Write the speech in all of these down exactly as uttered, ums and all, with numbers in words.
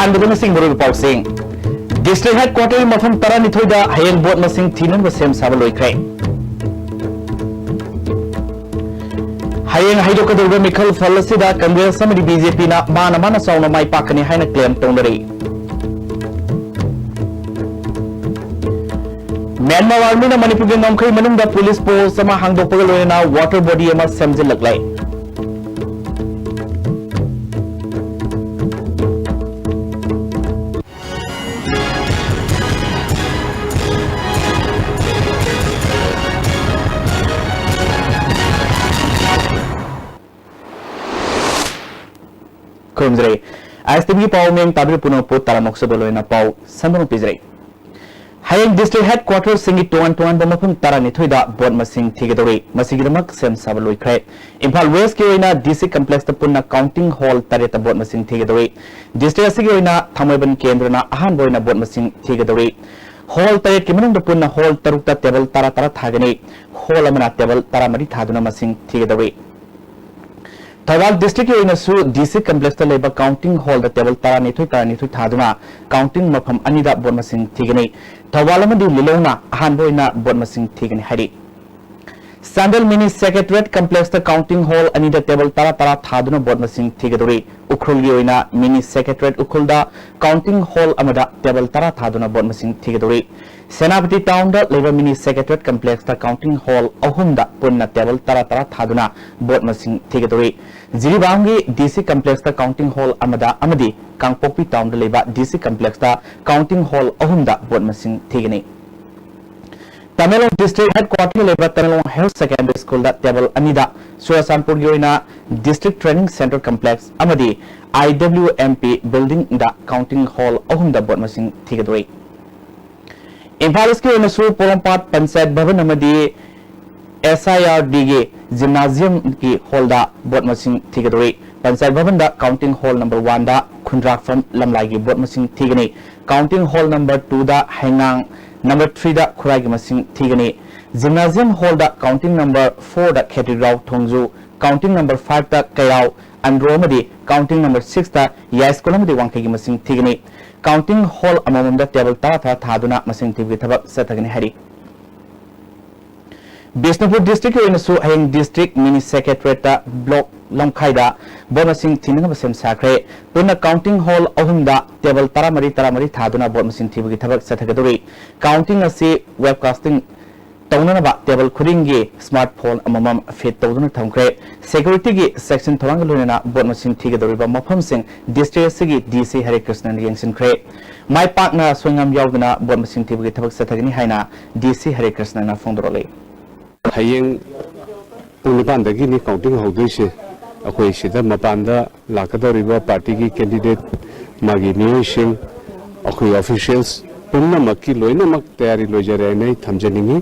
ꯑꯍꯥꯟꯕꯗ ꯉꯁꯤ ꯃꯔꯨꯑꯣꯏꯕ ꯄꯥꯎꯁꯤꯡ꯫ District Headquarter ꯃꯐꯝ ꯇꯔꯥꯅꯤꯊꯣꯏꯗ ꯍꯌꯦꯡ vote ꯃꯁꯤꯡ ꯊꯤꯅꯕ ꯁꯦꯝ ꯁꯥꯕ ꯂꯣꯏꯈ꯭ꯔꯦ꯫ ꯍꯌꯦꯡ ꯍꯩꯗꯣꯛꯀꯗꯧꯔꯤꯕ ꯃꯤꯈꯜ ꯐꯜ ꯑꯁꯤꯗ Congress ꯑꯃꯗꯤ BJPꯅ ꯃꯥꯅ ꯃꯥꯅ ꯆꯥꯎꯅ ꯃꯥꯏ ꯄꯥꯛꯀꯅꯤ ꯍꯥꯏꯅ claim ꯇꯧꯅꯔꯤ꯫ Myanmar Armyꯅ ꯃꯅꯤꯄꯨꯔꯒꯤ ꯉꯝꯈꯩ ꯃꯅꯨꯡꯗ police post ꯑꯃ ꯍꯥꯡꯗꯣꯛꯄꯒ ꯂꯣꯏꯅꯅ water body ꯑꯃ ꯁꯦꯝꯖꯤꯜꯂꯛꯂꯦ꯫ ꯈꯨꯔꯨꯝꯖꯔꯤ꯫ ISTVꯒꯤ ꯄꯥꯎ ꯃꯤꯡ ꯇꯥꯕꯤꯔꯤꯕ ꯄꯨꯝꯅꯃꯛꯄꯨ ꯇꯔꯥꯝꯅ ꯑꯣꯛꯆꯕ ꯂꯣꯏꯅ ꯄꯥꯎ ꯁꯟꯗꯣꯛꯅ ꯄꯤꯖꯔꯤ꯫ ꯍꯌꯦꯡ District Headquarterꯁꯤꯡꯒꯤ ꯇꯣꯉꯥꯟ ꯇꯣꯉꯥꯟꯕ ꯃꯐꯝ ꯇꯔꯥꯅꯤꯊꯣꯏꯗ vote ꯃꯁꯤꯡ ꯊꯤꯒꯗꯧꯔꯤ꯫ ꯃꯁꯤꯒꯤꯗꯃꯛ ꯁꯦꯝ ꯁꯥꯕ ꯂꯣꯏꯈ꯭ꯔꯦ꯫ ꯏꯝꯐꯥꯜ Westꯀꯤ ꯑꯣꯏꯅ DC Complexꯇ ꯄꯨꯟꯅ counting hall ꯇꯔꯦꯠꯇ vote ꯃꯁꯤꯡ ꯊꯤꯒꯗꯧꯔꯤ꯫ District ꯑꯁꯤꯒꯤ ꯑꯣꯏꯅ ꯊꯥꯡꯃꯩꯕꯟ ꯀꯦꯟꯗ꯭ꯔꯅ ꯑꯍꯥꯟꯕ ꯑꯣꯏꯅ vote ꯃꯁꯤꯡ ꯊꯤꯒꯗꯧꯔꯤ꯫ Hall ꯇꯔꯦꯠꯀꯤ ꯃꯅꯨꯡꯗ ꯄꯨꯟꯅ hall ꯇꯔꯨꯛꯇ table ꯇꯔꯥ ꯇꯔꯥ ꯊꯥꯒꯅꯤ꯫ Hall ꯑꯃꯅ table ꯇꯔꯥꯃꯔꯤ ꯊꯥꯗꯨꯅ ꯃꯁꯤꯡ ꯊꯤꯒꯗꯧꯔꯤ꯫ ꯊꯧꯕꯥꯜ Districtꯀꯤ ꯑꯣꯏꯅꯁꯨ DC Complexꯇ ꯂꯩꯕ counting hallꯗ table ꯇꯔꯥꯅꯤꯊꯣꯏ ꯇꯔꯥꯅꯤꯊꯣꯏ ꯊꯥꯗꯨꯅ counting ꯃꯐꯝ ꯑꯅꯤꯗ vote ꯃꯁꯤꯡ ꯊꯤꯒꯅꯤ꯫ ꯊꯧꯕꯥꯜ ꯑꯃꯗꯤ ꯂꯤꯂꯣꯡꯅ ꯑꯍꯥꯟꯕ ꯑꯣꯏꯅ vote ꯃꯁꯤꯡ ꯊꯤꯒꯅꯤ ꯍꯥꯏꯔꯤ꯫ Chandel Mini Secretariat Complexꯇ counting hall ꯑꯅꯤꯗ table ꯇꯔꯥ ꯇꯔꯥ ꯊꯥꯗꯨꯅ vote ꯃꯁꯤꯡ ꯊꯤꯒꯗꯧꯔꯤ꯫ ꯎꯈ꯭ꯔꯨꯜꯒꯤ ꯑꯣꯏꯅ Mini Secretariat ꯎꯈ꯭ꯔꯨꯜꯗ counting hall ꯑꯃꯗ table ꯇꯔꯥ ꯊꯥꯗꯨꯅ vote ꯃꯁꯤꯡ ꯊꯤꯒꯗꯧꯔꯤ꯫ ꯁꯦꯅꯥꯄꯇꯤ Townꯗ ꯂꯩꯕ Mini Secretariat Complexꯇ counting hall ꯑꯍꯨꯝꯗ ꯄꯨꯟꯅ table ꯇꯔꯥ ꯇꯔꯥ ꯊꯥꯗꯨꯅ vote ꯃꯁꯤꯡ ꯊꯤꯒꯗꯧꯔꯤ꯫ ꯖꯤꯔꯤꯕꯥꯝꯒꯤ DC Complexꯇ counting hall ꯑꯃꯗ ꯑꯃꯗꯤ ꯀꯥꯡꯄꯣꯛꯄꯤ Townꯗ ꯂꯩꯕ DC Complexꯇ counting hall ꯑꯍꯨꯝꯗ vote ꯃꯁꯤꯡ ꯊꯤꯒꯅꯤ꯫ ꯇꯃꯦꯡꯂꯣꯡ District Headquarterꯗ ꯂꯩꯕ ꯇꯃꯦꯡꯂꯣꯡ Higher Secondary Schoolꯗ table ꯑꯅꯤꯗ, ꯆꯨꯔꯆꯥꯟꯄꯨꯔꯒꯤ ꯑꯣꯏꯅ District Training Centre Complex ꯑꯃꯗꯤ IWMP Buildingꯗ counting hall ꯑꯍꯨꯝꯗ vote ꯃꯁꯤꯡ ꯊꯤꯒꯗꯧꯔꯤ꯫ ꯏꯝꯐꯥꯜ Eastꯀꯤ ꯑꯣꯏꯅꯁꯨ ꯄꯣꯔꯣꯝꯄꯥꯠ Panchayat Bhavan ꯑꯃꯗꯤ SIRDꯒꯤ Gymnasiumꯒꯤ hallꯗ vote ꯃꯁꯤꯡ ꯊꯤꯒꯗꯧꯔꯤ꯫ Panchayat Bhavanꯗ counting hall number oneꯗ ꯈꯨꯟꯗ꯭ꯔꯥꯛꯐꯝ ꯂꯝꯂꯥꯏꯒꯤ vote ꯃꯁꯤꯡ ꯊꯤꯒꯅꯤ꯫ Counting hall number twoꯗ ꯍꯩꯉꯥꯡ Number three ꯗ ꯈꯨꯔꯥꯏꯒꯤ ꯃꯁꯤꯡ ꯊꯤꯒꯅꯤ꯫ Gymnasium Hall ꯗ counting number four ꯗ ꯈꯦꯇ꯭ꯔꯤꯒꯥꯎ ꯊꯣꯡꯖꯨ, counting number five ꯇ ꯀꯩꯔꯥꯎ ꯑꯟꯗ꯭ꯔꯣ ꯑꯃꯗꯤ counting number six ꯇ ꯌꯥꯏꯁ꯭ꯀꯨꯜ ꯑꯃꯗꯤ ꯋꯥꯡꯈꯩꯒꯤ ꯃꯁꯤꯡ ꯊꯤꯒꯅꯤ꯫ Counting hall ꯑꯃꯃꯝꯗ table ꯇꯔꯥ ꯇꯔꯥ ꯊꯥꯗꯨꯅ ꯃꯁꯤꯡ ꯊꯤꯕꯒꯤ ꯊꯕꯛ ꯆꯠꯊꯒꯅꯤ ꯍꯥꯏꯔꯤ꯫ ꯕꯤꯁꯅꯨꯄꯨꯔ district ꯀꯤ ꯑꯣꯏꯅꯁꯨ ꯍꯌꯦꯡ district mini secretariat ꯇ block ꯂꯝꯈꯥꯏꯗ vote ꯃꯁꯤꯡ ꯊꯤꯅꯅꯕ ꯁꯦꯝ ꯁꯥꯈ꯭ꯔꯦ꯫ ꯄꯨꯟꯅ counting hall ꯑꯍꯨꯝꯗ table ꯇꯔꯥꯃꯔꯤ ꯇꯔꯥꯃꯔꯤ ꯊꯥꯗꯨꯅ vote ꯃꯁꯤꯡ ꯊꯤꯕꯒꯤ ꯊꯕꯛ ꯆꯠꯊꯒꯗꯧꯔꯤ꯫ Counting ꯑꯁꯤ webcasting ꯇꯧꯅꯅꯕ table ꯈꯨꯗꯤꯡꯒꯤ smartphone ꯑꯃꯃꯝ fit ꯇꯧꯗꯨꯅ ꯊꯝꯈ꯭ꯔꯦ꯫ Security ꯒꯤ section ꯊꯧꯔꯥꯡꯒ ꯂꯣꯏꯅꯅ vote ꯃꯁꯤꯡ ꯊꯤꯒꯗꯧꯔꯤꯕ ꯃꯐꯝꯁꯤꯡ district ꯑꯁꯤꯒꯤ D C ꯍꯔꯦ ꯀ꯭ꯔꯤꯁꯅꯅ ꯌꯦꯡꯁꯤꯟꯈ꯭ꯔꯦ꯫ ꯃꯥꯏ ꯄꯥꯛꯅ ꯁꯣꯏꯉꯥꯝ ꯌꯥꯎꯗꯅ vote ꯃꯁꯤꯡ ꯊꯤꯕꯒꯤ ꯊꯕꯛ ꯆꯠꯊꯒꯅꯤ ꯍꯥꯏꯅ D C ꯍꯔꯦ ꯀ꯭ꯔꯤꯁꯅꯅ ꯐꯣꯡꯗꯣꯔꯛꯂꯤ꯫ ꯍꯌꯦꯡ ꯄꯨꯡ ꯅꯤꯄꯥꯟꯗꯒꯤꯅꯤ counting ꯍꯧꯗꯣꯏꯁꯦ꯫ ꯑꯩꯈꯣꯏ ꯁꯤꯗ ꯃꯄꯥꯟꯗ ꯂꯥꯛꯀꯗꯧꯔꯤꯕ party ꯒꯤ candidate, ꯃꯥꯒꯤ ꯃꯤꯑꯣꯏꯁꯤꯡ, ꯑꯩꯈꯣꯏ officials ꯄꯨꯝꯅꯃꯛꯀꯤ ꯂꯣꯏꯅꯃꯛ ꯇꯌꯥꯔꯤ ꯂꯣꯏꯖꯔꯦ ꯍꯥꯏꯅ ꯑꯩ ꯊꯝꯖꯅꯤꯡꯉꯤ꯫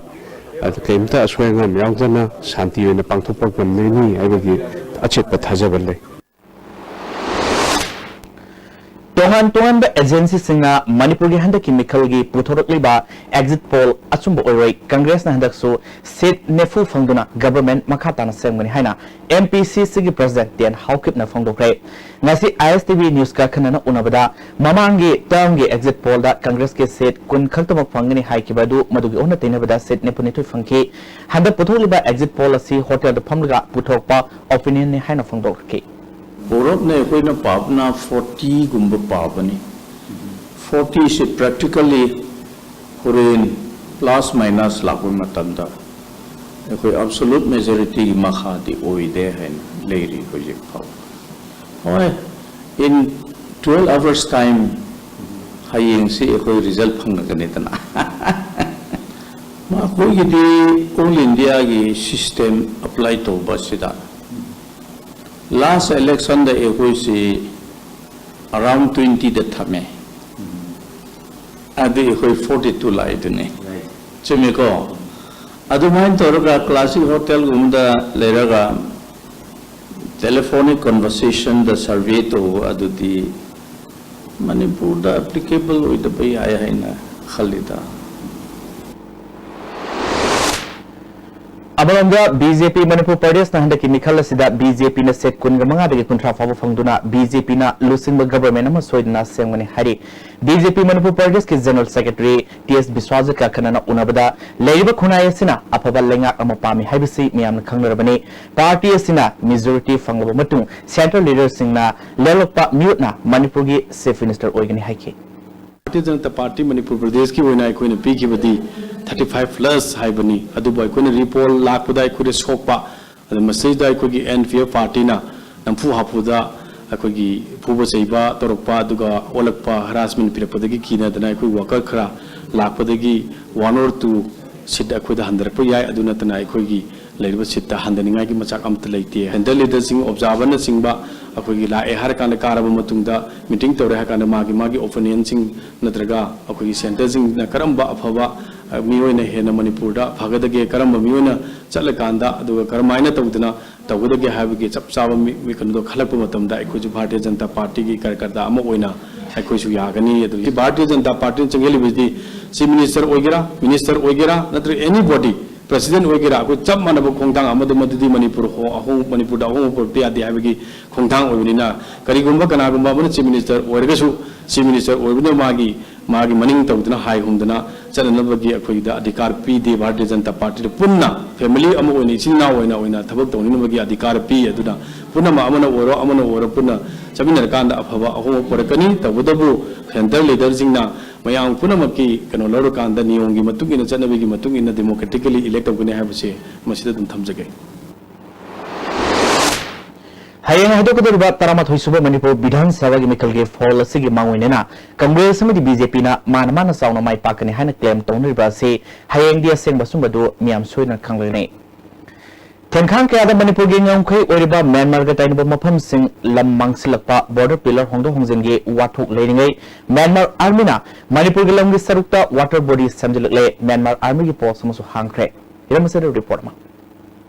ꯑꯗꯨ ꯀꯔꯤꯝꯇ ꯑꯁꯣꯏ ꯑꯉꯥꯝ ꯌꯥꯎꯗꯅ ꯁꯥꯟꯇꯤ ꯑꯣꯏꯅ ꯄꯥꯡꯊꯣꯛꯄ ꯉꯝꯒꯅꯤ ꯍꯥꯏꯕꯒꯤ ꯑꯆꯦꯠꯄ ꯊꯥꯖꯕ ꯂꯩ꯫ ꯇꯣꯉꯥꯟ ꯇꯣꯉꯥꯟꯕ agency ꯁꯤꯡꯅ ꯃꯅꯤꯄꯨꯔꯒꯤ ꯍꯟꯗꯛꯀꯤ ꯃꯤꯈꯜꯒꯤ ꯄꯨꯊꯣꯔꯛꯂꯤꯕ exit poll ꯑꯆꯨꯝꯕ ꯑꯣꯏꯔꯣꯏ, ꯀꯪꯒ꯭ꯔꯦꯁꯅ ꯍꯟꯗꯛꯁꯨ seat ꯅꯤꯐꯨ ꯐꯪꯗꯨꯅ government ꯃꯈꯥ ꯇꯥꯅ ꯁꯦꯝꯒꯅꯤ ꯍꯥꯏꯅ M P C C ꯒꯤ president ꯇꯦꯟ ꯍꯥꯎꯀꯤꯞꯅ ꯐꯣꯡꯗꯣꯛꯈ꯭ꯔꯦ꯫ ꯉꯁꯤ I S T V news ꯀꯥꯈꯟꯅꯅ ꯎꯅꯕꯗ ꯃꯃꯥꯡꯒꯤ term ꯒꯤ exit poll ꯗ ꯀꯪꯒ꯭ꯔꯦꯁꯀꯤ seat ꯀꯨꯟ ꯈꯛꯇꯃꯛ ꯐꯪꯒꯅꯤ ꯍꯥꯏꯈꯤꯕ ꯑꯗꯨ ꯃꯗꯨꯒꯤ ꯑꯣꯟꯅ ꯇꯩꯅꯕꯗ seat ꯅꯤꯐꯨꯅꯤꯊꯣꯏ ꯐꯪꯈꯤ꯫ ꯍꯟꯗꯛ ꯄꯨꯊꯣꯛꯂꯤꯕ exit poll ꯑꯁꯤ hotel ꯗ ꯐꯝꯂꯒ ꯄꯨꯊꯣꯛꯄ opinion ꯅꯤ ꯍꯥꯏꯅ ꯐꯣꯡꯗꯣꯛꯈꯤ꯫ ꯄꯨꯔꯞꯅ ꯑꯩꯈꯣꯏꯅ ꯄꯥꯕꯅ forty ꯒꯨꯝꯕ ꯄꯥꯕꯅꯤ꯫ Forty ꯁꯤ practically ꯍꯣꯔꯦꯟ plus minus ꯂꯥꯛꯄ ꯃꯇꯝꯗ ꯑꯩꯈꯣꯏ absolute majority ꯒꯤ ꯃꯈꯥꯗꯤ ꯑꯣꯏꯗꯦ ꯍꯥꯏꯅ ꯂꯩꯔꯤ ꯍꯧꯖꯤꯛ ꯐꯥꯎ꯫ ꯍꯣꯏ, in twelve hours time ꯍꯌꯦꯡꯁꯤ ꯑꯩꯈꯣꯏ result ꯐꯪꯂꯒꯅꯤꯗꯅ꯫ ꯃꯈꯣꯏꯒꯤꯗꯤ all India ꯒꯤ system apply ꯇꯧꯕ ꯑꯁꯤꯗ last election ꯗ ꯑꯩꯈꯣꯏꯁꯤ around twenty ꯗ ꯊꯝꯃꯦ꯫ ꯑꯗꯨ ꯑꯩꯈꯣꯏ forty two ꯂꯥꯛꯏꯗꯨꯅꯤ꯫ ꯆꯨꯝꯃꯤꯀꯣ? ꯑꯗꯨꯃꯥꯏꯅ ꯇꯧꯔꯒ classic hotel ꯒꯨꯝꯕꯗ ꯂꯩꯔꯒ telephonic conversation ꯗ survey ꯇꯧꯕ ꯑꯗꯨꯗꯤ ꯃꯅꯤꯄꯨꯔꯗ applicable ꯑꯣꯏꯗꯕ ꯌꯥꯏ ꯍꯥꯏꯅ ꯈꯜꯂꯤꯗ꯫ ꯑꯃꯔꯣꯝꯗ, ꯕꯤ ꯖꯦ ꯄꯤ ꯃꯅꯤꯄꯨꯔ ꯄ꯭ꯔꯗꯦꯁꯅ ꯍꯟꯗꯛꯀꯤ ꯃꯤꯈꯜ ꯑꯁꯤꯗ ꯕꯤ ꯖꯦ ꯄꯤꯅ ꯁꯤꯠ ꯀꯨꯟꯒ ꯃꯉꯥꯗꯒꯤ ꯀꯨꯟꯊ꯭ꯔꯥ ꯐꯥꯎꯕ ꯐꯪꯗꯨꯅ ꯕꯤ ꯖꯦ ꯄꯤꯅ ꯂꯨꯆꯤꯡꯕ ꯒꯕꯔꯃꯦꯟ ꯑꯃ ꯁꯣꯏꯗꯅ ꯁꯦꯝꯒꯅꯤ ꯍꯥꯏꯔꯤ꯫ ꯕꯤ ꯖꯦ ꯄꯤ ꯃꯅꯤꯄꯨꯔ ꯄ꯭ꯔꯗꯦꯁꯀꯤ ꯖꯦꯅꯔꯦꯜ ꯁꯦꯀ꯭ꯔꯦꯇꯔꯤ ꯇꯤ ꯑꯦꯁ ꯕꯤꯁ꯭ꯋꯥꯖꯤꯠꯀ ꯑꯈꯟꯅꯅ ꯎꯅꯕꯗ, ꯂꯩꯔꯤꯕ ꯈꯨꯟꯅꯥꯏ ꯑꯁꯤꯅ ꯑꯐꯕ ꯂꯩꯉꯥꯛ ꯑꯃ ꯄꯥꯝꯃꯤ ꯍꯥꯏꯕꯁꯤ ꯃꯤꯌꯥꯝꯅ ꯈꯪꯅꯔꯕꯅꯤ꯫ ꯄꯥꯔꯇꯤ ꯑꯁꯤꯅ ꯃꯦꯖꯣꯔꯤꯇꯤ ꯐꯪꯂꯕ ꯃꯇꯨꯡ, ꯁꯦꯟꯇꯔ ꯂꯤꯗꯔꯁꯤꯡꯅ ꯂꯦꯞꯂꯛꯄ ꯃꯤꯍꯨꯠꯅ ꯃꯅꯤꯄꯨꯔꯒꯤ ꯆꯤꯐ ꯃꯤꯅꯤꯁꯇꯔ ꯑꯣꯏꯒꯅꯤ ꯍꯥꯏꯈꯤ꯫ ꯚꯥꯔꯇꯤꯌ ꯖꯅꯇꯥ ꯄꯥꯔꯇꯤ ꯃꯅꯤꯄꯨꯔ ꯄ꯭ꯔꯗꯦꯁꯀꯤ ꯑꯣꯏꯅ ꯑꯩꯈꯣꯏꯅ ꯄꯤꯈꯤꯕꯗꯤ ꯊꯥꯔꯇꯤ ꯐꯥꯏꯚ ꯄ꯭ꯂꯁ ꯍꯥꯏꯕꯅꯤ꯫ ꯑꯗꯨꯕꯨ ꯑꯩꯈꯣꯏꯅ ꯔꯤꯄꯣꯔꯠ ꯂꯥꯛꯄꯗ ꯑꯩꯈꯣꯏꯗ ꯁꯣꯛꯄ, ꯑꯗ ꯃꯁꯤꯗ ꯑꯩꯈꯣꯏꯒꯤ ꯑꯦꯟ ꯄꯤ ꯑꯦꯐ ꯄꯥꯔꯇꯤꯅ ꯅꯝꯐꯨ ꯍꯥꯐꯨꯗ ꯑꯩꯈꯣꯏꯒꯤ ꯐꯨꯕ ꯆꯩꯕ ꯇꯧꯔꯛꯄ, ꯑꯗꯨꯒ ꯑꯣꯜꯂꯛꯄ, ꯍꯔꯥꯁꯃꯦꯟ ꯄꯤꯔꯛꯄꯗꯒꯤ ꯀꯤꯅꯗꯅ ꯑꯩꯈꯣꯏ ꯋꯥꯀꯔ ꯈꯔ ꯂꯥꯛꯄꯗꯒꯤ one or two ꯁꯤꯠ ꯑꯩꯈꯣꯏꯗ ꯍꯟꯊꯔꯛꯄ ꯌꯥꯏ꯫ ꯑꯗꯨ ꯅꯠꯇꯅ ꯑꯩꯈꯣꯏꯒꯤ ꯂꯩꯔꯤꯕ ꯁꯤꯠꯇ ꯍꯟꯊꯅꯤꯡꯉꯥꯏꯒꯤ ꯃꯆꯥꯛ ꯑꯃꯠꯇ ꯂꯩꯇꯦ꯫ ꯁꯦꯟꯇꯔ ꯂꯤꯗꯔꯁꯤꯡ, ꯑꯣꯕꯖꯥꯔꯚꯔꯅꯆꯤꯡꯕ ꯑꯩꯈꯣꯏꯒꯤ ꯂꯥꯛꯑꯦ ꯍꯥꯏꯔꯀꯥꯟꯗ, ꯀꯥꯔꯕ ꯃꯇꯨꯡꯗ ꯃꯤꯇꯤꯡ ꯇꯧꯔꯦ ꯍꯥꯏꯔꯀꯥꯟꯗ, ꯃꯥꯒꯤ ꯃꯥꯒꯤ ꯑꯣꯄꯤꯅꯤꯌꯟꯁꯤꯡ ꯅꯠꯇ꯭ꯔꯒ ꯑꯩꯈꯣꯏꯒꯤ ꯁꯦꯟꯇꯔꯁꯤꯡꯅ ꯀꯔꯝꯕ ꯑꯐꯕ, ꯑ, ꯃꯤꯑꯣꯏꯅ ꯍꯦꯟꯅ ꯃꯅꯤꯄꯨꯔꯗ ꯐꯒꯗꯒꯦ, ꯀꯔꯝꯕ ꯃꯤꯑꯣꯏꯅ ꯆꯠꯂꯀꯥꯟꯗ, ꯑꯗꯨꯒ ꯀꯔꯝꯍꯥꯏꯅ ꯇꯧꯗꯅ ꯇꯧꯒꯗꯒꯦ ꯍꯥꯏꯕꯒꯤ ꯆꯞ ꯆꯥꯕ ꯃꯤ-, ꯃꯤ-, ꯀꯩꯅꯣꯗꯣ ꯈꯜꯂꯛꯄ ꯃꯇꯝꯗ, ꯑꯩꯈꯣꯏꯁꯨ ꯚꯥꯔꯇꯤꯌ ꯖꯅꯇꯥ ꯄꯥꯔꯇꯤꯒꯤ ꯀꯥꯔꯌꯀꯔꯇꯥ ꯑꯃ ꯑꯣꯏꯅ ꯑꯩꯈꯣꯏꯁꯨ ꯌꯥꯒꯅꯤ꯫ ꯑꯗꯨꯒꯤ ꯚꯥꯔꯇꯤꯌ ꯖꯅꯇꯥ ꯄꯥꯔꯇꯤꯅ ꯆꯪꯁꯤꯜꯂꯤꯕꯁꯤꯗꯤ ꯆꯤꯐ ꯃꯤꯅꯤꯁꯇꯔ ꯑꯣꯏꯒꯦꯔꯥ, ꯃꯤꯅꯤꯁꯇꯔ ꯑꯣꯏꯒꯦꯔꯥ, ꯅꯠꯇ꯭ꯔꯒ ꯑꯦꯅꯤꯕꯣꯗꯤ, ꯄ꯭ꯔꯁꯤꯗꯦꯟ ꯑꯣꯏꯒꯦꯔꯥ, ꯑꯩꯈꯣꯏ ꯆꯞ ꯃꯥꯟꯅꯕ ꯈꯣꯡꯊꯥꯡ ꯑꯃꯗ, ꯃꯗꯨꯗꯤ ꯃꯅꯤꯄꯨꯔ ꯍꯣ-, ꯑꯍꯣꯡ-, ꯃꯅꯤꯄꯨꯔꯗ ꯑꯍꯣꯡꯕ ꯄꯨꯔꯛꯇ ꯌꯥꯗꯦ ꯍꯥꯏꯕꯒꯤ ꯈꯣꯡꯊꯥꯡ ꯑꯣꯏꯕꯅꯤꯅ, ꯀꯔꯤꯒꯨꯝꯕ ꯀꯅꯥꯒꯨꯝꯕ ꯑꯃꯅ ꯆꯤꯐ ꯃꯤꯅꯤꯁꯇꯔ ꯑꯣꯏꯔꯒꯁꯨ, ꯆꯤꯐ ꯃꯤꯅꯤꯁꯇꯔ ꯑꯣꯏꯕꯅ ꯃꯥꯒꯤ, ꯃꯥꯒꯤ ꯃꯅꯤꯡ ꯇꯧꯗꯨꯅ ꯍꯥꯏ ꯍꯨꯝꯗꯅ ꯆꯠꯅꯅꯕꯒꯤ ꯑꯩꯈꯣꯏꯗ ꯑꯙꯤꯀꯥꯔ ꯄꯤꯗꯦ꯫ ꯚꯥꯔꯇꯤꯌ ꯖꯅꯇꯥ ꯄꯥꯔꯇꯤꯗ ꯄꯨꯟꯅ ꯐꯦꯃꯤꯂꯤ ꯑꯃ ꯑꯣꯏꯅ, ꯏꯆꯤꯟ ꯏꯅꯥꯎ ꯑꯣꯏꯅ, ꯑꯣꯏꯅ ꯊꯕꯛ ꯇꯧꯅꯅꯕꯒꯤ ꯑꯙꯤꯀꯥꯔ ꯄꯤ꯫ ꯑꯗꯨꯅ ꯄꯨꯝꯅꯃꯛ, ꯑꯃꯅ ꯑꯣꯏꯔꯣ, ꯑꯃꯅ ꯑꯣꯏꯔꯣ, ꯄꯨꯟꯅ ꯆꯠꯃꯤꯟꯅꯔꯀꯥꯟꯗ ꯑꯐꯕ ꯑꯍꯣꯡꯕ ꯄꯨꯔꯛꯀꯅꯤ꯫ ꯇꯧꯕꯇꯕꯨ ꯁꯦꯟꯇꯔ ꯂꯤꯗꯔꯁꯤꯡꯅ ꯃꯌꯥꯝ ꯄꯨꯝꯅꯃꯛꯀꯤ ꯀꯩꯅꯣ ꯂꯧꯔꯀꯥꯟꯗ, ꯅꯤꯌꯣꯝꯒꯤ ꯃꯇꯨꯡ ꯏꯟꯅ, ꯆꯠꯅꯕꯤꯒꯤ ꯃꯇꯨꯡ ꯏꯟꯅ democratically elect ꯇꯧꯒꯅꯤ ꯍꯥꯏꯕꯁꯦ ꯃꯁꯤꯗ ꯑꯗꯨꯝ ꯊꯝꯖꯒꯦ꯫ ꯍꯌꯦꯡ ꯍꯥꯏꯗꯣꯛꯀꯗꯧꯔꯤꯕ ꯇꯔꯥꯃꯥꯊꯣꯏ ꯁꯨꯕ ꯃꯅꯤꯄꯨꯔ ꯕꯤꯙꯥꯟ ꯁꯚꯥꯒꯤ ꯃꯤꯈꯜꯒꯤ ꯐꯣꯜ ꯑꯁꯤꯒꯤ ꯃꯥꯡꯑꯣꯏꯅꯅ ꯀꯪꯒ꯭ꯔꯦꯁ ꯑꯃꯗꯤ ꯕꯤ ꯖꯦ ꯄꯤꯅ ꯃꯥꯅ ꯃꯥꯅ ꯆꯥꯎꯅ ꯃꯥꯏ ꯄꯥꯛꯀꯅꯤ ꯍꯥꯏꯅ ꯀ꯭ꯂꯦꯝ ꯇꯧꯅꯔꯤꯕ ꯑꯁꯤ ꯍꯌꯦꯡꯗꯤ ꯑꯁꯦꯡꯕ ꯑꯆꯨꯝꯕꯗꯨ ꯃꯤꯌꯥꯝ ꯁꯣꯏꯗꯅ ꯈꯪꯂꯒꯅꯤ꯫ ꯊꯦꯟꯈꯥꯡ ꯀꯌꯥꯗ ꯃꯅꯤꯄꯨꯔꯒꯤ ꯉꯝꯈꯩ ꯑꯣꯏꯔꯤꯕ ꯃ꯭ꯌꯥꯟꯃꯥꯔꯒ ꯇꯥꯏꯅꯕ ꯃꯐꯝꯁꯤꯡ ꯂꯝ ꯃꯥꯡꯁꯤꯜꯂꯛꯄ, ꯕꯣꯔꯗꯔ ꯄꯤꯂꯔ ꯍꯣꯡꯗꯣꯛ ꯍꯣꯡꯖꯤꯟꯒꯤ ꯋꯥꯊꯣꯛ ꯂꯩꯔꯤꯉꯩ, ꯃ꯭ꯌꯥꯟꯃꯥꯔ ꯑꯥꯔꯃꯤꯅ ꯃꯅꯤꯄꯨꯔꯒꯤ ꯂꯝꯒꯤ ꯁꯔꯨꯛꯇ ꯋꯥꯇꯔ ꯕꯣꯗꯤ ꯁꯦꯝꯖꯤꯜꯂꯛꯂꯦ꯫ ꯃ꯭ꯌꯥꯟꯃꯥꯔ ꯑꯥꯔꯃꯤꯒꯤ ꯄꯣꯁ ꯑꯃꯁꯨ ꯍꯥꯡꯈ꯭ꯔꯦ꯫ ꯍꯤꯔꯝ ꯑꯁꯤꯗ ꯔꯤꯄꯣꯔꯠ ꯑꯃ꯫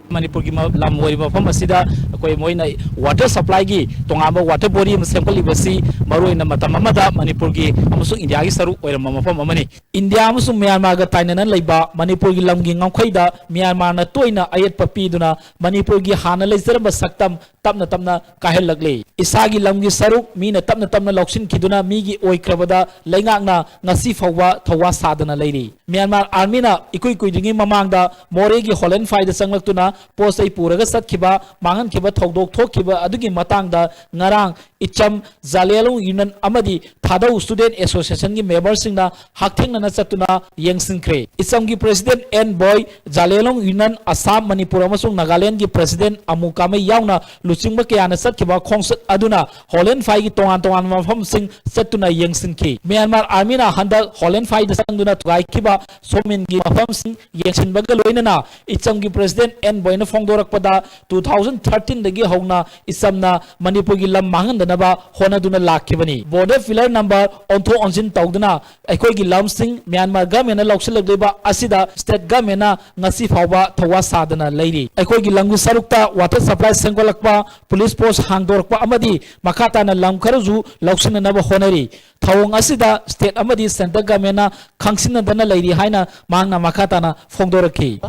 ꯃꯅꯤꯄꯨꯔꯒꯤ ꯃ-, ꯂꯝ ꯑꯣꯏꯔꯤꯕ ꯃꯐꯝ ꯑꯁꯤꯗ ꯑꯩꯈꯣꯏ ꯃꯣꯏꯅ water supplyꯒꯤ ꯇꯣꯉꯥꯟꯕ water body ꯑꯃ ꯁꯦꯝꯒꯠꯂꯤꯕꯁꯤ ꯃꯔꯨꯑꯣꯏꯅ ꯃꯇꯝ ꯑꯃꯗ ꯃꯅꯤꯄꯨꯔꯒꯤ ꯑꯃꯁꯨꯡ ꯏꯟꯗꯤꯌꯥꯒꯤ ꯁꯔꯨꯛ ꯑꯣꯏꯔꯝꯕ ꯃꯐꯝ ꯑꯃꯅꯤ꯫ ꯏꯟꯗꯤꯌꯥ ꯑꯃꯁꯨꯡ ꯃ꯭ꯌꯥꯟꯃꯥꯔꯒ ꯇꯥꯏꯅꯅ ꯂꯩꯕ ꯃꯅꯤꯄꯨꯔꯒꯤ ꯂꯝꯒꯤ ꯉꯝꯈꯩꯗ ꯃ꯭ꯌꯥꯟꯃꯥꯔꯅ ꯇꯣꯏꯅ ꯑꯌꯦꯠꯄ ꯄꯤꯗꯨꯅ ꯃꯅꯤꯄꯨꯔꯒꯤ ꯍꯥꯟꯅ ꯂꯩꯖꯔꯝꯕ ꯁꯛꯇꯝ ꯇꯞꯅ ꯇꯞꯅ ꯀꯥꯏꯍꯜꯂꯛꯂꯤ꯫ ꯏꯁꯥꯒꯤ ꯂꯝꯒꯤ ꯁꯔꯨꯛ ꯃꯤꯅ ꯇꯞꯅ ꯇꯞꯅ ꯂꯧꯁꯤꯟꯈꯤꯗꯨꯅ ꯃꯤꯒꯤ ꯑꯣꯏꯈ꯭ꯔꯕꯗ ꯂꯩꯉꯥꯛꯅ ꯉꯁꯤ ꯐꯥꯎꯕ ꯊꯧꯋꯥ ꯁꯥꯗꯅ ꯂꯩꯔꯤ꯫ ꯃ꯭ꯌꯥꯟꯃꯥꯔ ꯑꯥꯔꯃꯤꯅ ꯏꯀꯨꯏ ꯀꯨꯏꯗ꯭ꯔꯤꯉꯩ ꯃꯃꯥꯡꯗ ꯃꯣꯔꯦꯒꯤ ꯍꯣꯂꯦꯟ ꯐꯥꯏꯗ ꯆꯪꯂꯛꯇꯨꯅ ꯄꯣꯠ ꯆꯩ ꯄꯨꯔꯒ ꯆꯠꯈꯤꯕ, ꯃꯥꯡꯍꯟꯈꯤꯕ ꯊꯧꯗꯣꯛ ꯊꯣꯛꯈꯤꯕ ꯑꯗꯨꯒꯤ ꯃꯇꯥꯡꯗ ꯉꯔꯥꯡ ꯏꯆꯝ ꯖꯥꯂꯦꯂꯣꯡ ꯌꯨꯅꯤꯌꯟ ꯑꯃꯗꯤ ꯊꯥꯗꯧ ꯁ꯭ꯇꯨꯗꯦꯟꯠ ꯑꯦꯁꯣꯁꯤꯌꯦꯁꯟꯒꯤ ꯃꯦꯝꯕꯔꯁꯤꯡꯅ ꯍꯛꯊꯦꯡꯅꯅ ꯆꯠꯇꯨꯅ ꯌꯦꯡꯁꯤꯟꯈ꯭ꯔꯦ꯫ ꯏꯆꯝꯒꯤ ꯄ꯭ꯔꯦꯁꯤꯗꯦꯟꯠ ꯑꯦꯟ ꯕꯣꯏ, ꯖꯥꯂꯦꯂꯣꯡ ꯌꯨꯅꯤꯌꯟ ꯑꯁꯥꯝ, ꯃꯅꯤꯄꯨꯔ ꯑꯃꯁꯨꯡ ꯅꯥꯒꯥꯂꯦꯟꯗꯒꯤ ꯄ꯭ꯔꯦꯁꯤꯗꯦꯟꯠ ꯑꯃꯨ ꯀꯥꯃꯩ ꯌꯥꯎꯅ ꯂꯨꯆꯤꯡꯕ ꯀꯌꯥꯅ ꯆꯠꯈꯤꯕ ꯈꯣꯡꯆꯠ ꯑꯗꯨꯅ ꯍꯣꯂꯦꯟ ꯐꯥꯏꯒꯤ ꯇꯣꯉꯥꯟ ꯇꯣꯉꯥꯟꯕ ꯃꯐꯝꯁꯤꯡ ꯆꯠꯇꯨꯅ ꯌꯦꯡꯁꯤꯟꯈꯤ꯫ ꯃ꯭ꯌꯥꯟꯃꯥꯔ ꯑꯥꯔꯃꯤꯅ ꯍꯟꯗꯛ ꯍꯣꯂꯦꯟ ꯐꯥꯏꯗ ꯆꯪꯗꯨꯅ ꯊꯨꯒꯥꯏꯈꯤꯕ ꯁꯣꯃꯤꯟꯒꯤ ꯃꯐꯝꯁꯤꯡ ꯌꯦꯡꯁꯤꯟꯕꯒ ꯂꯣꯏꯅꯅ ꯏꯆꯝꯒꯤ ꯄ꯭ꯔꯦꯁꯤꯗꯦꯟꯠ ꯑꯦꯟ ꯕꯣꯏꯅ ꯐꯣꯡꯗꯣꯔꯛꯄꯗ, two thousand thirteenꯗꯒꯤ ꯍꯧꯅ ꯏꯆꯝꯅ ꯃꯅꯤꯄꯨꯔꯒꯤ ꯂꯝ ꯃꯥꯡꯍꯟꯗꯅꯕ ꯍꯣꯠꯅꯗꯨꯅ ꯂꯥꯛꯈꯤꯕꯅꯤ꯫ Border pillar number ꯑꯣꯟꯊꯣꯛ ꯑꯣꯟꯁꯤꯟ ꯇꯧꯗꯨꯅ ꯑꯩꯈꯣꯏꯒꯤ ꯂꯝꯁꯤꯡ ꯃ꯭ꯌꯥꯟꯃꯥꯔ ꯒꯚꯔꯟꯃꯦꯟꯠꯅ ꯂꯧꯁꯤꯜꯂꯛꯂꯤꯕ ꯑꯁꯤꯗ ꯁ꯭ꯇꯦꯠ ꯒꯚꯔꯟꯃꯦꯟꯠꯅ ꯉꯁꯤ ꯐꯥꯎꯕ ꯊꯧꯋꯥ ꯁꯥꯗꯅ ꯂꯩꯔꯤ꯫ ꯑꯩꯈꯣꯏꯒꯤ ꯂꯝꯒꯤ ꯁꯔꯨꯛꯇ water supply ꯁꯦꯝꯒꯠꯂꯛꯄ, ꯄꯨꯂꯤꯁ ꯄꯣꯁ ꯍꯥꯡꯗꯣꯔꯛꯄ ꯑꯃꯗꯤ ꯃꯈꯥ ꯇꯥꯅ ꯂꯝ ꯈꯔꯁꯨ ꯂꯧꯁꯤꯟꯅꯅꯕ ꯍꯣꯠꯅꯔꯤ꯫ ꯊꯧꯑꯣꯡ ꯑꯁꯤꯗ ꯁ꯭ꯇꯦꯠ ꯑꯃꯗꯤ ꯁꯦꯟꯇꯔ ꯒꯚꯔꯟꯃꯦꯟꯠꯅ ꯈꯪꯁꯤꯟꯅꯗꯅ ꯂꯩꯔꯤ ꯍꯥꯏꯅ ꯃꯍꯥꯛꯅ ꯃꯈꯥ ꯇꯥꯅ ꯐꯣꯡꯗꯣꯔꯛꯈꯤ꯫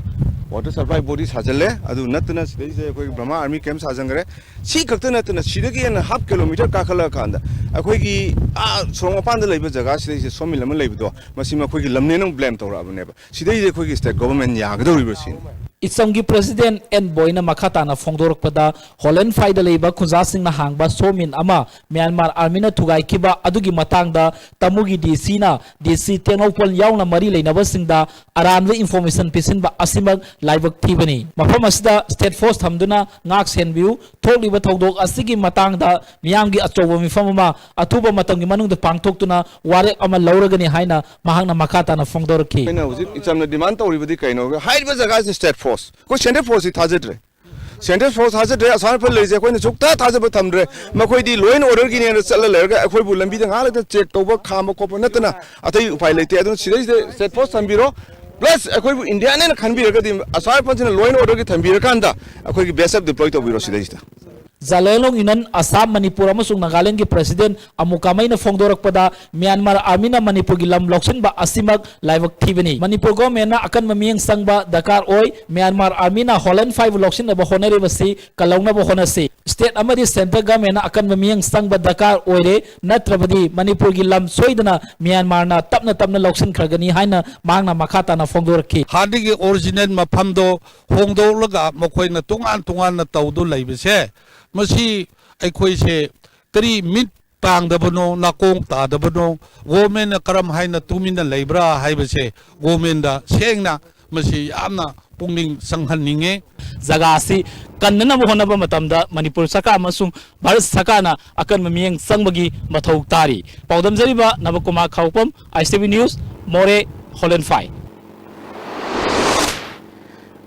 Water supply body ꯁꯥꯖꯜꯂꯦ, ꯑꯗꯨ ꯅꯠꯇꯅ ꯁꯤꯗꯩꯁꯤꯗ ꯑꯩꯈꯣꯏꯒꯤ ꯕ꯭ꯔꯍꯃꯥ ꯑꯥꯔꯃꯤ ꯀꯦꯝꯞ ꯁꯥꯖꯟꯈ꯭ꯔꯦ꯫ ꯁꯤ ꯈꯛꯇ ꯅꯠꯇꯅ ꯁꯤꯗꯒꯤ ꯍꯦꯟꯅ half kilometre ꯀꯥꯈꯠꯂꯛꯑꯀꯥꯟꯗ ꯑꯩꯈꯣꯏꯒꯤ, ꯑꯥ, ꯁꯣꯔꯣꯛ ꯃꯄꯥꯟꯗ ꯂꯩꯕ ꯖꯒꯥꯁꯤꯗꯩꯁꯤꯗ ꯁꯣꯃꯤꯜ ꯑꯃ ꯂꯩꯕꯗꯣ, ꯃꯁꯤ ꯃꯈꯣꯏꯒꯤ ꯂꯝꯅꯦꯅ ꯑꯃꯨꯛ blame ꯇꯧꯔꯛꯑꯕꯅꯦꯕ꯫ ꯁꯤꯗꯩꯗ ꯑꯩꯈꯣꯏꯒꯤ ꯁ꯭ꯇꯦꯠ ꯒꯣꯚꯔꯟꯃꯦꯟꯠ ꯌꯥꯒꯗꯧꯔꯤꯕ꯭ꯔꯣ ꯁꯤꯅꯤ꯫ ꯏꯆꯝꯒꯤ ꯄ꯭ꯔꯦꯁꯤꯗꯦꯟꯠ ꯑꯦꯟ ꯕꯣꯏꯅ ꯃꯈꯥ ꯇꯥꯅ ꯐꯣꯡꯗꯣꯔꯛꯄꯗ, ꯍꯣꯂꯦꯟ ꯐꯥꯏꯗ ꯂꯩꯕ ꯈꯨꯟꯖꯥꯁꯤꯡꯅ ꯍꯥꯡꯕ ꯁꯣꯃꯤꯟ ꯑꯃ ꯃ꯭ꯌꯥꯟꯃꯥꯔ ꯑꯥꯔꯃꯤꯅ ꯊꯨꯒꯥꯏꯈꯤꯕ ꯑꯗꯨꯒꯤ ꯃꯇꯥꯡꯗ ꯇꯥꯃꯨꯒꯤ ꯗꯤ ꯁꯤꯅ ꯗꯤ ꯁꯤ ꯇꯦꯡꯅꯧꯄꯜ ꯌꯥꯎꯅ ꯃꯔꯤ ꯂꯩꯅꯕꯁꯤꯡꯗ ꯑꯔꯥꯟꯕ ꯏꯟꯐꯣꯔꯃꯦꯁꯟ ꯄꯤꯁꯤꯟꯕ ꯑꯁꯤꯃꯛ ꯂꯥꯏꯕꯛ ꯊꯤꯕꯅꯤ꯫ ꯃꯐꯝ ꯑꯁꯤꯗ ꯁ꯭ꯇꯦꯠ ꯐꯣꯔꯁ ꯊꯝꯗꯨꯅ ꯉꯥꯛ ꯁꯦꯟꯕꯤꯌꯨ꯫ ꯊꯣꯛꯂꯤꯕ ꯊꯧꯗꯣꯛ ꯑꯁꯤꯒꯤ ꯃꯇꯥꯡꯗ ꯃꯤꯌꯥꯝꯒꯤ ꯑꯆꯧꯕ ꯃꯤꯐꯝ ꯑꯃ ꯑꯊꯨꯕ ꯃꯇꯝꯒꯤ ꯃꯅꯨꯡꯗ ꯄꯥꯡꯊꯣꯛꯇꯨꯅ ꯋꯥꯔꯦꯞ ꯑꯃ ꯂꯧꯔꯒꯅꯤ ꯍꯥꯏꯅ ꯃꯍꯥꯛꯅ ꯃꯈꯥ ꯇꯥꯅ ꯐꯣꯡꯗꯣꯔꯛꯈꯤ꯫ ꯑꯩꯅ ꯍꯧꯖꯤꯛ ꯏꯆꯝꯅ demand ꯇꯧꯔꯤꯕꯗꯤ ꯀꯩꯅꯣ? ꯍꯥꯏꯔꯤꯕ ꯖꯒꯥꯁꯤ ꯁ꯭ꯇꯦꯠ ꯐꯣꯔꯁ, ꯑꯩꯈꯣꯏ ꯁꯦꯟꯇ꯭ꯔꯦꯜ ꯐꯣꯔꯁꯁꯤ ꯊꯥꯖꯗ꯭ꯔꯦ꯫ ꯁꯦꯟꯇ꯭ꯔꯦꯜ ꯐꯣꯔꯁ ꯊꯥꯖꯗ꯭ꯔꯦ, ꯑꯁꯥꯝ ꯔꯥꯏꯐꯜ ꯂꯩꯔꯤꯁꯦ ꯑꯩꯈꯣꯏꯅ ꯁꯨꯛꯊꯥ ꯊꯥꯖꯕ ꯊꯝꯗ꯭ꯔꯦ꯫ ꯃꯈꯣꯏꯗꯤ law and order ꯒꯤꯅꯦꯅ ꯆꯠꯂ ꯂꯩꯔꯒ ꯑꯩꯈꯣꯏꯕꯨ ꯂꯝꯕꯤꯗ ꯉꯥꯏꯍꯥꯛ ꯂꯩꯇ ꯆꯦꯛ ꯇꯧꯕ, ꯈꯥꯝꯕ ꯈꯣꯠꯄ ꯅꯠꯇꯅ ꯑꯇꯩ ꯎꯄꯥꯏ ꯂꯩꯇꯦ꯫ ꯑꯗꯨꯅ ꯁꯤꯗꯩꯁꯤꯗ ꯁ꯭ꯇꯦꯠ ꯐꯣꯔꯁ ꯊꯝꯕꯤꯔꯣ, Plus ꯑꯩꯈꯣꯏꯕꯨ ꯏꯟꯗꯤꯌꯥꯅꯦꯅ ꯈꯟꯕꯤꯔꯒꯗꯤ ꯑꯁꯥꯝ ꯔꯥꯏꯐꯜꯁꯤꯅ law and orderꯒꯤ ꯊꯝꯕꯤꯔꯀꯥꯟꯗ ꯑꯩꯈꯣꯏꯒꯤ BSF deploy ꯇꯧꯕꯤꯔꯣ ꯁꯤꯗꯩꯁꯤꯗ꯫ Zaliangrong Union Assam, Manipur ꯑꯃꯁꯨꯡ ꯅꯥꯒꯥꯂꯦꯟꯗꯒꯤ President ꯑꯃꯨ ꯀꯥꯃꯩꯅ ꯐꯣꯡꯗꯣꯔꯛꯄꯗ, Myanmar Armyꯅ ꯃꯅꯤꯄꯨꯔꯒꯤ ꯂꯝ ꯂꯧꯁꯤꯟꯕ ꯑꯁꯤꯃꯛ ꯂꯥꯏꯕꯛ ꯊꯤꯕꯅꯤ꯫ ꯃꯅꯤꯄꯨꯔ Governmentꯅ ꯑꯀꯟꯕ ꯃꯤꯠꯌꯦꯡ ꯆꯪꯕ ꯗꯔꯀꯥꯔ ꯑꯣꯏ꯫ Myanmar Armyꯅ Holand Five ꯂꯧꯁꯤꯟꯅꯕ ꯍꯣꯠꯅꯔꯤꯕꯁꯤ ꯀꯜꯍꯧꯅꯕ ꯍꯣꯠꯅꯁꯤ꯫ State ꯑꯃꯗꯤ Central Governmentꯅ ꯑꯀꯟꯕ ꯃꯤꯠꯌꯦꯡ ꯆꯪꯕ ꯗꯔꯀꯥꯔ ꯑꯣꯏꯔꯦ, ꯅꯠꯇ꯭ꯔꯕꯗꯤ ꯃꯅꯤꯄꯨꯔꯒꯤ ꯂꯝ ꯁꯣꯏꯗꯅ ꯃ꯭ꯌꯥꯟꯃꯥꯔꯅ ꯇꯞꯅ ꯇꯞꯅ ꯂꯧꯁꯤꯟꯈ꯭ꯔꯒꯅꯤ ꯍꯥꯏꯅ ꯃꯍꯥꯛꯅ ꯃꯈꯥ ꯇꯥꯅ ꯐꯣꯡꯗꯣꯔꯛꯈꯤ꯫ ꯍꯥꯟꯅꯒꯤ original ꯃꯐꯝꯗꯣ ꯍꯣꯡꯗꯣꯛꯂꯒ ꯃꯈꯣꯏꯅ ꯇꯣꯉꯥꯟ ꯇꯣꯉꯥꯟꯅ ꯇꯧꯗꯨ ꯂꯩꯕꯁꯦ, ꯃꯁꯤ ꯑꯩꯈꯣꯏꯁꯦ ꯀꯔꯤ ꯃꯤꯠ ꯄꯥꯡꯗꯕꯅꯣ, ꯅꯥꯀꯣꯡ ꯇꯥꯗꯕꯅꯣ, Governmentꯅ ꯀꯔꯝ ꯍꯥꯏꯅ ꯇꯨꯃꯤꯟꯅ ꯂꯩꯕ꯭ꯔꯥ ꯍꯥꯏꯕꯁꯦ Governmentꯗ ꯁꯦꯡꯅ ꯃꯁꯤ ꯌꯥꯝꯅ ꯄꯨꯛꯅꯤꯡ ꯆꯪꯍꯟꯅꯤꯡꯉꯤ꯫ ꯖꯒꯥ ꯑꯁꯤ ꯀꯟꯅꯅꯕ ꯍꯣꯠꯅꯕ ꯃꯇꯝꯗ ꯃꯅꯤꯄꯨꯔ ꯁꯔꯀꯥꯔ ꯑꯃꯁꯨꯡ ꯚꯥꯔꯠ ꯁꯔꯀꯥꯔꯅ ꯑꯀꯟꯕ ꯃꯤꯠꯌꯦꯡ ꯆꯪꯕꯒꯤ ꯃꯊꯧ ꯇꯥꯔꯤ꯫ ꯄꯥꯎꯗꯝꯖꯔꯤꯕ ꯅꯕꯀꯨꯃꯥꯔ ꯈꯥꯎꯄꯝ, ICTV News, ꯃꯣꯔꯦ, Holand Five꯫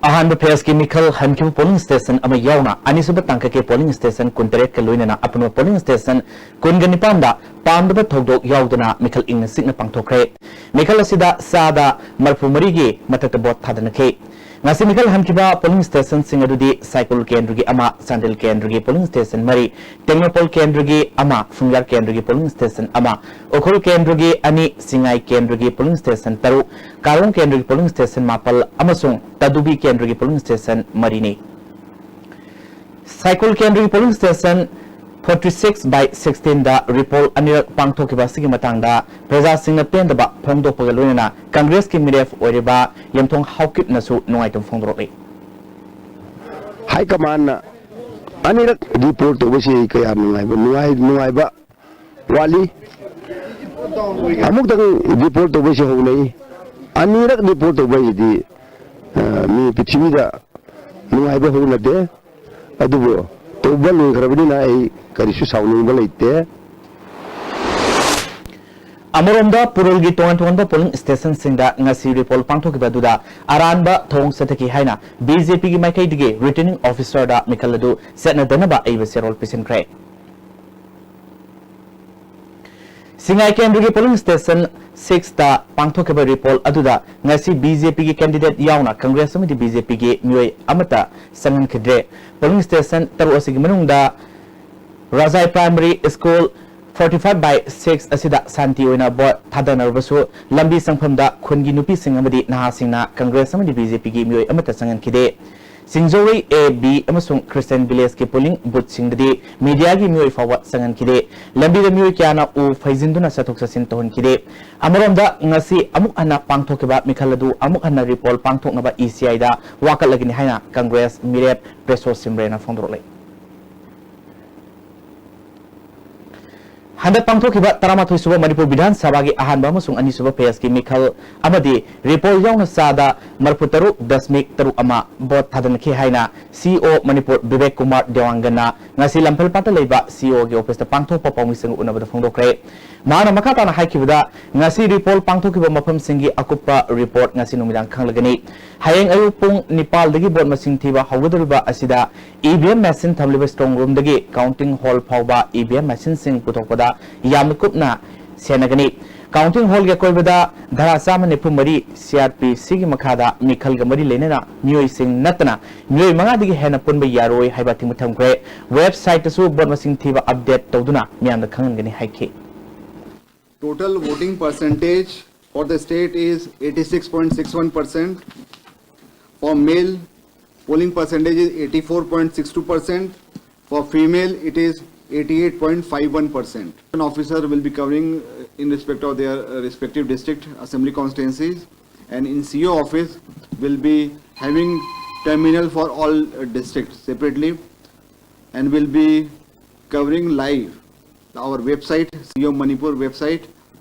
ꯑꯍꯥꯟꯕ phaseꯀꯤ ꯃꯤꯈꯜ ꯍꯟꯈꯤꯕ polling station ꯑꯃ ꯌꯥꯎꯅ ꯑꯅꯤꯁꯨꯕ ꯇꯥꯡꯀꯛꯀꯤ polling station ꯀꯨꯟꯇꯔꯦꯠꯀ ꯂꯣꯏꯅꯅ ꯑꯄꯨꯟꯕ polling station ꯀꯨꯟꯒ ꯅꯤꯄꯥꯟꯗ ꯄꯥꯝꯗꯕ ꯊꯧꯗꯣꯛ ꯌꯥꯎꯗꯅ ꯃꯤꯈꯜ ꯏꯪꯅ ꯆꯤꯛꯅ ꯄꯥꯡꯊꯣꯛꯈ꯭ꯔꯦ꯫ ꯃꯤꯈꯜ ꯑꯁꯤꯗ ꯆꯥꯗ ꯃꯔꯤꯐꯨ ꯃꯔꯤꯒꯤ ꯃꯊꯛꯇ vote ꯊꯥꯗꯅꯈꯤ꯫ ꯉꯁꯤ ꯃꯤꯈꯜ ꯍꯟꯈꯤꯕ polling stationꯁꯤꯡ ꯑꯗꯨꯗꯤ ꯁꯥꯏꯀꯨꯜ ꯀꯦꯟꯗ꯭ꯔꯒꯤ ꯑꯃ, ꯆꯥꯟꯗꯦꯜ ꯀꯦꯟꯗ꯭ꯔꯒꯤ polling station ꯃꯔꯤ, ꯇꯦꯡꯅꯧꯄꯜ ꯀꯦꯟꯗ꯭ꯔꯒꯤ ꯑꯃ, ꯐꯨꯡꯌꯥꯔ ꯀꯦꯟꯗ꯭ꯔꯒꯤ polling station ꯑꯃ, ꯎꯈ꯭ꯔꯨꯜ ꯀꯦꯟꯗ꯭ꯔꯒꯤ ꯑꯅꯤ, ꯁꯤꯡꯉꯥꯏ ꯀꯦꯟꯗ꯭ꯔꯒꯤ polling station ꯇꯔꯨꯛ, ꯀꯥꯔꯣꯡ ꯀꯦꯟꯗ꯭ꯔꯒꯤ polling station ꯃꯥꯄꯜ ꯑꯃꯁꯨꯡ ꯇꯗꯨꯕꯤ ꯀꯦꯟꯗ꯭ꯔꯒꯤ polling station ꯃꯔꯤꯅꯤ꯫ ꯁꯥꯏꯀꯨꯜ ꯀꯦꯟꯗ꯭ꯔꯒꯤ polling station forty six by sixteenꯗ repoll ꯑꯅꯤꯔꯛ ꯄꯥꯡꯊꯣꯛꯈꯤꯕ ꯑꯁꯤꯒꯤ ꯃꯇꯥꯡꯗ ꯄ꯭ꯔꯖꯥꯁꯤꯡꯅ ꯄꯦꯟꯗꯕ ꯐꯣꯡꯗꯣꯛꯄꯒ ꯂꯣꯏꯅꯅ ꯀꯪꯒ꯭ꯔꯦꯁꯀꯤ ꯃꯤꯔꯦꯞ ꯑꯣꯏꯔꯤꯕ ꯌꯦꯝꯊꯣꯡ ꯍꯥꯎꯀꯤꯞꯅꯁꯨ ꯅꯨꯡꯉꯥꯏꯇꯕ ꯐꯣꯡꯗꯣꯔꯛꯂꯤ꯫ High Commandꯅ ꯑꯅꯤꯔꯛ repoll ꯇꯧꯕꯁꯤ ꯑꯩ ꯀꯌꯥ ꯅꯨꯡꯉꯥꯏꯕ, ꯅꯨꯡꯉꯥꯏ-, ꯅꯨꯡꯉꯥꯏꯕ ꯋꯥꯠꯂꯤ꯫ ꯑꯃꯨꯛꯇꯪ repoll ꯇꯧꯕꯁꯤ ꯍꯧꯅꯩ꯫ ꯑꯅꯤꯔꯛ repoll ꯇꯧꯕ ꯍꯥꯏꯁꯤꯗꯤ, ꯑ, ꯃꯤ ꯄ꯭ꯔꯤꯊꯤꯕꯤꯗ ꯅꯨꯡꯉꯥꯏꯕ ꯍꯧꯅꯗꯦ꯫ ꯑꯗꯨꯕꯨ ꯇꯧꯕ ꯂꯣꯏꯈ꯭ꯔꯕꯅꯤꯅ ꯑꯩ ꯀꯔꯤꯁꯨ ꯁꯥꯎꯅꯤꯡꯕ ꯂꯩꯇꯦ꯫ ꯑꯃꯔꯣꯝꯗ ꯄꯨꯔꯨꯜꯒꯤ ꯇꯣꯉꯥꯟ ꯇꯣꯉꯥꯟꯕ polling stationꯁꯤꯡꯗ ꯉꯁꯤ repoll ꯄꯥꯡꯊꯣꯛꯈꯤꯕ ꯑꯗꯨꯗ ꯑꯔꯥꯟꯕ ꯊꯧꯑꯣꯡ ꯆꯠꯊꯈꯤ ꯍꯥꯏꯅ BJPꯒꯤ ꯃꯥꯏꯀꯩꯗꯒꯤ returning officerꯗ ꯃꯤꯈꯜ ꯑꯗꯨ ꯆꯠꯅꯗꯅꯕ ꯑꯏꯕ ꯆꯦꯔꯣꯜ ꯄꯤꯁꯤꯟꯈ꯭ꯔꯦ꯫ ꯁꯤꯡꯉꯥꯏ ꯀꯦꯟꯗ꯭ꯔꯒꯤ polling station ꯁꯤꯛꯁꯇ ꯄꯥꯡꯊꯣꯛꯈꯤꯕ ꯔꯤꯄꯣꯜ ꯑꯗꯨꯗ ꯉꯁꯤ ꯕꯤ ꯖꯦ ꯄꯤꯒꯤ ꯀꯦꯟꯗꯤꯗꯦꯠ ꯌꯥꯎꯅ ꯀꯪꯒ꯭ꯔꯦꯁ ꯑꯃꯗꯤ ꯕꯤ ꯖꯦ ꯄꯤꯒꯤ ꯃꯤꯑꯣꯏ ꯑꯃꯠꯇ ꯆꯪꯍꯟꯈꯤꯗ꯭ꯔꯦ꯫ ꯄꯣꯂꯤꯡ ꯁ꯭ꯇꯦꯁꯟ ꯇꯔꯨꯛ ꯑꯁꯤꯒꯤ ꯃꯅꯨꯡꯗ Rajai primary school forty five by six ꯑꯁꯤꯗ ꯁꯥꯟꯇꯤ ꯑꯣꯏꯅ ꯚꯣꯠ ꯊꯥꯗꯅꯔꯕꯁꯨ ꯂꯝꯕꯤ ꯆꯪꯐꯝꯗ ꯈꯨꯟꯒꯤ ꯅꯨꯄꯤꯁꯤꯡ ꯑꯃꯗꯤ ꯅꯍꯥꯁꯤꯡꯅ ꯀꯪꯒ꯭ꯔꯦꯁ ꯑꯃꯗꯤ ꯕꯤ ꯖꯦ ꯄꯤꯒꯤ ꯃꯤꯑꯣꯏ ꯑꯃꯠꯇ ꯆꯪꯍꯟꯈꯤꯗꯦ꯫ ꯁꯤꯡꯖꯧꯔꯩ ꯑꯦ, ꯕꯤ ꯑꯃꯁꯨꯡ ꯈ꯭ꯔꯤꯁꯇꯤꯌꯟ ꯚꯤꯂꯦꯖꯀꯤ ꯄꯣꯂꯤꯡ ꯕꯨꯊꯁꯤꯡꯗꯗꯤ ꯃꯤꯗꯤꯌꯥꯒꯤ ꯃꯤꯑꯣꯏ ꯐꯥꯎꯕ ꯆꯪꯍꯟꯈꯤꯗꯦ꯫ ꯂꯝꯕꯤꯗ ꯃꯤꯑꯣꯏ ꯀꯌꯥꯅ ꯎ ꯐꯩꯖꯤꯟꯗꯨꯅ ꯆꯠꯊꯣꯛ ꯆꯠꯁꯤꯟ ꯇꯧꯍꯟꯈꯤꯗꯦ꯫ ꯑꯃꯔꯣꯝꯗ, ꯉꯁꯤ ꯑꯃꯨꯛ ꯍꯟꯅ ꯄꯥꯡꯊꯣꯛꯈꯤꯕ ꯃꯤꯈꯜ ꯑꯗꯨ ꯑꯃꯨꯛ ꯍꯟꯅ ꯔꯤꯄꯣꯜ ꯄꯥꯡꯊꯣꯛꯅꯕ ꯏ ꯁꯤ ꯑꯥꯏꯗ ꯋꯥꯀꯠꯂꯒꯅꯤ ꯍꯥꯏꯅ ꯀꯪꯒ꯭ꯔꯦꯁ ꯃꯤꯔꯦꯞ ꯄ꯭ꯔꯦꯁꯣ ꯁꯤꯝꯔꯦꯅ ꯐꯣꯡꯗꯣꯔꯛꯂꯤ꯫ ꯍꯟꯗꯛ ꯄꯥꯡꯊꯣꯛꯈꯤꯕ ꯇꯔꯥꯃꯥꯊꯣꯏ ꯁꯨꯕ ꯃꯅꯤꯄꯨꯔ ꯕꯤꯙꯥꯟ ꯁꯚꯥꯒꯤ ꯑꯍꯥꯟꯕ ꯑꯃꯁꯨꯡ ꯑꯅꯤꯁꯨꯕ ꯐꯦꯖꯀꯤ ꯃꯤꯈꯜ ꯑꯃꯗꯤ ꯔꯤꯄꯣꯜ ꯌꯥꯎꯅ ꯆꯥꯗ ꯃꯔꯤꯐꯨ ꯇꯔꯨꯛ ꯗꯁꯃꯤꯛ ꯇꯔꯨꯛ ꯑꯃ ꯚꯣꯠ ꯊꯥꯗꯅꯈꯤ ꯍꯥꯏꯅ ꯁꯤ ꯏ ꯑꯣ ꯃꯅꯤꯄꯨꯔ ꯕꯤꯕꯦꯛ ꯀꯨꯃꯥꯔ ꯗꯦꯋꯥꯡꯒꯟꯅ ꯉꯁꯤ ꯂꯝꯐꯦꯜꯄꯥꯠꯇ ꯂꯩꯕ ꯁꯤ ꯏ ꯑꯣꯒꯤ ꯑꯣꯐꯤꯁꯇ ꯄꯥꯡꯊꯣꯛꯄ ꯄꯥꯎꯃꯤꯁꯤꯡꯒ ꯎꯅꯕꯗ ꯐꯣꯡꯗꯣꯛꯈ꯭ꯔꯦ꯫ ꯃꯍꯥꯛꯅ ꯃꯈꯥ ꯇꯥꯅ ꯍꯥꯏꯈꯤꯕꯗ, ꯉꯁꯤ ꯔꯤꯄꯣꯜ ꯄꯥꯡꯊꯣꯛꯈꯤꯕ ꯃꯐꯝꯁꯤꯡꯒꯤ ꯑꯀꯨꯞꯄ ꯔꯤꯄꯣꯔꯠ ꯉꯁꯤ ꯅꯨꯃꯤꯗꯥꯡ ꯈꯪꯂꯒꯅꯤ꯫ ꯍꯌꯦꯡ ꯑꯌꯨꯛ ꯄꯨꯡ ꯅꯤꯄꯥꯜꯗꯒꯤ ꯚꯣꯠ ꯃꯁꯤꯡ ꯊꯤꯕ ꯍꯧꯒꯗꯧꯔꯤꯕ ꯑꯁꯤꯗ ꯏ ꯚꯤ ꯑꯦꯝ ꯃꯦꯁꯤꯟ ꯊꯝꯂꯤꯕ ꯁ꯭ꯇ꯭ꯔꯣꯡ ꯔꯨꯝꯗꯒꯤ ꯀꯥꯎꯟꯇꯤꯡ ꯍꯣꯜ ꯐꯥꯎꯕ ꯏ ꯚꯤ ꯑꯦꯝ ꯃꯦꯁꯤꯟꯁꯤꯡ ꯄꯨꯊꯣꯛꯄꯗ ꯌꯥꯝꯅ ꯀꯨꯞꯅ ꯁꯦꯟꯅꯒꯅꯤ꯫ ꯀꯥꯎꯟꯇꯤꯡ ꯍꯣꯜꯒꯤ ꯑꯀꯣꯏꯕꯗ ꯙꯥꯔꯥ ꯆꯥꯝꯃ ꯅꯤꯐꯨ ꯃꯔꯤ ꯁꯤ ꯑꯥꯔ ꯄꯤ ꯁꯤꯒꯤ ꯃꯈꯥꯗ ꯃꯤꯈꯜꯒ ꯃꯔꯤ ꯂꯩꯅꯅ ꯃꯤꯑꯣꯏꯁꯤꯡ ꯅꯠꯇꯅ ꯃꯤꯑꯣꯏ ꯃꯉꯥꯗꯒꯤ ꯍꯦꯟꯅ ꯄꯨꯟꯕ ꯌꯥꯔꯣꯏ ꯍꯥꯏꯕ ꯑꯊꯤꯡꯕ ꯊꯝꯈ꯭ꯔꯦ꯫ ꯋꯦꯕꯁꯥꯏꯠꯇꯁꯨ ꯚꯣꯠ ꯃꯁꯤꯡ ꯊꯤꯕ ꯑꯞꯗꯦꯠ ꯇꯧꯗꯨꯅ ꯃꯤꯌꯥꯝꯗ ꯈꯪꯍꯟꯒꯅꯤ ꯍꯥꯏꯈꯤ꯫ Total voting percentage for the state is eighty-six point six one percent. For male, polling percentage is eighty-four point six two percent. For female, it is eighty-eight point five one percent. An officer will be covering, uh, in respect of their, uh, respective district assembly constituencies, and in C O office will be having terminal for all, uh, districts separately, and will be covering live. Our website, C O Manipur website,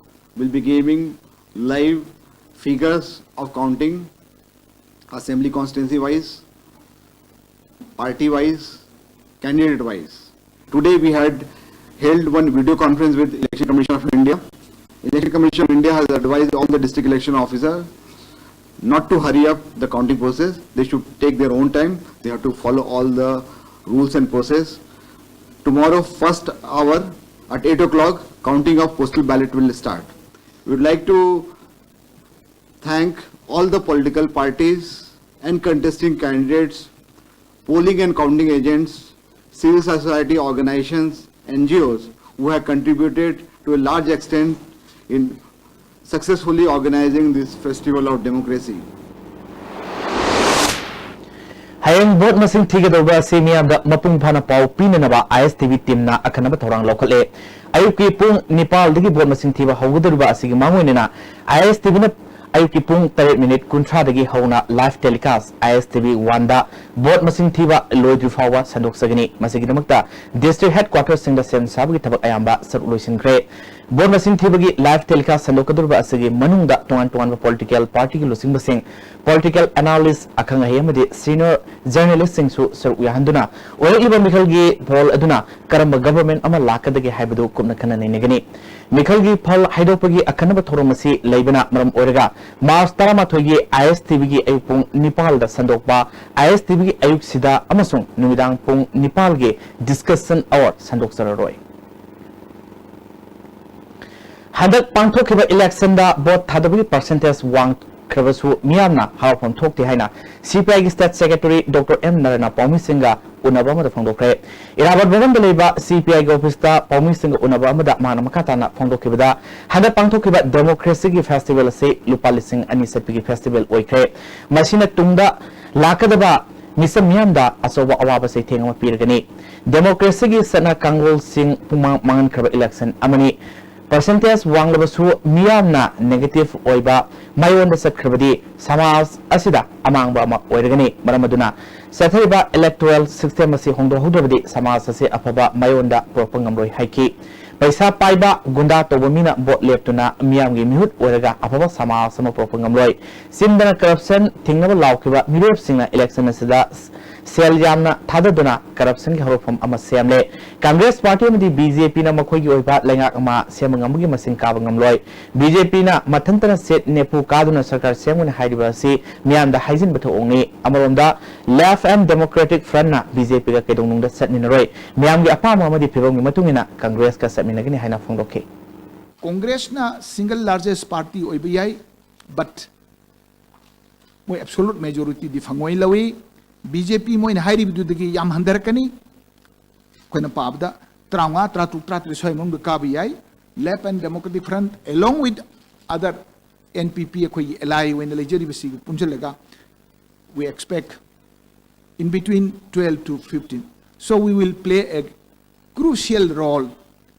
will be giving live figures of counting, assembly constituency wise, party wise, candidate wise. Today we had held one video conference with Election Commission of India. Election Commission of India has advised all the district election officer not to hurry up the counting process. They should take their own time. They have to follow all the rules and process. Tomorrow, first hour at eight o'clock, counting of postal ballot will start. We would like to thank all the political parties and contesting candidates, polling and counting agents, civil society organizations, N G Os who have contributed to a large extent in successfully organizing this festival of democracy. ꯍꯌꯦꯡ vote ꯃꯁꯤꯡ ꯊꯤꯒꯗꯧꯕ ꯑꯁꯤ ꯃꯤꯌꯥꯝꯗ ꯃꯄꯨꯡ ꯐꯥꯅ ꯄꯥꯎ ꯄꯤꯅꯅꯕ ꯑꯥꯏ ꯑꯦꯁ T V ꯇꯤꯝꯅ ꯑꯀꯟꯅꯕ ꯊꯧꯔꯥꯡ ꯂꯧꯈꯠꯂꯦ꯫ ꯑꯌꯨꯛꯀꯤ ꯄꯨꯡ ꯅꯤꯄꯥꯜꯗꯒꯤ ꯚꯣꯠ ꯃꯁꯤꯡ ꯊꯤꯕ ꯍꯧꯒꯗꯧꯔꯤꯕ ꯑꯁꯤꯒꯤ ꯃꯥꯡꯑꯣꯏꯅꯅ ꯑꯥꯏ ꯑꯦꯁ ꯇꯤ ꯚꯤꯅ ꯑꯌꯨꯛꯀꯤ ꯄꯨꯡ ꯇꯔꯦꯠ ꯃꯤꯅꯤꯠ ꯀꯨꯟꯊ꯭ꯔꯥꯗꯒꯤ ꯍꯧꯅ live telecast ꯑꯥꯏ ꯑꯦꯁ ꯇꯤ ꯚꯤ ꯋꯥꯟꯗ ꯚꯣꯠ ꯃꯁꯤꯡ ꯊꯤꯕ ꯂꯣꯏꯗ꯭ꯔꯤ ꯐꯥꯎꯕ ꯁꯟꯗꯣꯛꯆꯒꯅꯤ꯫ ꯃꯁꯤꯒꯤꯗꯃꯛꯇ district headquarterꯁꯤꯡꯗ ꯁꯦꯝ ꯁꯥꯕꯒꯤ ꯊꯕꯛ ꯑꯌꯥꯝꯕ ꯁꯔꯨꯛ ꯂꯣꯏꯁꯤꯟꯈ꯭ꯔꯦ꯫ ꯚꯣꯠ ꯃꯁꯤꯡ ꯊꯤꯕꯒꯤ live telecast ꯁꯟꯗꯣꯛꯀꯗꯧꯔꯤꯕ ꯑꯁꯤꯒꯤ ꯃꯅꯨꯡꯗ ꯇꯣꯉꯥꯟ ꯇꯣꯉꯥꯟꯕ political partyꯒꯤ ꯂꯨꯆꯤꯡꯕꯁꯤꯡ, political analyst, ꯑꯈꯪ ꯑꯍꯩ ꯑꯃꯗꯤ senior journalistꯁꯤꯡꯁꯨ ꯁꯔꯨꯛ ꯌꯥꯍꯟꯗꯨꯅ ꯑꯣꯏꯔꯛꯂꯤꯕ ꯃꯤꯈꯜꯒꯤ poll ꯑꯗꯨꯅ ꯀꯔꯝꯕ government ꯑꯃ ꯂꯥꯛꯀꯗꯒꯦ ꯍꯥꯏꯕꯗꯨ ꯀꯨꯞꯅ ꯈꯟꯅ ꯅꯩꯅꯒꯅꯤ꯫ ꯃꯤꯈꯜꯒꯤ ꯐꯜ ꯍꯥꯏꯗꯣꯛꯄꯒꯤ ꯑꯈꯟꯅꯕ ꯊꯧꯔꯝ ꯑꯁꯤ ꯂꯩꯕꯅ ꯃꯔꯝ ꯑꯣꯏꯔꯒ March ꯇꯔꯥꯃꯥꯊꯣꯏꯒꯤ ꯑꯥꯏ ꯑꯦꯁ ꯇꯤ ꯚꯤꯒꯤ ꯑꯌꯨꯛ ꯄꯨꯡ ꯅꯤꯄꯥꯜꯗ ꯁꯟꯗꯣꯛꯄ ꯑꯥꯏ ꯑꯦꯁ ꯇꯤ ꯚꯤꯒꯤ ꯑꯌꯨꯛꯁꯤꯗ ꯑꯃꯁꯨꯡ ꯅꯨꯃꯤꯗꯥꯡ ꯄꯨꯡ ꯅꯤꯄꯥꯜꯒꯤ discussion hour ꯁꯟꯗꯣꯛꯆꯔꯔꯣꯏ꯫ ꯍꯟꯗꯛ ꯄꯥꯡꯊꯣꯛꯈꯤꯕ electionꯗ vote ꯊꯥꯗꯕꯒꯤ percentage ꯋꯥꯡꯈ꯭ꯔꯕꯁꯨ ꯃꯤꯌꯥꯝꯅ ꯍꯔꯥꯎꯐꯝ ꯊꯣꯛꯇꯦ ꯍꯥꯏꯅ ꯁꯤ ꯄꯤ ꯑꯥꯏꯒꯤ state secretary Doctor ꯑꯦꯝ ꯅꯔꯅ ꯄꯥꯎꯃꯤꯁꯤꯡꯒ ꯎꯅꯕ ꯑꯃꯗ ꯐꯣꯡꯗꯣꯛꯈ꯭ꯔꯦ꯫ ꯏꯔꯥꯕꯣꯠ ꯚꯕꯟꯗ ꯂꯩꯕ ꯁꯤ ꯄꯤ ꯑꯥꯏꯒꯤ officeꯇ ꯄꯥꯎꯃꯤꯁꯤꯡꯒ ꯎꯅꯕ ꯑꯃꯗ ꯃꯍꯥꯛꯅ ꯃꯈꯥ ꯇꯥꯅ ꯐꯣꯡꯗꯣꯛꯈꯤꯕꯗ, ꯍꯟꯗꯛ ꯄꯥꯡꯊꯣꯛꯈꯤꯕ democracyꯒꯤ festival ꯑꯁꯤ ꯂꯨꯄꯥ ꯂꯤꯁꯤꯡ ꯑꯅꯤ ꯆꯠꯄꯒꯤ festival ꯑꯣꯏꯈ꯭ꯔꯦ꯫ ꯃꯁꯤꯅ ꯇꯨꯡꯗ ꯂꯥꯛꯀꯗꯕ ꯃꯤꯆꯝ ꯃꯤꯌꯥꯝꯗ ꯑꯆꯧꯕ ꯑꯋꯥꯕ ꯆꯩꯊꯦꯡ ꯑꯃ ꯄꯤꯔꯒꯅꯤ꯫ Democracyꯒꯤ ꯆꯠꯅ ꯀꯥꯡꯂꯣꯟꯁꯤꯡ ꯄꯨꯡꯃꯥꯡ ꯃꯥꯡꯍꯟꯈ꯭ꯔꯕ election ꯑꯃꯅꯤ꯫ Percentage ꯋꯥꯡꯂꯕꯁꯨ ꯃꯤꯌꯥꯝꯅ negative ꯑꯣꯏꯕ ꯃꯥꯏꯑꯣꯟꯗ ꯆꯠꯈ꯭ꯔꯕꯗꯤ ꯁꯃꯥꯖ ꯑꯁꯤꯗ ꯑꯃꯥꯡꯕ ꯑꯃ ꯑꯣꯏꯔꯒꯅꯤ꯫ ꯃꯔꯝ ꯑꯗꯨꯅ ꯆꯠꯊꯔꯤꯕ electoral system ꯑꯁꯤ ꯍꯣꯡꯗꯣꯛꯍꯧꯗ꯭ꯔꯕꯗꯤ ꯁꯃꯥꯖ ꯑꯁꯤ ꯑꯐꯕ ꯃꯥꯏꯑꯣꯟꯗ ꯄꯨꯔꯛꯄ ꯉꯝꯂꯣꯏ ꯍꯥꯏꯈꯤ꯫ ꯄꯩꯁꯥ ꯄꯥꯏꯕ ꯒꯨꯟꯗꯥ ꯇꯧꯕ ꯃꯤꯅ vote ꯂꯦꯞꯇꯨꯅ ꯃꯤꯌꯥꯝꯒꯤ ꯃꯤꯍꯨꯠ ꯑꯣꯏꯔꯒ ꯑꯐꯕ ꯁꯃꯥꯖ ꯑꯃ ꯄꯨꯔꯛꯄ ꯉꯝꯂꯣꯏ꯫ ꯆꯤꯟꯗꯅ corruption ꯊꯤꯡꯅꯕ ꯂꯥꯎꯈꯤꯕ ꯃꯤꯔꯦꯞꯁꯤꯡꯅ election ꯑꯁꯤꯗ ꯁꯦꯜ ꯌꯥꯝꯅ ꯊꯥꯗꯗꯨꯅ corruptionꯒꯤ ꯍꯧꯔꯛꯐꯝ ꯑꯃ ꯁꯦꯝꯂꯦ꯫ Congress party ꯑꯃꯗꯤ B J Pꯅ ꯃꯈꯣꯏꯒꯤ ꯑꯣꯏꯕ ꯂꯩꯉꯥꯛ ꯑꯃ ꯁꯦꯝꯕ ꯉꯝꯕꯒꯤ ꯃꯁꯤꯡ ꯀꯥꯕ ꯉꯝꯂꯣꯏ꯫ B J Pꯅ ꯃꯊꯟꯇꯅ seat ꯅꯤꯐꯨ ꯀꯥꯗꯨꯅ ꯁꯔꯀꯥꯔ ꯁꯦꯝꯒꯅꯤ ꯍꯥꯏꯔꯤꯕ ꯑꯁꯤ ꯃꯤꯌꯥꯝꯗ ꯍꯥꯏꯖꯤꯟꯕ ꯊꯧꯑꯣꯡꯅꯤ꯫ ꯑꯃꯔꯣꯝꯗ, Left and Democratic Frontꯅ B J Pꯒ ꯀꯩꯗꯧꯅꯨꯡꯗ ꯆꯠꯃꯤꯟꯅꯔꯣꯏ꯫ ꯃꯤꯌꯥꯝꯒꯤ ꯑꯄꯥꯝꯕ ꯑꯃꯗꯤ ꯐꯤꯚꯝꯒꯤ ꯃꯇꯨꯡ ꯏꯟꯅ Congressꯀ ꯆꯠꯃꯤꯟꯅꯒꯅꯤ ꯍꯥꯏꯅ ꯐꯣꯡꯗꯣꯛꯈꯤ꯫ ꯀꯣꯡꯒ꯭ꯔꯦꯁꯅ single largest party ꯑꯣꯏꯕ ꯌꯥꯏ, but ꯃꯣꯏ absolute majorityꯗꯤ ꯐꯪꯉꯣꯏ ꯂꯧꯏ꯫ ꯕꯤ ꯖꯦ ꯄꯤ ꯃꯣꯏꯅ ꯍꯥꯏꯔꯤꯕꯗꯨꯗꯒꯤ ꯌꯥꯝ ꯍꯟꯊꯔꯛꯀꯅꯤ꯫ ꯑꯩꯈꯣꯏꯅ ꯄꯥꯕꯗ ꯇꯔꯥꯃꯉꯥ, ꯇꯔꯥꯇꯔꯨꯛ, ꯇꯔꯥꯇꯔꯦꯠ ꯁ꯭ꯋꯥꯏ ꯃꯅꯨꯡꯗ ꯀꯥꯕ ꯌꯥꯏ꯫ Left and Democratic Front along with other N P P ꯑꯩꯈꯣꯏꯒꯤ ally ꯑꯣꯏꯅ ꯂꯩꯖꯔꯤꯕꯁꯤꯒ ꯄꯨꯟꯁꯤꯜꯂꯒ we expect in between twelve to fifteen. So we will play a crucial role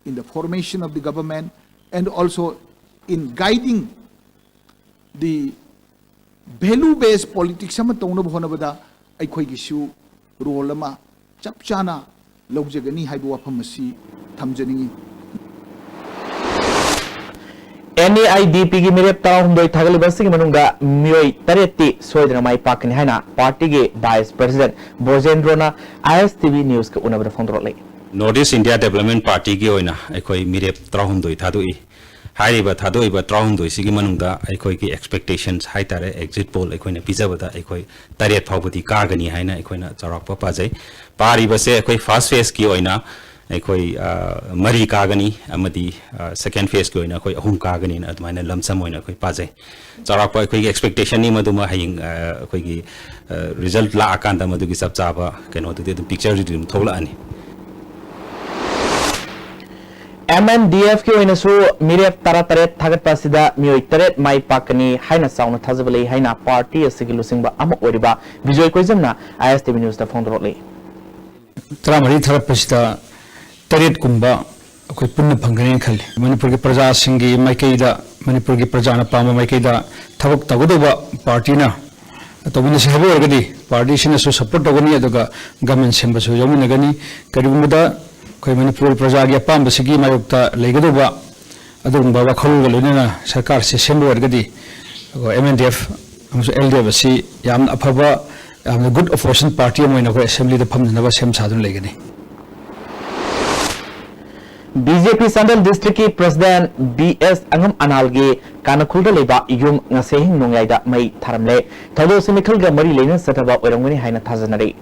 in the formation of the government and also in guiding the value based politics ꯑꯃ ꯇꯧꯅꯕ ꯍꯣꯠꯅꯕꯗ ꯑꯩꯈꯣꯏꯒꯤꯁꯨ role ꯑꯃ ꯆꯞ ꯆꯥꯅ ꯂꯧꯖꯒꯅꯤ ꯍꯥꯏꯕ ꯋꯥꯐꯝ ꯑꯁꯤ ꯊꯝꯖꯅꯤꯡꯏ꯫ N A I D P ꯒꯤ ꯃꯤꯔꯦꯞ ꯇꯔꯥꯍꯨꯝꯗꯣꯏ ꯊꯥꯒꯠꯂꯤꯕ ꯑꯁꯤꯒꯤ ꯃꯅꯨꯡꯗ ꯃꯤꯑꯣꯏ ꯇꯔꯦꯠꯇꯤ ꯁꯣꯏꯗꯅ ꯃꯥꯏ ꯄꯥꯛꯀꯅꯤ ꯍꯥꯏꯅ party ꯒꯤ vice president ꯕ꯭ꯔꯣꯖꯦꯟꯗ꯭ꯔꯣꯅ I S T V news ꯀ ꯎꯅꯕꯗ ꯐꯣꯡꯗꯣꯔꯛꯂꯤ꯫ North East India Development Party ꯒꯤ ꯑꯣꯏꯅ ꯑꯩꯈꯣꯏ ꯃꯤꯔꯦꯞ ꯇꯔꯥꯍꯨꯝꯗꯣꯏ ꯊꯥꯗꯣꯛꯏ꯫ ꯍꯥꯏꯔꯤꯕ ꯊꯥꯗꯣꯛꯏꯕ ꯇꯔꯥꯍꯨꯝꯗꯣꯏꯁꯤꯒꯤ ꯃꯅꯨꯡꯗ ꯑꯩꯈꯣꯏꯒꯤ expectations ꯍꯥꯏꯇꯥꯔꯦ, exit poll ꯑꯩꯈꯣꯏꯅ ꯄꯤꯖꯕꯗ ꯑꯩꯈꯣꯏ ꯇꯔꯦꯠ ꯐꯥꯎꯕꯗꯤ ꯀꯥꯒꯅꯤ ꯍꯥꯏꯅ ꯑꯩꯈꯣꯏꯅ ꯆꯥꯎꯔꯥꯛꯄ ꯄꯥꯖꯩ꯫ ꯄꯥꯔꯤꯕꯁꯦ ꯑꯩꯈꯣꯏ first phase ꯀꯤ ꯑꯣꯏꯅ ꯑꯩꯈꯣꯏ ꯃꯔꯤ ꯀꯥꯒꯅꯤ ꯑꯃꯗꯤ second phase ꯀꯤ ꯑꯣꯏꯅ ꯑꯩꯈꯣꯏ ꯑꯍꯨꯝ ꯀꯥꯒꯅꯤꯅ ꯑꯗꯨꯃꯥꯏꯅ ꯂꯝꯁꯝ ꯑꯣꯏꯅ ꯑꯩꯈꯣꯏ ꯄꯥꯖꯩ꯫ ꯆꯥꯎꯔꯥꯛꯄ ꯑꯩꯈꯣꯏꯒꯤ expectation ꯅꯤ ꯃꯗꯨꯃ ꯍꯌꯦꯡ ꯑꯩꯈꯣꯏꯒꯤ result ꯂꯥꯛꯑꯀꯥꯟꯗ ꯃꯗꯨꯒꯤ ꯆꯞ ꯆꯥꯕ ꯀꯩꯅꯣꯗꯨꯗꯤ ꯑꯗꯨꯝ picture ꯗꯨꯗꯤ ꯑꯗꯨꯝ ꯊꯣꯛꯂꯛꯑꯅꯤ꯫ M N D F ꯀꯤ ꯑꯣꯏꯅꯁꯨ ꯃꯤꯔꯦꯞ ꯇꯔꯥꯇꯔꯦꯠ ꯊꯥꯒꯠꯄ ꯑꯁꯤꯗ ꯃꯤꯑꯣꯏ ꯇꯔꯦꯠ ꯃꯥꯏ ꯄꯥꯛꯀꯅꯤ ꯍꯥꯏꯅ ꯆꯥꯎꯅ ꯊꯥꯖꯕ ꯂꯩ ꯍꯥꯏꯅ party ꯑꯁꯤꯒꯤ ꯂꯨꯆꯤꯡꯕ ꯑꯃ ꯑꯣꯏꯔꯤꯕ Bijoy ꯀꯣꯏꯖꯝꯅ I S T V news ꯇ ꯐꯣꯡꯗꯣꯔꯛꯂꯤ꯫ ꯇꯔꯥꯃꯔꯤ ꯊꯥꯒꯠꯄꯁꯤꯗ ꯇꯔꯦꯠ ꯀꯨꯝꯕ ꯑꯩꯈꯣꯏ ꯄꯨꯟꯅ ꯐꯪꯒꯅꯤꯅ ꯈꯜꯂꯤ꯫ ꯃꯅꯤꯄꯨꯔꯒꯤ ꯄ꯭ꯔꯖꯥꯁꯤꯡꯒꯤ ꯃꯥꯏꯀꯩꯗ, ꯃꯅꯤꯄꯨꯔꯒꯤ ꯄ꯭ꯔꯖꯥꯅ ꯄꯥꯝꯕ ꯃꯥꯏꯀꯩꯗ ꯊꯕꯛ ꯇꯧꯒꯗꯧꯕ party ꯅ ꯇꯧꯃꯤꯟꯅꯁꯤ ꯍꯥꯏꯕ ꯑꯣꯏꯔꯒꯗꯤ party ꯁꯤꯅꯁꯨ support ꯇꯧꯒꯅꯤ, ꯑꯗꯨꯒ government ꯁꯦꯝꯕꯁꯨ ꯌꯥꯎꯃꯤꯟꯅꯒꯅꯤ꯫ ꯀꯔꯤꯒꯨꯝꯕꯗ ꯑꯩꯈꯣꯏ ꯃꯅꯤꯄꯨꯔ ꯄ꯭ꯔꯖꯥꯒꯤ ꯑꯄꯥꯝꯕꯁꯤꯒꯤ ꯃꯥꯌꯣꯛꯇ ꯂꯩꯒꯗꯧꯕ ꯑꯗꯨꯒꯨꯝꯕ ꯋꯥꯈꯜꯂꯣꯟꯒ ꯂꯣꯏꯅꯅ ꯁꯔꯀꯥꯔꯁꯦ ꯁꯦꯝꯕ ꯑꯣꯏꯔꯒꯗꯤ ꯑꯩꯈꯣꯏ M N D F ꯑꯃꯁꯨꯡ L D F ꯑꯁꯤ ꯌꯥꯝꯅ ꯑꯐꯕ, ꯌꯥꯝꯅ good opposition party ꯑꯃ ꯑꯣꯏꯅ ꯑꯩꯈꯣꯏ assembly ꯗ ꯐꯝꯅꯅꯕ ꯁꯦꯝ ꯁꯥꯗꯨꯅ ꯂꯩꯒꯅꯤ꯫ B J P Chandel district ꯀꯤ president B S ꯑꯉꯝ ꯑꯅꯥꯜꯒꯤ ꯀꯥꯅꯈꯨꯜꯗ ꯂꯩꯕ ꯌꯨꯝ ꯉꯁꯦꯍꯤꯡ ꯅꯣꯡꯌꯥꯏꯗ ꯃꯩ ꯊꯥꯔꯝꯂꯦ꯫ ꯊꯧꯗꯣꯛ ꯑꯁꯤ ꯃꯤꯈꯜꯒ ꯃꯔꯤ ꯂꯩꯅꯅ ꯆꯠꯊꯕ ꯑꯣꯏꯔꯝꯒꯅꯤ ꯍꯥꯏꯅ ꯊꯥꯖꯅꯔꯤ꯫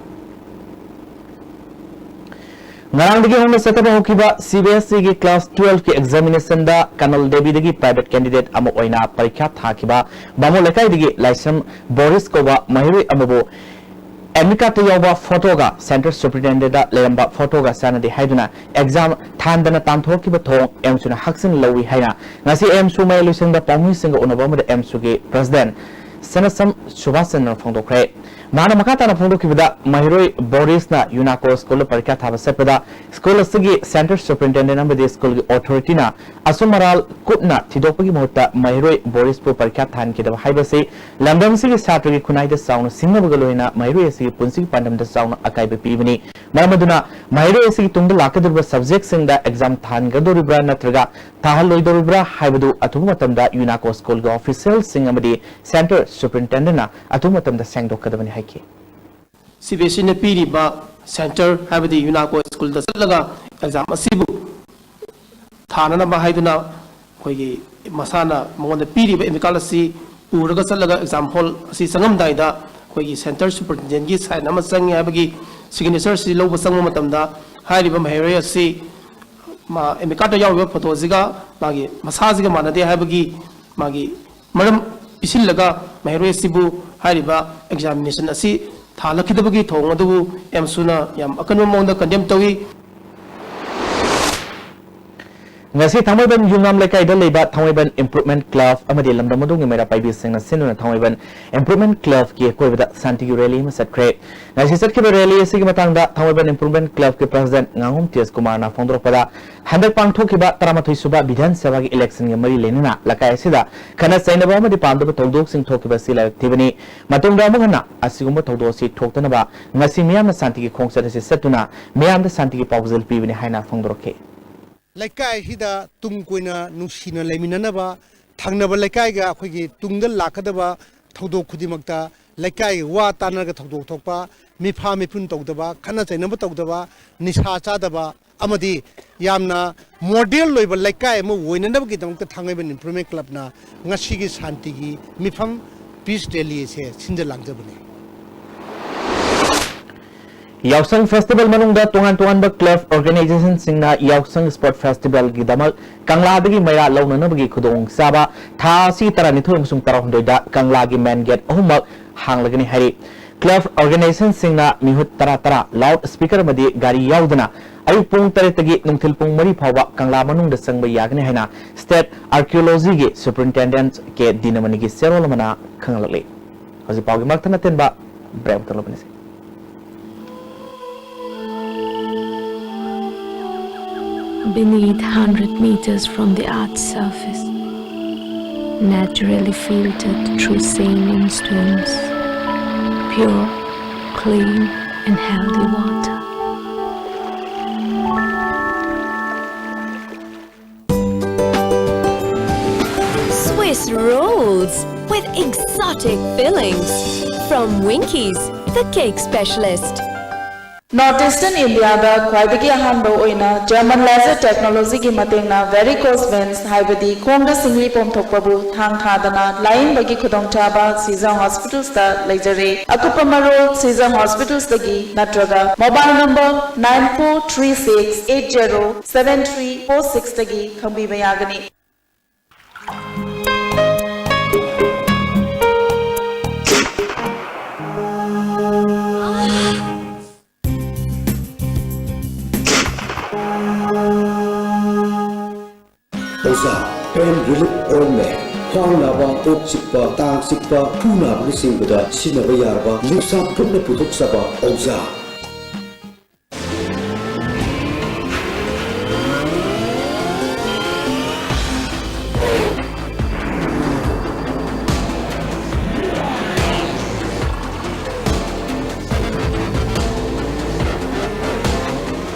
ꯉꯔꯥꯡꯗꯒꯤ ꯍꯧꯅ ꯆꯠꯊꯕ ꯍꯧꯈꯤꯕ CBSEꯒꯤ class twelveꯀꯤ examinationꯗ ꯀꯅꯜ ꯗꯦꯕꯤꯗꯒꯤ private candidate ꯑꯃ ꯑꯣꯏꯅ ꯄꯔꯤꯈ꯭ꯌꯥ ꯊꯥꯈꯤꯕ ꯕꯥꯃꯣꯟ ꯂꯩꯀꯥꯏꯗꯒꯤ ꯂꯥꯏꯁ꯭ꯔꯝ ꯕꯣꯔꯤꯁ ꯀꯧꯕ ꯃꯍꯩꯔꯣꯏ ꯑꯃꯕꯨ admit cardꯇ ꯌꯥꯎꯕ photoꯒ center superintendentꯗ ꯂꯩꯔꯝꯕ photoꯒ ꯆꯥꯟꯅꯗꯦ ꯍꯥꯏꯗꯨꯅ exam ꯊꯥꯟꯗꯅ ꯇꯥꯟꯊꯣꯛꯈꯤꯕ ꯊꯧꯑꯣꯡ AMSUꯅ ꯍꯛꯆꯤꯟ ꯂꯧꯏ ꯍꯥꯏꯅ ꯉꯁꯤ AMSU ꯃꯌꯥꯏ ꯂꯣꯏꯁꯪꯗ ꯄꯥꯎꯃꯤꯁꯤꯡꯒ ꯎꯅꯕ ꯑꯃꯗ AMSUꯒꯤ president ꯁꯅꯁꯝ ꯁꯨꯕꯥꯁ ꯆꯟꯗ꯭ꯔꯅ ꯐꯣꯡꯗꯣꯛꯈ꯭ꯔꯦ꯫ ꯃꯍꯥꯛꯅ ꯃꯈꯥ ꯇꯥꯅ ꯐꯣꯡꯗꯣꯛꯈꯤꯕꯗ, ꯃꯍꯩꯔꯣꯏ ꯕꯣꯔꯤꯁꯅ UNACO schoolꯗ ꯄꯔꯤꯈ꯭ꯌꯥ ꯊꯥꯕ ꯆꯠꯄꯗ school ꯑꯁꯤꯒꯤ center superintendent ꯑꯃꯗꯤ schoolꯒꯤ authorityꯅ ꯑꯆꯨꯝ ꯑꯔꯥꯜ ꯀꯨꯞꯅ ꯊꯤꯗꯣꯛꯄꯒꯤ ꯃꯍꯨꯠꯇ ꯃꯍꯩꯔꯣꯏ ꯕꯣꯔꯤꯁꯄꯨ ꯄꯔꯤꯈ꯭ꯌꯥ ꯊꯥꯍꯟꯈꯤꯗꯕ ꯍꯥꯏꯕꯁꯤ ꯂꯝꯗꯝꯁꯤꯒꯤ ꯁꯥꯇ꯭ꯔꯒꯤ ꯈꯨꯟꯅꯥꯏꯗ ꯆꯥꯎꯅ ꯁꯤꯡꯅꯕꯒ ꯂꯣꯏꯅꯅ ꯃꯍꯩꯔꯣꯏ ꯑꯁꯤꯒꯤ ꯄꯨꯟꯁꯤꯒꯤ ꯄꯥꯟꯗꯝꯗ ꯆꯥꯎꯅ ꯑꯀꯥꯏꯕ ꯄꯤꯕꯅꯤ꯫ ꯃꯔꯝ ꯑꯗꯨꯅ ꯃꯍꯩꯔꯣꯏ ꯑꯁꯤꯒꯤ ꯇꯨꯡꯗ ꯂꯥꯛꯀꯗꯧꯔꯤꯕ subjectꯁꯤꯡꯗ exam ꯊꯥꯍꯟꯒꯗꯧꯔꯤꯕ꯭ꯔꯥ ꯅꯠꯇ꯭ꯔꯒ ꯊꯥꯍꯜꯂꯣꯏꯗꯧꯔꯤꯕ꯭ꯔꯥ ꯍꯥꯏꯕꯗꯨ ꯑꯊꯨꯕ ꯃꯇꯝꯗ UNACO schoolꯒꯤ officialꯁꯤꯡ ꯑꯃꯗꯤ center superintendentꯅ ꯑꯊꯨꯕ ꯃꯇꯝꯗ ꯁꯦꯡꯗꯣꯛꯀꯗꯕꯅꯤ ꯍꯥꯏꯈꯤ꯫ CBSEꯅ ꯄꯤꯔꯤꯕ center ꯍꯥꯏꯕꯗꯤ UNACO schoolꯗ ꯆꯠꯂꯒ exam ꯑꯁꯤꯕꯨ ꯊꯥꯅꯅꯕ ꯍꯥꯏꯗꯨꯅ ꯑꯩꯈꯣꯏꯒꯤ ꯃꯁꯥꯅ ꯃꯉꯣꯟꯗ ꯄꯤꯔꯤꯕ admit card ꯑꯁꯤ ꯄꯨꯔꯒ ꯆꯠꯂꯒ exam hall ꯑꯁꯤ ꯆꯪꯉꯝꯗꯥꯏꯗ ꯑꯩꯈꯣꯏꯒꯤ center superintendentꯀꯤ sign ꯑꯃ ꯆꯪꯉꯤ ꯍꯥꯏꯕꯒꯤ signature ꯑꯁꯤ ꯂꯧꯕ ꯆꯪꯕ ꯃꯇꯝꯗ ꯍꯥꯏꯔꯤꯕ ꯃꯍꯩꯔꯣꯏ ꯑꯁꯤ ꯃꯥ admit cardꯇ ꯌꯥꯎꯔꯤꯕ photoꯁꯤꯒ ꯃꯥꯒꯤ ꯃꯁꯥꯁꯤꯒ ꯃꯥꯟꯅꯗꯦ ꯍꯥꯏꯕꯒꯤ ꯃꯥꯒꯤ ꯃꯔꯝ ꯄꯤꯁꯤꯜꯂꯒ ꯃꯍꯩꯔꯣꯏ ꯑꯁꯤꯕꯨ ꯍꯥꯏꯔꯤꯕ examination ꯑꯁꯤ ꯊꯥꯍꯜꯂꯛꯈꯤꯗꯕꯒꯤ ꯊꯧꯑꯣꯡ ꯑꯗꯨꯕꯨ AMSUꯅ ꯌꯥꯝ ꯑꯀꯟꯕ ꯃꯑꯣꯡꯗ condemn ꯇꯧꯏ꯫ ꯉꯁꯤ ꯊꯥꯡꯃꯩꯕꯟ ꯌꯨꯝꯅꯥꯝ ꯂꯩꯀꯥꯏꯗ ꯂꯩꯕ ꯊꯥꯡꯃꯩꯕꯟ Improvement Club ꯑꯃꯗꯤ ꯂꯝꯗꯝ ꯑꯗꯨꯒꯤ ꯃꯩꯔꯥ ꯄꯥꯏꯕꯤꯁꯤꯡꯅ ꯁꯤꯟꯗꯨꯅ ꯊꯥꯡꯃꯩꯕꯟ Improvement Clubꯀꯤ ꯑꯀꯣꯏꯕꯗ ꯁꯥꯟꯇꯤꯒꯤ rally ꯑꯃ ꯆꯠꯈ꯭ꯔꯦ꯫ ꯉꯁꯤ ꯆꯠꯈꯤꯕ rally ꯑꯁꯤꯒꯤ ꯃꯇꯥꯡꯗ ꯊꯥꯡꯃꯩꯕꯟ Improvement Clubꯀꯤ president ꯉꯥꯉꯣꯝ ꯇꯦꯖ ꯀꯨꯃꯥꯔꯅ ꯐꯣꯡꯗꯣꯔꯛꯄꯗ, ꯍꯟꯗꯛ ꯄꯥꯡꯊꯣꯛꯈꯤꯕ ꯇꯔꯥꯃꯥꯊꯣꯏ ꯁꯨꯕ ꯕꯤꯙꯥꯟ ꯁꯚꯥꯒꯤ electionꯒ ꯃꯔꯤ ꯂꯩꯅꯅ ꯂꯩꯀꯥꯏ ꯑꯁꯤꯗ ꯈꯠꯅ ꯆꯩꯅꯕ ꯑꯃꯗꯤ ꯄꯥꯝꯗꯕ ꯊꯧꯗꯣꯛꯁꯤꯡ ꯊꯣꯛꯈꯤꯕ ꯑꯁꯤ ꯂꯥꯏꯕꯛ ꯊꯤꯕꯅꯤ꯫ ꯃꯇꯨꯡꯗ ꯑꯃꯨꯛ ꯍꯟꯅ ꯑꯁꯤꯒꯨꯝꯕ ꯊꯧꯗꯣꯛ ꯑꯁꯤ ꯊꯣꯛꯇꯅꯕ ꯉꯁꯤ ꯃꯤꯌꯥꯝꯅ ꯁꯥꯟꯇꯤꯒꯤ ꯈꯣꯡꯆꯠ ꯑꯁꯤ ꯆꯠꯇꯨꯅ ꯃꯤꯌꯥꯝꯗ ꯁꯥꯟꯇꯤꯒꯤ ꯄꯥꯎꯖꯦꯜ ꯄꯤꯕꯅꯤ ꯍꯥꯏꯅ ꯐꯣꯡꯗꯣꯔꯛꯈꯤ꯫ ꯂꯩꯀꯥꯏ ꯑꯁꯤꯗ ꯇꯨꯡ ꯀꯣꯏꯅ ꯅꯨꯡꯁꯤꯅ ꯂꯩꯃꯤꯟꯅꯅꯕ, ꯊꯪꯅꯕ ꯂꯩꯀꯥꯏꯒ ꯑꯩꯈꯣꯏꯒꯤ ꯇꯨꯡꯗ ꯂꯥꯛꯀꯗꯕ ꯊꯧꯗꯣꯛ ꯈꯨꯗꯤꯡꯃꯛꯇ ꯂꯩꯀꯥꯏꯒꯤ ꯋꯥ ꯇꯥꯅꯔꯒ ꯊꯧꯗꯣꯛ ꯊꯣꯛꯄ, ꯃꯤꯐꯥ ꯃꯤꯄꯨꯟ ꯇꯧꯗꯕ, ꯈꯠꯅ ꯆꯩꯅꯕ ꯇꯧꯗꯕ, ꯅꯤꯁꯥ ꯆꯥꯗꯕ ꯑꯃꯗꯤ ꯌꯥꯝꯅ model ꯑꯣꯏꯕ ꯂꯩꯀꯥꯏ ꯑꯃ ꯑꯣꯏꯅꯅꯕꯒꯤꯗꯃꯛꯇ ꯊꯥꯡꯃꯩꯕꯟ Improvement Clubꯅ ꯉꯁꯤꯒꯤ ꯁꯥꯟꯇꯤꯒꯤ ꯃꯤꯐꯝ peace rally ꯑꯁꯦ ꯁꯤꯟꯖ ꯂꯥꯡꯖꯕꯅꯤ꯫ ꯌꯥꯎꯁꯪ ꯐꯦꯁꯇꯤꯚꯦꯜ ꯃꯅꯨꯡꯗ ꯇꯣꯉꯥꯟ ꯇꯣꯉꯥꯟꯕ ꯀ꯭ꯂꯕ ꯑꯣꯔꯒꯅꯥꯏꯖꯦꯁꯟꯁꯤꯡꯅ ꯌꯥꯎꯁꯪ ꯁ꯭ꯄꯣꯔꯠ ꯐꯦꯁꯇꯤꯚꯦꯜꯒꯤꯗꯃꯛ ꯀꯪꯂꯥꯗꯒꯤ ꯃꯩꯔꯥ ꯂꯧꯅꯅꯕꯒꯤ ꯈꯨꯗꯣꯡꯆꯥꯕ ꯊꯥ ꯑꯁꯤ ꯇꯔꯥꯅꯤꯊꯣꯏ ꯑꯃꯁꯨꯡ ꯇꯔꯥꯍꯨꯝꯗꯣꯏꯗ ꯀꯪꯂꯥꯒꯤ ꯃꯦꯟ ꯒꯦꯠ ꯑꯍꯨꯝꯃꯛ ꯍꯥꯡꯂꯒꯅꯤ ꯍꯥꯏꯔꯤ꯫ ꯀ꯭ꯂꯕ ꯑꯣꯔꯒꯅꯥꯏꯖꯦꯁꯟꯁꯤꯡꯅ ꯃꯤꯍꯨꯠ ꯇꯔꯥ ꯇꯔꯥ, ꯂꯥꯎꯗ ꯁ꯭ꯄꯤꯀꯔ ꯑꯃꯗꯤ ꯒꯥꯔꯤ ꯌꯥꯎꯗꯅ ꯑꯌꯨꯛ ꯄꯨꯡ ꯇꯔꯦꯠꯇꯒꯤ ꯅꯨꯡꯊꯤꯜ ꯄꯨꯡ ꯃꯔꯤ ꯐꯥꯎꯕ ꯀꯪꯂꯥ ꯃꯅꯨꯡꯗ ꯆꯪꯕ ꯌꯥꯒꯅꯤ ꯍꯥꯏꯅ ꯁ꯭ꯇꯦꯠ ꯑꯥꯔꯀꯤꯑꯣꯂꯣꯖꯤꯒꯤ ꯁꯨꯄꯔꯤꯟꯇꯦꯟꯗꯦꯟꯠ ꯀꯦ ꯗꯤꯅꯃꯅꯤꯒꯤ ꯆꯦꯔꯣꯜ ꯑꯃꯅ ꯈꯪꯍꯜꯂꯛꯂꯤ꯫ ꯍꯧꯖꯤꯛ ꯄꯥꯎꯒꯤ ꯃꯔꯛꯇ ꯑꯇꯦꯟꯕ ꯕ꯭ꯔꯦꯛ ꯑꯃꯇ ꯂꯧꯕꯅꯤꯁꯤ꯫ Beneath, hundred meters from the earth's surface, naturally filtered through saline stones, pure, clean, and healthy water. Swiss rolls with exotic fillings from Winkies, the cake specialist. North eastern ꯏꯟꯗꯤꯌꯥꯗ ꯈ꯭ꯋꯥꯏꯗꯒꯤ ꯑꯍꯥꯟꯕ ꯑꯣꯏꯅ ꯖꯔꯃꯟ ꯂꯦꯖꯔ ꯇꯦꯛꯅꯣꯂꯣꯖꯤꯒꯤ ꯃꯇꯦꯡꯅ ꯚꯦꯔꯤꯀꯣꯁ ꯚꯦꯟꯁ, ꯍꯥꯏꯕꯗꯤ ꯈꯣꯡꯗ ꯁꯤꯡꯂꯤ ꯄꯣꯝꯊꯣꯛꯄꯕꯨ ꯊꯥꯡ ꯊꯥꯗꯅ ꯂꯥꯌꯦꯡꯕꯒꯤ ꯈꯨꯗꯣꯡꯆꯥꯕ ꯁꯤꯖꯥ ꯍꯣꯁꯄꯤꯇꯥꯜꯁꯇ ꯂꯩꯖꯔꯦ꯫ ꯑꯀꯨꯞꯄ ꯃꯔꯣꯜ ꯁꯤꯖꯥ ꯍꯣꯁꯄꯤꯇꯥꯜꯁꯇꯒꯤ ꯅꯠꯇ꯭ꯔꯒ mobile number nine four three six eight zero seven three four sixꯇꯒꯤ ꯈꯪꯕꯤꯕ ꯌꯥꯒꯅꯤ꯫ ꯑꯣꯖꯥ, pain relief ointment, ꯈ꯭ꯋꯥꯡ ꯅꯥꯕ, ꯀꯣꯛ ꯆꯤꯛꯄ, ꯇꯥꯡ ꯆꯤꯛꯄ, ꯈꯨ ꯅꯥꯕꯅꯆꯤꯡꯕꯗ ꯁꯤꯖꯤꯟꯅꯕ ꯌꯥꯔꯕ ꯂꯤꯛꯁꯥ ꯒ꯭ꯔꯨꯞꯅ ꯄꯨꯊꯣꯛꯆꯕ ꯑꯣꯖꯥ꯫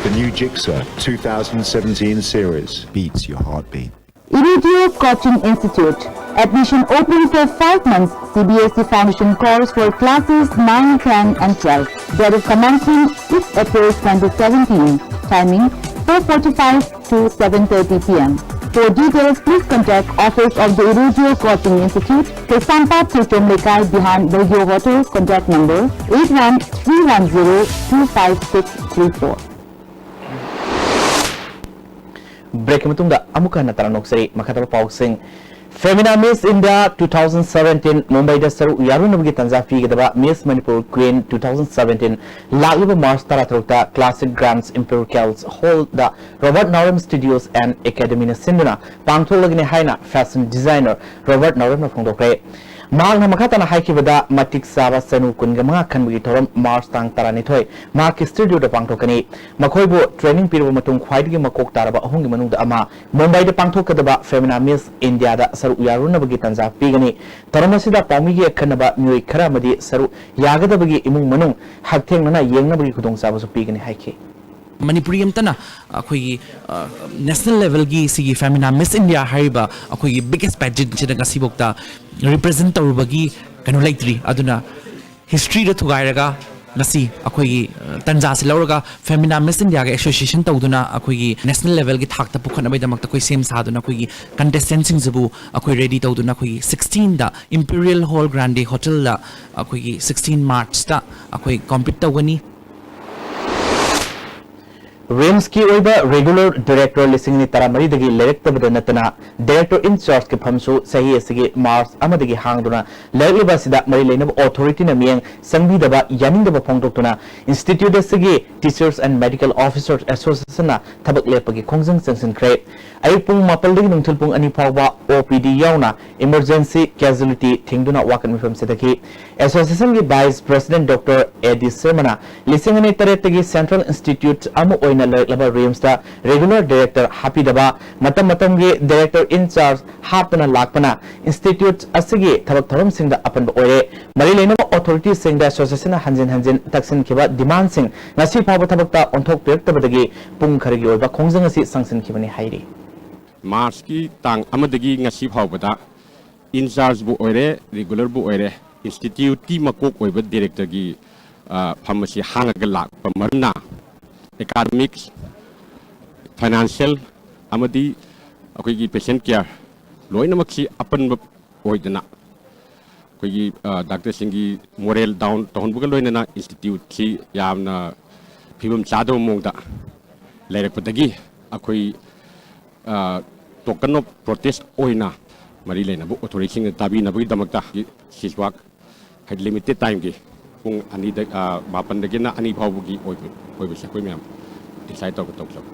The new Jigsaw two thousand seventeen series beats your heartbeat. Irudio Coaching Institute. Admission open for five months C B S E Foundation course for classes nine, ten and twelve. Date of commencement sixth April twenty seventeen. Timing four forty-five to seven thirty P M. For details, please contact Office of the Irudio Coaching Institute, Kaisampad Churchom Lekai behind Belgio Hotel, contact number eight one Three one zero two five six three four. Break ꯀꯤ ꯃꯇꯨꯡꯗ ꯑꯃꯨꯛ ꯍꯟꯅ ꯇꯔꯥꯝꯅ ꯑꯣꯛꯆꯔꯤ꯫ ꯃꯈꯥ ꯇꯥꯕ ꯄꯥꯎꯁꯤꯡ꯫ Femina Miss India two thousand seventeen ꯃꯨꯝꯕꯥꯏꯗ ꯁꯔꯨꯛ ꯌꯥꯔꯨꯅꯕꯒꯤ ꯇꯥꯟꯖꯥ ꯄꯤꯒꯗꯕ Miss Manipur Queen two thousand seventeen ꯂꯥꯛꯂꯤꯕ ꯃꯥꯔꯆ ꯇꯔꯥꯇꯔꯨꯛꯇ Classic Grounds Imperial College Hall ꯗ Robert Naorem Studios and Academy ꯅ ꯁꯤꯟꯗꯨꯅ ꯄꯥꯡꯊꯣꯛꯂꯒꯅꯤ ꯍꯥꯏꯅ fashion designer Robert Naorem ꯅ ꯐꯣꯡꯗꯣꯛꯈ꯭ꯔꯦ꯫ ꯃꯍꯥꯛꯅ ꯃꯈꯥ ꯇꯥꯅ ꯍꯥꯏꯈꯤꯕꯗ, ꯃꯇꯤꯛ ꯆꯥꯕ ꯆꯅꯨ ꯀꯨꯟꯒ ꯃꯉꯥ ꯈꯟꯕꯒꯤ ꯊꯧꯔꯝ ꯃꯥꯔꯆ ꯇꯥꯡ ꯇꯔꯥꯅꯤꯊꯣꯏ ꯃꯍꯥꯛꯀꯤ studio ꯗ ꯄꯥꯡꯊꯣꯛꯀꯅꯤ꯫ ꯃꯈꯣꯏꯕꯨ training ꯄꯤꯔꯕ ꯃꯇꯨꯡ ꯈ꯭ꯋꯥꯏꯗꯒꯤ ꯃꯀꯣꯛ ꯇꯥꯔꯕ ꯑꯍꯨꯝꯒꯤ ꯃꯅꯨꯡꯗ ꯑꯃ ꯃꯨꯝꯕꯥꯏꯗ ꯄꯥꯡꯊꯣꯛꯀꯗꯕ Femina Miss India ꯗ ꯁꯔꯨꯛ ꯌꯥꯔꯨꯅꯕꯒꯤ ꯇꯥꯟꯖꯥ ꯄꯤꯒꯅꯤ꯫ ꯊꯧꯔꯝ ꯑꯁꯤꯗ ꯄꯥꯎꯃꯤꯒꯤ ꯑꯈꯟꯅꯕ ꯃꯤꯑꯣꯏ ꯈꯔ ꯑꯃꯗꯤ ꯁꯔꯨꯛ ꯌꯥꯒꯗꯕꯒꯤ ꯏꯃꯨꯡ ꯃꯅꯨꯡ ꯍꯛꯊꯦꯡꯅꯅ ꯌꯦꯡꯅꯕꯒꯤ ꯈꯨꯗꯣꯡꯆꯥꯕꯁꯨ ꯄꯤꯒꯅꯤ ꯍꯥꯏꯈꯤ꯫ ꯃꯅꯤꯄꯨꯔꯤ ꯑꯃꯠꯇꯅ ꯑꯩꯈꯣꯏꯒꯤ, ꯑ, national level ꯒꯤ ꯁꯤꯒꯤ Femina Miss India ꯍꯥꯏꯔꯤꯕ ꯑꯩꯈꯣꯏꯒꯤ biggest pageant ꯁꯤꯗ ꯉꯁꯤꯐꯥꯎꯗ represent ꯇꯧꯔꯨꯕꯒꯤ ꯀꯩꯅꯣ ꯂꯩꯇ꯭ꯔꯤ꯫ ꯑꯗꯨꯅ history ꯗ ꯊꯨꯒꯥꯏꯔꯒ ꯉꯁꯤ ꯑꯩꯈꯣꯏꯒꯤ, ꯑ, ꯇꯟꯖꯥꯁꯤ ꯂꯧꯔꯒ Femina Miss India ꯒ association ꯇꯧꯗꯨꯅ ꯑꯩꯈꯣꯏꯒꯤ national level ꯒꯤ ꯊꯥꯛꯇ ꯄꯨꯈꯠꯅꯕꯒꯤꯗꯃꯛꯇ ꯑꯩꯈꯣꯏ ꯁꯦꯝ ꯁꯥꯗꯨꯅ ꯑꯩꯈꯣꯏꯒꯤ contestant ꯁꯤꯡꯁꯤꯕꯨ ꯑꯩꯈꯣꯏ ready ꯇꯧꯗꯨꯅ ꯑꯩꯈꯣꯏꯒꯤ sixteen ꯗ Imperial Hall Grande Hotel ꯗ ꯑꯩꯈꯣꯏꯒꯤ sixteen March ꯇ ꯑꯩꯈꯣꯏ compete ꯇꯧꯒꯅꯤ꯫ RIMS ꯀꯤ ꯑꯣꯏꯕ regular director ꯂꯤꯁꯤꯡ ꯑꯅꯤ ꯇꯔꯥꯃꯔꯤꯗꯒꯤ ꯂꯩꯔꯛꯇꯕꯗ ꯅꯠꯇꯅ, director in charge ꯀꯤ ꯐꯝꯁꯨ ꯆꯍꯤ ꯑꯁꯤꯒꯤ ꯃꯥꯔꯆ ꯑꯃꯗꯒꯤ ꯍꯥꯡꯗꯨꯅ ꯂꯩꯔꯛꯂꯤꯕ ꯑꯁꯤꯗ ꯃꯔꯤ ꯂꯩꯅꯕ authority ꯅ ꯃꯤꯠꯌꯦꯡ ꯆꯪꯕꯤꯗꯕ ꯌꯥꯅꯤꯡꯗꯕ ꯐꯣꯡꯗꯣꯛꯇꯨꯅ institute ꯑꯁꯤꯒꯤ Teachers and Medical Officers Association ꯅ ꯊꯕꯛ ꯂꯦꯞꯄꯒꯤ ꯈꯣꯡꯖꯪ ꯆꯪꯁꯤꯟꯈ꯭ꯔꯦ꯫ ꯑꯌꯨꯛ ꯄꯨꯡ ꯃꯥꯄꯜꯗꯒꯤ ꯅꯨꯡꯊꯤꯜ ꯄꯨꯡ ꯑꯅꯤ ꯐꯥꯎꯕ OPD ꯌꯥꯎꯅ emergency casualty ꯊꯤꯡꯗꯨꯅ ꯋꯥꯀꯠ ꯃꯤꯐꯝ ꯆꯠꯊꯈꯤ꯫ Association ꯒꯤ Vice President Doctor A D ꯁꯔꯃꯅ ꯂꯤꯁꯤꯡ ꯑꯅꯤ ꯇꯔꯦꯠꯇꯒꯤ Central Institute ꯑꯃ ꯑꯣꯏꯅ ꯂꯩꯔꯛꯂꯕ RIMS ꯇ regular director ꯍꯥꯞꯄꯤꯗꯕ, ꯃꯇꯝ ꯃꯇꯝꯒꯤ director in charge ꯍꯥꯞꯇꯅ ꯂꯥꯛꯄꯅ institute ꯑꯁꯤꯒꯤ ꯊꯕꯛ ꯊꯧꯔꯝꯁꯤꯡꯗ ꯑꯄꯟꯕ ꯑꯣꯏꯔꯦ꯫ ꯃꯔꯤ ꯂꯩꯅꯕ authority ꯁꯤꯡꯗ association ꯅ ꯍꯟꯖꯤꯟ ꯍꯟꯖꯤꯟ ꯇꯛꯁꯤꯟꯈꯤꯕ demand ꯁꯤꯡ ꯉꯁꯤ ꯐꯥꯎꯕ ꯊꯕꯛꯇ ꯑꯣꯟꯊꯣꯛꯄꯤꯔꯛꯇꯕꯗꯒꯤ ꯄꯨꯡ ꯈꯔꯒꯤ ꯑꯣꯏꯕ ꯈꯣꯡꯖꯪ ꯑꯁꯤ ꯆꯪꯁꯤꯟꯈꯤꯕꯅꯤ ꯍꯥꯏꯔꯤ꯫ ꯃꯥꯔꯆꯀꯤ ꯇꯥꯡ ꯑꯃꯗꯒꯤ ꯉꯁꯤ ꯐꯥꯎꯕꯗ in charge ꯕꯨ ꯑꯣꯏꯔꯦ, regular ꯕꯨ ꯑꯣꯏꯔꯦ, institute ꯀꯤ ꯃꯀꯣꯛ ꯑꯣꯏꯕ director ꯒꯤ, ꯑ, ꯐꯝ ꯑꯁꯤ ꯍꯥꯡꯉꯒ ꯂꯥꯛꯄ ꯃꯔꯝꯅ academics, financial ꯑꯃꯗꯤ ꯑꯩꯈꯣꯏꯒꯤ patient care ꯂꯣꯏꯅꯃꯛꯁꯤ ꯑꯄꯟꯕ ꯑꯣꯏꯗꯅ ꯑꯩꯈꯣꯏꯒꯤ ꯗꯥꯛꯇꯔꯁꯤꯡꯒꯤ ꯃꯣꯔꯦꯜ ꯗꯥꯎꯟ ꯇꯧꯍꯟꯕꯒ ꯂꯣꯏꯅꯅ ꯏꯟꯁꯇꯤꯇ꯭ꯌꯨꯠꯁꯤ ꯌꯥꯝꯅ ꯐꯤꯕꯝ ꯆꯥꯗꯕ ꯃꯑꯣꯡꯗ ꯂꯩꯔꯛꯄꯗꯒꯤ ꯑꯩꯈꯣꯏ ꯇꯣꯀꯟ ꯑꯣꯐ ꯄ꯭ꯔꯣꯇꯦꯁ ꯑꯣꯏꯅ ꯃꯔꯤ ꯂꯩꯅꯕ ꯑꯣꯊꯣꯔꯤꯇꯤꯁꯤꯡꯅ ꯇꯥꯕꯤꯅꯕꯒꯤꯗꯃꯛꯇ ꯁꯤꯁꯋꯥꯛ ꯍꯥꯏꯗꯤ ꯂꯤꯃꯤꯇꯦꯠ ꯇꯥꯏꯝꯒꯤ ꯄꯨꯡ ꯑꯅꯤꯗ ꯃꯥꯄꯟꯗꯒꯤꯅ ꯑꯅꯤ ꯐꯥꯎꯕꯒꯤ ꯑꯣꯏꯕ ꯑꯣꯏꯕꯁꯦ ꯑꯩꯈꯣꯏ ꯃꯌꯥꯝ ꯗꯤꯁꯥꯏꯠ ꯇꯧꯔꯒ ꯇꯧꯖꯕ꯫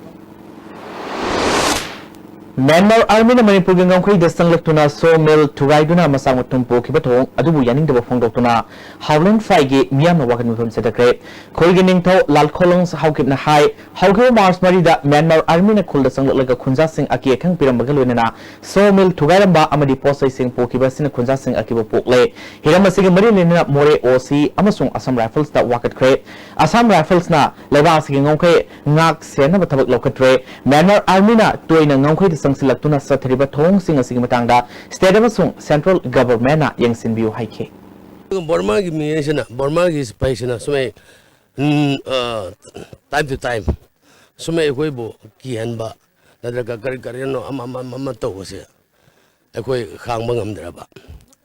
ꯃ꯭ꯌꯥꯟꯃꯥꯔ ꯑꯥꯔꯃꯤꯅ ꯃꯅꯤꯄꯨꯔꯒꯤ ꯉꯝꯈꯩꯗ ꯆꯪꯂꯛꯇꯨꯅ ꯁꯣ ꯃꯤꯜ ꯊꯨꯒꯥꯏꯗꯨꯅ ꯃꯆꯥꯛ ꯃꯊꯨꯝ ꯄꯨꯈꯤꯕ ꯊꯧꯑꯣꯡ ꯑꯗꯨꯕꯨ ꯌꯥꯅꯤꯡꯗꯕ ꯐꯣꯡꯗꯣꯛꯇꯨꯅ ꯍꯥꯎꯂꯦꯟ ꯐꯥꯏꯒꯤ ꯃꯤꯌꯥꯝꯅ ꯋꯥꯀꯠ ꯃꯤꯐꯝ ꯆꯠꯊꯈ꯭ꯔꯦ꯫ ꯈꯨꯜꯒꯤ ꯅꯤꯡꯊꯧ ꯂꯥꯜꯈꯣꯂꯣꯡ ꯍꯥꯎꯀꯤꯞꯅ ꯍꯥꯏ, ꯍꯧꯈꯤꯕ ꯃꯥꯔꯆ ꯃꯔꯤꯗ ꯃ꯭ꯌꯥꯟꯃꯥꯔ ꯑꯥꯔꯃꯤꯅ ꯈꯨꯜꯗ ꯆꯪꯂꯛꯂꯒ ꯈꯨꯟꯖꯥꯁꯤꯡ ꯑꯀꯤ ꯑꯈꯪ ꯄꯤꯔꯝꯕꯒ ꯂꯣꯏꯅꯅ ꯁꯣ ꯃꯤꯜ ꯊꯨꯒꯥꯏꯔꯝꯕ ꯑꯃꯗꯤ ꯄꯣꯠ ꯆꯩꯁꯤꯡ ꯄꯨꯈꯤꯕ ꯑꯁꯤꯅ ꯈꯨꯟꯖꯥꯁꯤꯡ ꯑꯀꯤꯕ ꯄꯣꯛꯂꯦ꯫ ꯍꯤꯔꯝ ꯑꯁꯤꯒ ꯃꯔꯤ ꯂꯩꯅꯅ ꯃꯣꯔꯦ ꯑꯣ ꯁꯤ ꯑꯃꯁꯨꯡ ꯑꯁꯥꯝ ꯔꯥꯏꯐꯜꯁꯇ ꯋꯥꯀꯠꯈ꯭ꯔꯦ꯫ ꯑꯁꯥꯝ ꯔꯥꯏꯐꯜꯁꯅ ꯂꯩꯕꯥꯛ ꯑꯁꯤꯒꯤ ꯉꯝꯈꯩ ꯉꯥꯛ ꯁꯦꯟꯅꯕ ꯊꯕꯛ ꯂꯧꯈꯠꯇ꯭ꯔꯦ꯫ ꯃ꯭ꯌꯥꯟꯃꯥꯔ ꯑꯥꯔꯃꯤꯅ ꯇꯣꯏꯅ ꯉꯝꯈꯩꯗ ꯆꯪꯁꯤꯜꯂꯛꯇꯨꯅ ꯆꯠꯊꯔꯤꯕ ꯊꯧꯑꯣꯡꯁꯤꯡ ꯑꯁꯤꯒꯤ ꯃꯇꯥꯡꯗ ꯁ꯭ꯇꯦꯠ ꯑꯃꯁꯨꯡ ꯁꯦꯟꯇ꯭ꯔꯦꯜ ꯒꯚꯔꯟꯃꯦꯟꯠꯅ ꯌꯦꯡꯁꯤꯟꯕꯤꯌꯨ ꯍꯥꯏꯈꯤ꯫ ꯕꯔꯃꯥꯒꯤ ꯃꯤ ꯍꯥꯏꯁꯤꯅ, ꯕꯔꯃꯥꯒꯤ ꯁꯤꯐꯥꯏꯁꯤꯅ ꯁꯨꯃꯥꯏ ꯎꯝ, ꯑ, time to time ꯁꯨꯃꯥꯏ ꯑꯩꯈꯣꯏꯕꯨ ꯀꯤꯍꯟꯕ ꯅꯠꯇ꯭ꯔꯒ ꯀꯔꯤ ꯀꯔꯤꯅꯣ ꯑꯃ ꯑꯃ ꯑꯃ ꯑꯃ ꯇꯧꯕꯁꯦ ꯑꯩꯈꯣꯏ ꯈꯥꯡꯕ ꯉꯝꯗ꯭ꯔꯕ꯫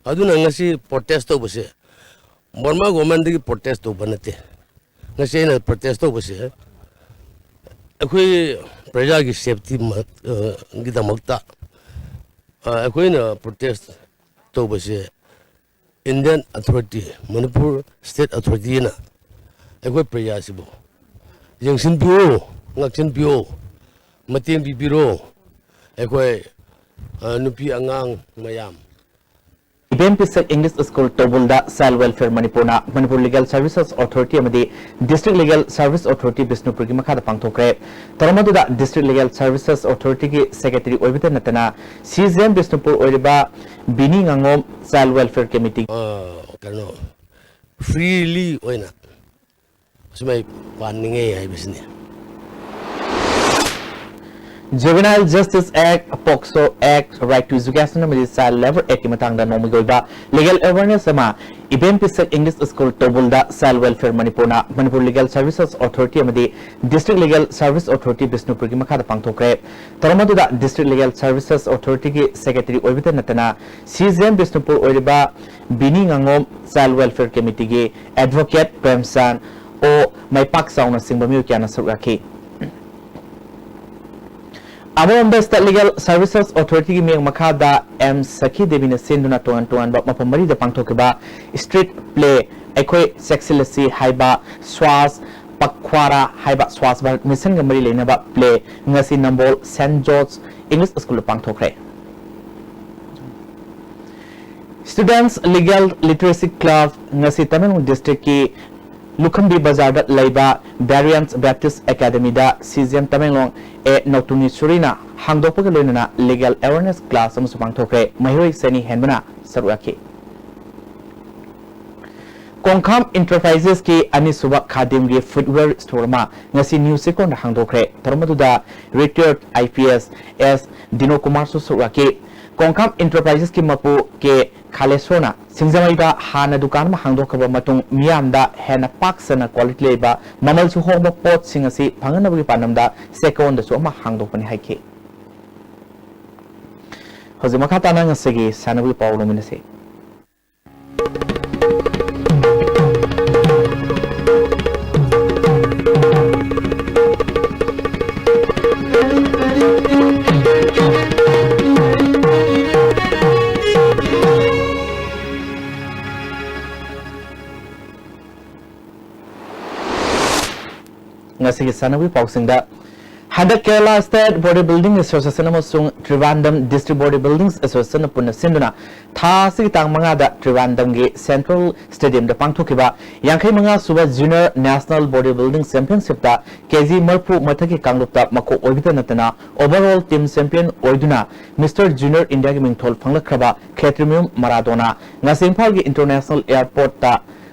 ꯑꯗꯨꯅ ꯉꯁꯤ ꯄ꯭ꯔꯣꯇꯦꯁ ꯇꯧꯕꯁꯦ ꯕꯔꯃꯥ ꯒꯣꯔꯃꯦꯟꯗꯒꯤ ꯄ꯭ꯔꯣꯇꯦꯁ ꯇꯧꯕ ꯅꯠꯇꯦ꯫ ꯉꯁꯤ ꯑꯩꯅ ꯄ꯭ꯔꯣꯇꯦꯁ ꯇꯧꯕꯁꯦ ꯑꯩꯈꯣꯏ ꯄ꯭ꯔꯖꯥꯒꯤ ꯁꯦꯐꯇꯤ ꯒꯤꯗꯃꯛꯇ ꯑꯩꯈꯣꯏꯅ ꯄ꯭ꯔꯣꯇꯦꯁ ꯇꯧꯕꯁꯦ ꯏꯟꯗꯤꯌꯥꯟ ꯑꯊꯣꯔꯤꯇꯤ, ꯃꯅꯤꯄꯨꯔ ꯁ꯭ꯇꯦꯠ ꯑꯊꯣꯔꯤꯇꯤꯅ ꯑꯩꯈꯣꯏ ꯄ꯭ꯔꯖꯥꯁꯤꯕꯨ ꯌꯦꯡꯁꯤꯟꯕꯤꯌꯨ, ꯉꯥꯛꯁꯤꯟꯕꯤꯌꯨ, ꯃꯇꯦꯡ ꯄꯤꯕꯤꯔꯣ꯫ ꯑꯩꯈꯣꯏ ꯅꯨꯄꯤ ꯑꯉꯥꯡ ꯃꯌꯥꯝ꯫ ꯏꯕꯦꯝ ꯄꯤꯁꯛ ꯏꯪꯂꯤꯁ ꯁ꯭ꯀꯨꯜ ꯇꯧꯕꯨꯜꯗ ꯆꯥꯏꯜ ꯋꯦꯜꯐꯤꯌꯔ ꯃꯅꯤꯄꯨꯔꯅ ꯃꯅꯤꯄꯨꯔ ꯂꯤꯒꯦꯜ ꯁꯔꯚꯤꯁꯦꯁ ꯑꯣꯊꯣꯔꯤꯇꯤ ꯑꯃꯗꯤ ꯗꯤꯁꯇ꯭ꯔꯤꯛ ꯂꯤꯒꯦꯜ ꯁꯔꯚꯤꯁ ꯑꯣꯊꯣꯔꯤꯇꯤ ꯕꯤꯁꯅꯨꯄꯨꯔꯒꯤ ꯃꯈꯥꯗ ꯄꯥꯡꯊꯣꯛꯈ꯭ꯔꯦ꯫ ꯊꯧꯔꯝ ꯑꯗꯨꯗ ꯗꯤꯁꯇ꯭ꯔꯤꯛ ꯂꯤꯒꯦꯜ ꯁꯔꯚꯤꯁꯦꯁ ꯑꯣꯊꯣꯔꯤꯇꯤꯒꯤ ꯁꯦꯀ꯭ꯔꯦꯇꯔꯤ ꯑꯣꯏꯕꯇ ꯅꯠꯇꯅ ꯁꯤ ꯖꯤ ꯑꯦꯝ ꯕꯤꯁꯅꯨꯄꯨꯔ ꯑꯣꯏꯔꯤꯕ ꯕꯤꯅꯤ ꯉꯥꯉꯣꯝ, ꯆꯥꯏꯜ ꯋꯦꯜꯐꯤꯌꯔ ꯀꯃꯤꯇꯤ ꯀꯩꯅꯣ ꯐ꯭ꯔꯤꯂꯤ ꯑꯣꯏꯅ ꯁꯨꯃꯥꯏ ꯄꯥꯟꯅꯤꯡꯉꯦ ꯍꯥꯏꯕꯁꯤꯅꯤ꯫ Juvenile Justice Act, POCSO Act, Right to Education ꯑꯃꯗꯤ Child Labour Actꯀꯤ ꯃꯇꯥꯡꯗ ꯅꯣꯡꯃꯒꯤ ꯑꯣꯏꯕ legal awareness ꯑꯃ ꯏꯕꯦꯝ ꯄꯤꯁꯛ English School ꯇꯧꯕꯨꯜꯗ Child Welfare ꯃꯅꯤꯄꯨꯔꯅ, ꯃꯅꯤꯄꯨꯔ Legal Services Authority ꯑꯃꯗꯤ District Legal Service Authority ꯕꯤꯁꯅꯨꯄꯨꯔꯒꯤ ꯃꯈꯥꯗ ꯄꯥꯡꯊꯣꯛꯈ꯭ꯔꯦ꯫ ꯊꯧꯔꯝ ꯑꯗꯨꯗ District Legal Services Authorityꯒꯤ Secretary ꯑꯣꯏꯕꯇ ꯅꯠꯇꯅ CJM ꯕꯤꯁꯅꯨꯄꯨꯔ ꯑꯣꯏꯔꯤꯕ ꯕꯤꯅꯤ ꯉꯥꯉꯣꯝ, Child Welfare Committeeꯒꯤ Advocate ꯄ꯭ꯔꯦꯝꯆꯥꯟ ꯑꯣ, ꯃꯥꯏꯄꯥꯛ ꯆꯥꯎꯅ ꯆꯤꯡꯕ ꯃꯤꯑꯣꯏ ꯀꯌꯥꯅ ꯁꯔꯨꯛ ꯌꯥꯈꯤ꯫ ꯑꯃꯔꯣꯝꯗ State Legal Services Authorityꯒꯤ ꯃꯤꯠꯌꯦꯡ ꯃꯈꯥꯗ ꯑꯦꯝ ꯁꯈꯤ ꯗꯦꯕꯤꯅ ꯁꯤꯟꯗꯨꯅ ꯇꯣꯉꯥꯟ ꯇꯣꯉꯥꯟꯕ ꯃꯐꯝ ꯃꯔꯤꯗ ꯄꯥꯡꯊꯣꯛꯈꯤꯕ street play ꯑꯩꯈꯣꯏ ꯆꯦꯛꯁꯤꯜꯂꯁꯤ ꯍꯥꯏꯕ ꯁ꯭ꯋꯥꯁ ꯄꯈ꯭ꯋꯥꯔꯥ ꯍꯥꯏꯕ ꯁ꯭ꯋꯥꯁ ꯚꯥꯔꯠ ꯃꯤꯁꯟꯒ ꯃꯔꯤ ꯂꯩꯅꯕ play ꯉꯁꯤ ꯅꯝꯕꯣꯜ Saint George English Schoolꯗ ꯄꯥꯡꯊꯣꯛꯈ꯭ꯔꯦ꯫ Students Legal Literacy Club ꯉꯁꯤ ꯇꯃꯦꯡꯂꯣꯡ districtꯀꯤ ꯂꯨꯈꯝꯕꯤ ꯕꯖꯥꯔꯗ ꯂꯩꯕ Variance Baptist Academyꯗ CJM ꯇꯃꯦꯡꯂꯣꯡ ꯑꯦ ꯅꯧꯇꯨꯅꯤ ꯁꯨꯔꯤꯅ ꯍꯥꯡꯗꯣꯛꯄꯒ ꯂꯣꯏꯅꯅ legal awareness class ꯑꯃꯁꯨ ꯄꯥꯡꯊꯣꯛꯈ꯭ꯔꯦ꯫ ꯃꯍꯩꯔꯣꯏ ꯆꯅꯤ ꯍꯦꯟꯕꯅ ꯁꯔꯨꯛ ꯌꯥꯈꯤ꯫ ꯀꯣꯡꯈꯥꯝ Enterprisesꯀꯤ ꯑꯅꯤꯁꯨꯕ ꯈꯥꯗꯤꯝꯒꯤ footwear store ꯑꯃ ꯉꯁꯤ ꯅ꯭ꯌꯨ ꯆꯦꯛꯀꯣꯟꯗ ꯍꯥꯡꯗꯣꯛꯈ꯭ꯔꯦ꯫ ꯊꯧꯔꯝ ꯑꯗꯨꯗ retired IPS ꯑꯦꯁ ꯗꯤꯅꯣ ꯀꯨꯃꯥꯔꯁꯨ ꯁꯔꯨꯛ ꯌꯥꯈꯤ꯫ ꯀꯣꯡꯈꯥꯝ Enterprisesꯀꯤ ꯃꯄꯨ ꯀꯦ ꯈꯥꯂꯦꯁꯣꯔꯅ ꯁꯤꯡꯖꯃꯩꯗ ꯍꯥꯟꯅ ꯗꯨꯀꯥꯟ ꯑꯃ ꯍꯥꯡꯗꯣꯛꯈ꯭ꯔꯕ ꯃꯇꯨꯡ ꯃꯤꯌꯥꯝꯗ ꯍꯦꯟꯅ ꯄꯥꯛ ꯁꯟꯅ quality ꯂꯩꯕ ꯃꯃꯜꯁꯨ ꯍꯣꯡꯕ ꯄꯣꯠꯁꯤꯡ ꯑꯁꯤ ꯐꯪꯍꯟꯅꯕꯒꯤ ꯄꯥꯟꯗꯝꯗ ꯆꯦꯛꯀꯣꯟꯗꯁꯨ ꯑꯃ ꯍꯥꯡꯗꯣꯛꯄꯅꯤ ꯍꯥꯏꯈꯤ꯫ ꯍꯧꯖꯤꯛ ꯃꯈꯥ ꯇꯥꯅ ꯉꯁꯤꯒꯤ ꯁꯥꯟꯅꯕꯒꯤ ꯄꯥꯎ ꯂꯧꯃꯤꯟꯅꯁꯤ꯫ ꯉꯁꯤꯒꯤ ꯁꯥꯟꯅꯕꯒꯤ ꯄꯥꯎꯁꯤꯡꯗ, ꯍꯟꯗꯛ Kerala State Body Building Association ꯑꯃꯁꯨꯡ Trivandrum District Body Building Associationꯅ ꯄꯨꯟꯅ ꯁꯤꯟꯗꯨꯅ ꯊꯥ ꯑꯁꯤꯒꯤ ꯇꯥꯡ ꯃꯉꯥꯗ ꯇ꯭ꯔꯤꯕꯥꯟꯗꯝꯒꯤ Central Stadiumꯗ ꯄꯥꯡꯊꯣꯛꯈꯤꯕ ꯌꯥꯡꯈꯩ ꯃꯉꯥ ꯁꯨꯕ Junior National Body Building Championshipꯇ KG ꯃꯔꯤꯐꯨ ꯃꯊꯛꯀꯤ ꯀꯥꯡꯂꯨꯞꯇ ꯃꯀꯣꯛ ꯑꯣꯏꯕꯇ ꯅꯠꯇꯅ overall team champion ꯑꯣꯏꯗꯨꯅ Mister Junior Indiaꯒꯤ ꯃꯤꯡꯊꯣꯜ ꯐꯪꯂꯛꯈ꯭ꯔꯕ ꯈꯦꯇ꯭ꯔꯤꯃꯌꯨꯝ ꯃꯔꯥꯗꯣꯅ ꯉꯁꯤ ꯏꯝꯐꯥꯜꯒꯤ International Airportꯇ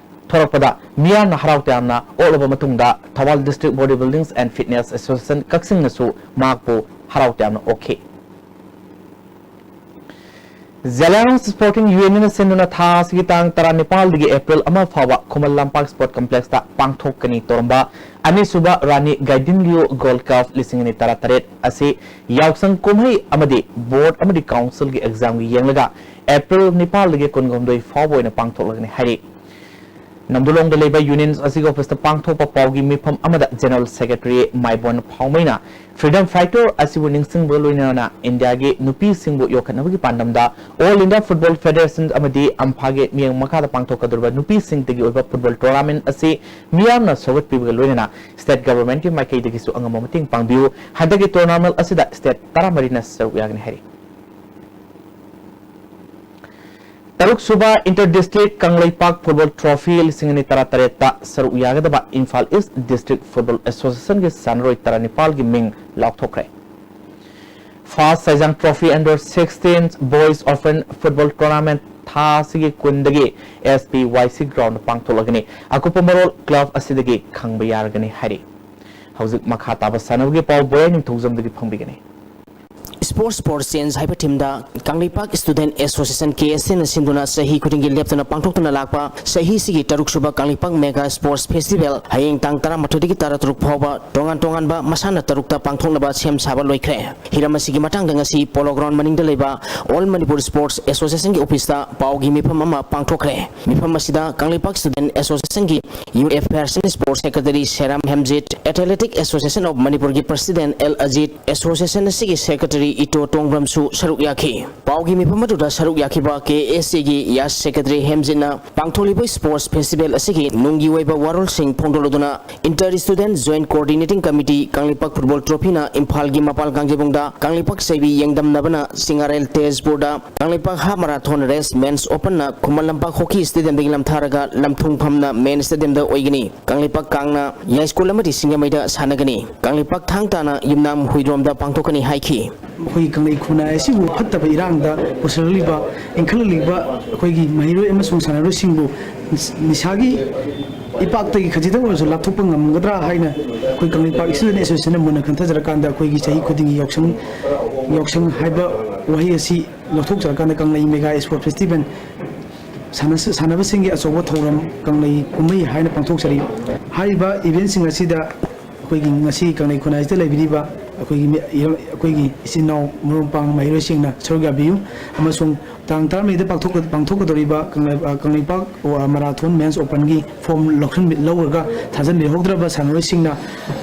ꯊꯣꯔꯛꯄꯗ ꯃꯤꯌꯥꯝꯅ ꯍꯔꯥꯎ ꯇꯌꯥꯝꯅ ꯑꯣꯛꯂꯕ ꯃꯇꯨꯡꯗ Thoubal District Body Buildings and Fitness Association ꯀꯛꯆꯤꯡꯅꯁꯨ ꯃꯍꯥꯛꯄꯨ ꯍꯔꯥꯎ ꯇꯌꯥꯝꯅ ꯑꯣꯛꯈꯤ꯫ ꯖꯦꯂꯥꯡ ꯁ꯭ꯄꯣꯔꯇꯤꯡ ꯌꯨꯅꯤꯌꯟꯅ ꯁꯤꯟꯗꯨꯅ ꯊꯥ ꯑꯁꯤꯒꯤ ꯇꯥꯡ ꯇꯔꯥꯅꯤꯄꯥꯜꯗꯒꯤ ꯑꯦꯄ꯭ꯔꯤꯜ ꯑꯃ ꯐꯥꯎꯕ ꯈꯨꯃꯟ ꯂꯝꯄꯥꯛ ꯁ꯭ꯄꯣꯔꯠ ꯀꯝꯄ꯭ꯂꯦꯛꯁꯇ ꯄꯥꯡꯊꯣꯛꯀꯅꯤ ꯇꯧꯔꯝꯕ ꯑꯅꯤꯁꯨꯕ ꯔꯥꯅꯤ ꯒꯥꯏꯗꯤꯟꯂꯤꯌꯣ ꯒꯣꯜꯗ ꯀꯞ ꯂꯤꯁꯤꯡ ꯑꯅꯤ ꯇꯔꯥꯇꯔꯦꯠ ꯑꯁꯤ ꯌꯥꯎꯁꯪ ꯀꯨꯝꯍꯩ ꯑꯃꯗꯤ ꯕꯣꯔꯗ ꯑꯃꯗꯤ ꯀꯥꯎꯟꯁꯤꯜꯒꯤ ꯑꯦꯛꯖꯥꯝꯒꯤ ꯌꯦꯡꯂꯒ ꯑꯦꯄ꯭ꯔꯤꯜ ꯅꯤꯄꯥꯜꯗꯒꯤ ꯀꯨꯟꯍꯨꯝꯗꯣꯏ ꯐꯥꯎꯕ ꯑꯣꯏꯅ ꯄꯥꯡꯊꯣꯛꯂꯒꯅꯤ ꯍꯥꯏꯔꯤ꯫ ꯅꯝꯗꯨꯂꯣꯡꯗ ꯂꯩꯕ ꯌꯨꯅꯤꯌꯟ ꯑꯁꯤꯒꯤ ꯑꯣꯐꯤꯁꯇ ꯄꯥꯡꯊꯣꯛꯄ ꯄꯥꯎꯒꯤ ꯃꯤꯐꯝ ꯑꯃꯗ ꯖꯦꯅꯔꯦꯜ ꯁꯦꯀ꯭ꯔꯦꯇꯔꯤ ꯃꯥꯏꯕꯣꯟ ꯐꯥꯎꯃꯩꯅ ꯐ꯭ꯔꯤꯗꯝ ꯐꯥꯏꯇꯔ ꯑꯁꯤꯕꯨ ꯅꯤꯡꯁꯤꯡꯕꯒ ꯂꯣꯏꯅꯅ ꯏꯟꯗꯤꯌꯥꯒꯤ ꯅꯨꯄꯤꯁꯤꯡꯕꯨ ꯌꯣꯛꯈꯠꯅꯕꯒꯤ ꯄꯥꯟꯗꯝꯗ ꯑꯣꯜ ꯏꯟꯗꯤꯌꯥ ꯐꯨꯠꯕꯣꯜ ꯐꯦꯗꯦꯔꯦꯁꯟ ꯑꯃꯗꯤ ꯑꯝꯐꯥꯒꯤ ꯃꯤꯠꯌꯦꯡ ꯃꯈꯥꯗ ꯄꯥꯡꯊꯣꯛꯀꯗꯧꯔꯤꯕ ꯅꯨꯄꯤꯁꯤꯡꯇꯒꯤ ꯑꯣꯏꯕ ꯐꯨꯠꯕꯣꯜ ꯇꯣꯔꯅꯥꯃꯦꯟꯠ ꯑꯁꯤ ꯃꯤꯌꯥꯝꯅ ꯁꯧꯒꯠꯄꯤꯕꯒ ꯂꯣꯏꯅꯅ ꯁ꯭ꯇꯦꯠ ꯒꯚꯔꯟꯃꯦꯟꯠꯀꯤ ꯃꯥꯏꯀꯩꯗꯒꯤꯁꯨ ꯑꯉꯝꯕ ꯃꯇꯦꯡ ꯄꯥꯡꯕꯤꯌꯨ꯫ ꯍꯟꯗꯛꯀꯤ ꯇꯣꯔꯅꯥꯃꯦꯟꯠ ꯑꯁꯤꯗ ꯁ꯭ꯇꯦꯠ ꯇꯔꯥꯃꯔꯤꯅ ꯁꯔꯨꯛ ꯌꯥꯒꯅꯤ ꯍꯥꯏꯔꯤ꯫ ꯇꯔꯨꯛꯁꯨꯕ inter district Kangleipak football trophy ꯂꯤꯁꯤꯡ ꯑꯅꯤ ꯇꯔꯥꯇꯔꯦꯠꯇ ꯁꯔꯨꯛ ꯌꯥꯒꯗꯕ ꯏꯝꯐꯥꯜ ꯏꯁ꯭ꯠ ꯗꯤꯁꯇ꯭ꯔꯤꯛ ꯐꯨꯠꯕꯣꯜ ꯑꯦꯁꯣꯁꯤꯌꯦꯁꯟꯒꯤ ꯁꯥꯟꯅꯔꯣꯏ ꯇꯔꯥꯅꯤꯄꯥꯜꯒꯤ ꯃꯤꯡ ꯂꯥꯎꯊꯣꯛꯈ꯭ꯔꯦ꯫ Pharas Saijang trophy under sixteen boys open football tournament ꯊꯥ ꯑꯁꯤꯒꯤ ꯀꯨꯟꯗꯒꯤ ꯑꯦꯁ ꯄꯤ ꯋꯥꯏ ꯁꯤ ꯒ꯭ꯔꯥꯎꯟꯗ ꯄꯥꯡꯊꯣꯛꯂꯒꯅꯤ꯫ ꯑꯀꯨꯞꯄ ꯃꯔꯣꯜ ꯀ꯭ꯂꯕ ꯑꯁꯤꯗꯒꯤ ꯈꯪꯕ ꯌꯥꯔꯒꯅꯤ ꯍꯥꯏꯔꯤ꯫ ꯍꯧꯖꯤꯛ ꯃꯈꯥ ꯇꯥꯕ ꯁꯥꯟꯅꯕꯒꯤ ꯄꯥꯎ ꯕꯣꯌꯥ ꯅꯤꯡꯊꯧꯖꯝꯗꯒꯤ ꯐꯪꯕꯤꯒꯅꯤ꯫ Sports for Change ꯍꯥꯏꯕ ꯊꯤꯝꯗ ꯀꯪꯂꯩꯄꯥꯛ ꯁ꯭ꯇꯨꯗꯦꯟꯠ ꯑꯦꯁꯣꯁꯤꯌꯦꯁꯟ, ꯀꯦ ꯑꯦꯁ ꯑꯦꯅ ꯁꯤꯟꯗꯨꯅ ꯆꯍꯤ ꯈꯨꯗꯤꯡꯒꯤ ꯂꯦꯞꯇꯅ ꯄꯥꯡꯊꯣꯛꯇꯨꯅ ꯂꯥꯛꯄ ꯆꯍꯤꯁꯤꯒꯤ ꯇꯔꯨꯛꯁꯨꯕ ꯀꯪꯂꯩꯄꯥꯛ ꯃꯦꯒꯥ ꯁ꯭ꯄꯣꯔꯠꯁ ꯐꯦꯁꯇꯤꯚꯦꯜ ꯍꯌꯦꯡ ꯇꯥꯡ ꯇꯔꯥꯃꯥꯊꯣꯏꯗꯒꯤ ꯇꯔꯥꯇꯔꯨꯛ ꯐꯥꯎꯕ ꯇꯣꯉꯥꯟ ꯇꯣꯉꯥꯟꯕ ꯃꯁꯥꯟꯅ ꯇꯔꯨꯛꯇ ꯄꯥꯡꯊꯣꯛꯅꯕ ꯁꯦꯝ ꯁꯥꯕ ꯂꯣꯏꯈ꯭ꯔꯦ꯫ ꯍꯤꯔꯝ ꯑꯁꯤꯒꯤ ꯃꯇꯥꯡꯗ ꯉꯁꯤ ꯄꯣꯂꯣ ꯒ꯭ꯔꯥꯎꯟ ꯃꯅꯤꯡꯗ ꯂꯩꯕ ꯑꯣꯜ ꯃꯅꯤꯄꯨꯔ ꯁ꯭ꯄꯣꯔꯠꯁ ꯑꯦꯁꯣꯁꯤꯌꯦꯁꯟꯒꯤ ꯑꯣꯐꯤꯁꯇ ꯄꯥꯎꯒꯤ ꯃꯤꯐꯝ ꯑꯃ ꯄꯥꯡꯊꯣꯛꯈ꯭ꯔꯦ꯫ ꯃꯤꯐꯝ ꯑꯁꯤꯗ ꯀꯪꯂꯩꯄꯥꯛ ꯁ꯭ꯇꯨꯗꯦꯟꯠ ꯑꯦꯁꯣꯁꯤꯌꯦꯁꯟꯒꯤ youth affairs and sports secretary Seram Hemjit, athletic association of ꯃꯅꯤꯄꯨꯔꯒꯤ ꯄ꯭ꯔꯁꯤꯗꯦꯟꯠ ꯑꯦꯜ ꯑꯖꯤꯠ, ꯑꯦꯁꯣꯁꯤꯌꯦꯁꯟ ꯑꯁꯤꯒꯤ ꯁꯦꯀ꯭ꯔꯦꯇꯔꯤ ꯏꯇꯣ ꯇꯣꯡꯕ꯭ꯔꯝꯁꯨ ꯁꯔꯨꯛ ꯌꯥꯈꯤ꯫ ꯄꯥꯎꯒꯤ ꯃꯤꯐꯝ ꯑꯗꯨꯗ ꯁꯔꯨꯛ ꯌꯥꯈꯤꯕ ꯀꯦ ꯑꯦꯁ ꯑꯦꯒꯤ ꯌꯥꯁ ꯁꯦꯀ꯭ꯔꯦꯇꯔꯤ ꯍꯦꯝꯖꯤꯠꯅ ꯄꯥꯡꯊꯣꯛꯂꯤꯕ ꯁ꯭ꯄꯣꯔꯠꯁ ꯐꯦꯁꯇꯤꯚꯦꯜ ꯑꯁꯤꯒꯤ ꯅꯨꯡꯒꯤ ꯑꯣꯏꯕ ꯋꯥꯔꯣꯜꯁꯤꯡ ꯐꯣꯡꯗꯣꯛꯂꯗꯨꯅ inter student joint coordinating committee Kangleipak football ꯇ꯭ꯔꯣꯐꯤꯅ ꯏꯝꯐꯥꯜꯒꯤ ꯃꯄꯥꯜ ꯀꯥꯡꯖꯩꯕꯨꯡꯗ ꯀꯪꯂꯩꯄꯥꯛ ꯆꯩꯕꯤ ꯌꯦꯡꯗꯝꯅꯕꯅ ꯁꯤꯡꯉꯥꯔꯦꯜ ꯇꯦꯖꯄꯨꯔꯗ Kangleipak half marathon race men's ꯑꯣꯄꯟꯅ ꯈꯨꯃꯟ ꯂꯝꯄꯥꯛ ꯍꯣꯀꯤ ꯁ꯭ꯇꯦꯗꯤꯌꯝꯗꯒꯤ ꯂꯝꯊꯥꯔꯒ ꯂꯝꯊꯨꯡꯐꯝꯅ ꯃꯦꯟ ꯁ꯭ꯇꯦꯗꯤꯌꯝꯗ ꯑꯣꯏꯒꯅꯤ꯫ ꯀꯪꯂꯩꯄꯥꯛ ꯀꯥꯡꯅ ꯌꯥꯏꯁ꯭ꯀꯨꯜ ꯑꯃꯗꯤ ꯁꯤꯡꯖꯃꯩꯗ ꯁꯥꯟꯅꯒꯅꯤ꯫ ꯀꯪꯂꯩꯄꯥꯛ ꯊꯥꯡ ꯇꯥꯅ ꯌꯨꯝꯅꯥꯝ ꯍꯨꯏꯗ꯭ꯔꯣꯝꯗ ꯄꯥꯡꯊꯣꯛꯀꯅꯤ ꯍꯥꯏꯈꯤ꯫ ꯑꯩꯈꯣꯏꯒꯤ ꯀꯪꯂꯩ ꯈꯨꯟꯅꯥꯏ ꯑꯁꯤꯕꯨ ꯐꯠꯇꯕ ꯏꯔꯥꯡꯗ ꯄꯨꯁꯤꯜꯂꯛꯂꯤꯕ, ꯏꯟꯈꯠꯂꯛꯂꯤꯕ ꯑꯩꯈꯣꯏꯒꯤ ꯃꯍꯩꯔꯣꯏ ꯑꯃꯁꯨꯡ ꯁꯥꯟꯅꯔꯣꯏꯁꯤꯡꯕꯨ ꯅꯤꯁꯥꯒꯤ ꯏꯄꯥꯛꯇꯒꯤ ꯈꯖꯤꯛꯇꯪ ꯑꯣꯏꯔꯁꯨ ꯂꯥꯞꯊꯣꯛꯄ ꯉꯝꯒꯗ꯭ꯔꯥ ꯍꯥꯏꯅ ꯑꯩꯈꯣꯏ ꯀꯪꯂꯩꯄꯥꯛ ꯏꯁꯇꯨꯗꯦꯟ ꯑꯦꯁꯣꯁꯤꯌꯦꯁꯟꯅ ꯃꯨꯟꯅ ꯈꯟꯊꯖꯔꯀꯥꯟꯗ, ꯑꯩꯈꯣꯏꯒꯤ ꯆꯍꯤ ꯈꯨꯗꯤꯡꯒꯤ ꯌꯥꯎꯁꯪ, ꯌꯥꯎꯁꯪ ꯍꯥꯏꯕ ꯋꯥꯍꯩ ꯑꯁꯤ ꯂꯧꯊꯣꯛꯆꯔꯀꯥꯟꯗ ꯀꯪꯂꯩ ꯃꯦꯒꯥ ꯏꯁꯄꯣꯔꯠ ꯐꯦꯁꯇꯤꯚꯦꯜ, ꯁꯥꯟꯅ-, ꯁꯥꯟꯅꯕꯁꯤꯡꯒꯤ ꯑꯆꯧꯕ ꯊꯧꯔꯝ ꯀꯪꯂꯩ ꯀꯨꯝꯍꯩ ꯍꯥꯏꯅ ꯄꯥꯡꯊꯣꯛꯆꯔꯤ꯫ ꯍꯥꯏꯔꯤꯕ ꯏꯚꯦꯟꯁꯤꯡ ꯑꯁꯤꯗ ꯑꯩꯈꯣꯏꯒꯤ ꯉꯁꯤ ꯀꯪꯂꯩ ꯈꯨꯟꯅꯥꯏꯁꯤꯗ ꯂꯩꯕꯤꯔꯤꯕ ꯑꯩꯈꯣꯏꯒꯤ ꯃꯤ-, ꯑꯩꯈꯣꯏꯒꯤ ꯏꯆꯤꯟ ꯏꯅꯥꯎ ꯃꯔꯨꯞ ꯃꯄꯥꯡ ꯃꯍꯩꯔꯣꯏꯁꯤꯡꯅ ꯁꯔꯨꯛ ꯌꯥꯕꯤꯌꯨ, ꯑꯃꯁꯨꯡ ꯇꯥꯡ ꯇꯔꯥꯃꯔꯤꯗ ꯄꯥꯡꯊꯣꯛꯀ-, ꯄꯥꯡꯊꯣꯛꯀꯗꯧꯔꯤꯕ ꯀꯪꯂꯩ-, ꯑ, ꯀꯪꯂꯩꯄꯥꯛ ꯃꯔꯥꯊꯣꯟ ꯃꯦꯟꯁ ꯑꯣꯄꯟꯒꯤ ꯐꯣꯔꯝ ꯂꯧꯁꯤꯟꯕꯤ-, ꯂꯧꯔꯒ ꯊꯥꯖꯤꯟꯕꯤꯍꯧꯗ꯭ꯔꯕ ꯁꯥꯟꯅꯔꯣꯏꯁꯤꯡꯅ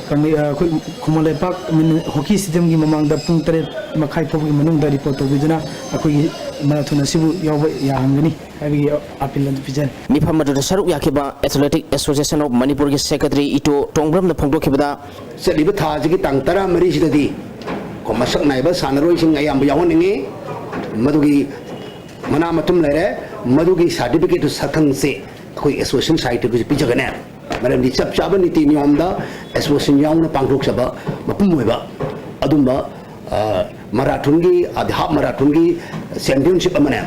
ꯀꯪꯂꯩ-, ꯑ, ꯑꯩꯈꯣꯏ ꯈꯨꯃꯟ ꯂꯩꯄꯥꯛ ꯃꯤꯅꯤ-, ꯍꯣꯀꯤ ꯁ꯭ꯇꯦꯗꯤꯌꯝꯒꯤ ꯃꯃꯥꯡꯗ ꯄꯨꯡ ꯇꯔꯦꯠ ꯃꯈꯥꯏ ꯐꯥꯎꯕꯒꯤ ꯃꯅꯨꯡꯗ ꯔꯤꯄꯣꯔꯠ ꯇꯧꯕꯤꯗꯨꯅ ꯑꯩꯈꯣꯏꯒꯤ ꯃꯔꯥꯊꯣꯟ ꯑꯁꯤꯕꯨ ꯌꯥꯎꯕ ꯌꯥꯍꯟꯒꯅꯤ ꯍꯥꯏꯕꯒꯤ ꯑꯄꯤꯜ ꯑꯗꯨ ꯄꯤꯖꯔꯤ꯫ ꯃꯤꯐꯝ ꯑꯗꯨꯗ ꯁꯔꯨꯛ ꯌꯥꯈꯤꯕ Athletic Association of ꯃꯅꯤꯄꯨꯔꯒꯤ ꯁꯦꯀ꯭ꯔꯦꯇꯔꯤ ꯏꯇꯣ ꯇꯣꯡꯕ꯭ꯔꯝꯅ ꯐꯣꯡꯗꯣꯛꯈꯤꯕꯗ, ꯆꯠꯂꯤꯕ ꯊꯥ ꯑꯁꯤꯒꯤ ꯇꯥꯡ ꯇꯔꯥꯃꯔꯤꯁꯤꯗꯗꯤ ꯀꯣ ꯃꯁꯛ ꯅꯥꯏꯕ ꯁꯥꯟꯅꯔꯣꯏꯁꯤꯡ ꯑꯌꯥꯝꯕ ꯌꯥꯎꯍꯟꯅꯤꯡꯉꯤ꯫ ꯃꯗꯨꯒꯤ ꯃꯅꯥ ꯃꯊꯨꯝ ꯂꯩꯔꯦ꯫ ꯃꯗꯨꯒꯤ ꯁꯥꯔꯇꯤꯐꯤꯀꯦꯠꯇꯨ ꯁꯛꯈꯪꯁꯦ ꯑꯩꯈꯣꯏ ꯑꯦꯁꯣꯁꯤꯌꯦꯁꯟ ꯁꯥꯏꯠꯇꯒꯤꯁꯨ ꯄꯤꯖꯒꯅꯤ꯫ ꯃꯔꯝꯗꯤ ꯆꯞ ꯆꯥꯕ ꯅꯤꯇꯤ ꯅꯤꯌꯣꯝꯗ ꯑꯦꯁꯣꯁꯤꯌꯦꯁꯟ ꯌꯥꯎꯅ ꯄꯥꯡꯊꯣꯛꯆꯕ ꯃꯄꯨꯝ ꯑꯣꯏꯕ ꯑꯗꯨꯝꯕ, ꯑ, ꯃꯔꯥꯊꯣꯟꯒꯤ, ꯑꯗꯤ ꯍꯥꯐ ꯃꯔꯥꯊꯣꯟꯒꯤ ꯆꯦꯝꯄꯤꯌꯟꯁꯤꯞ ꯑꯃꯅꯦ꯫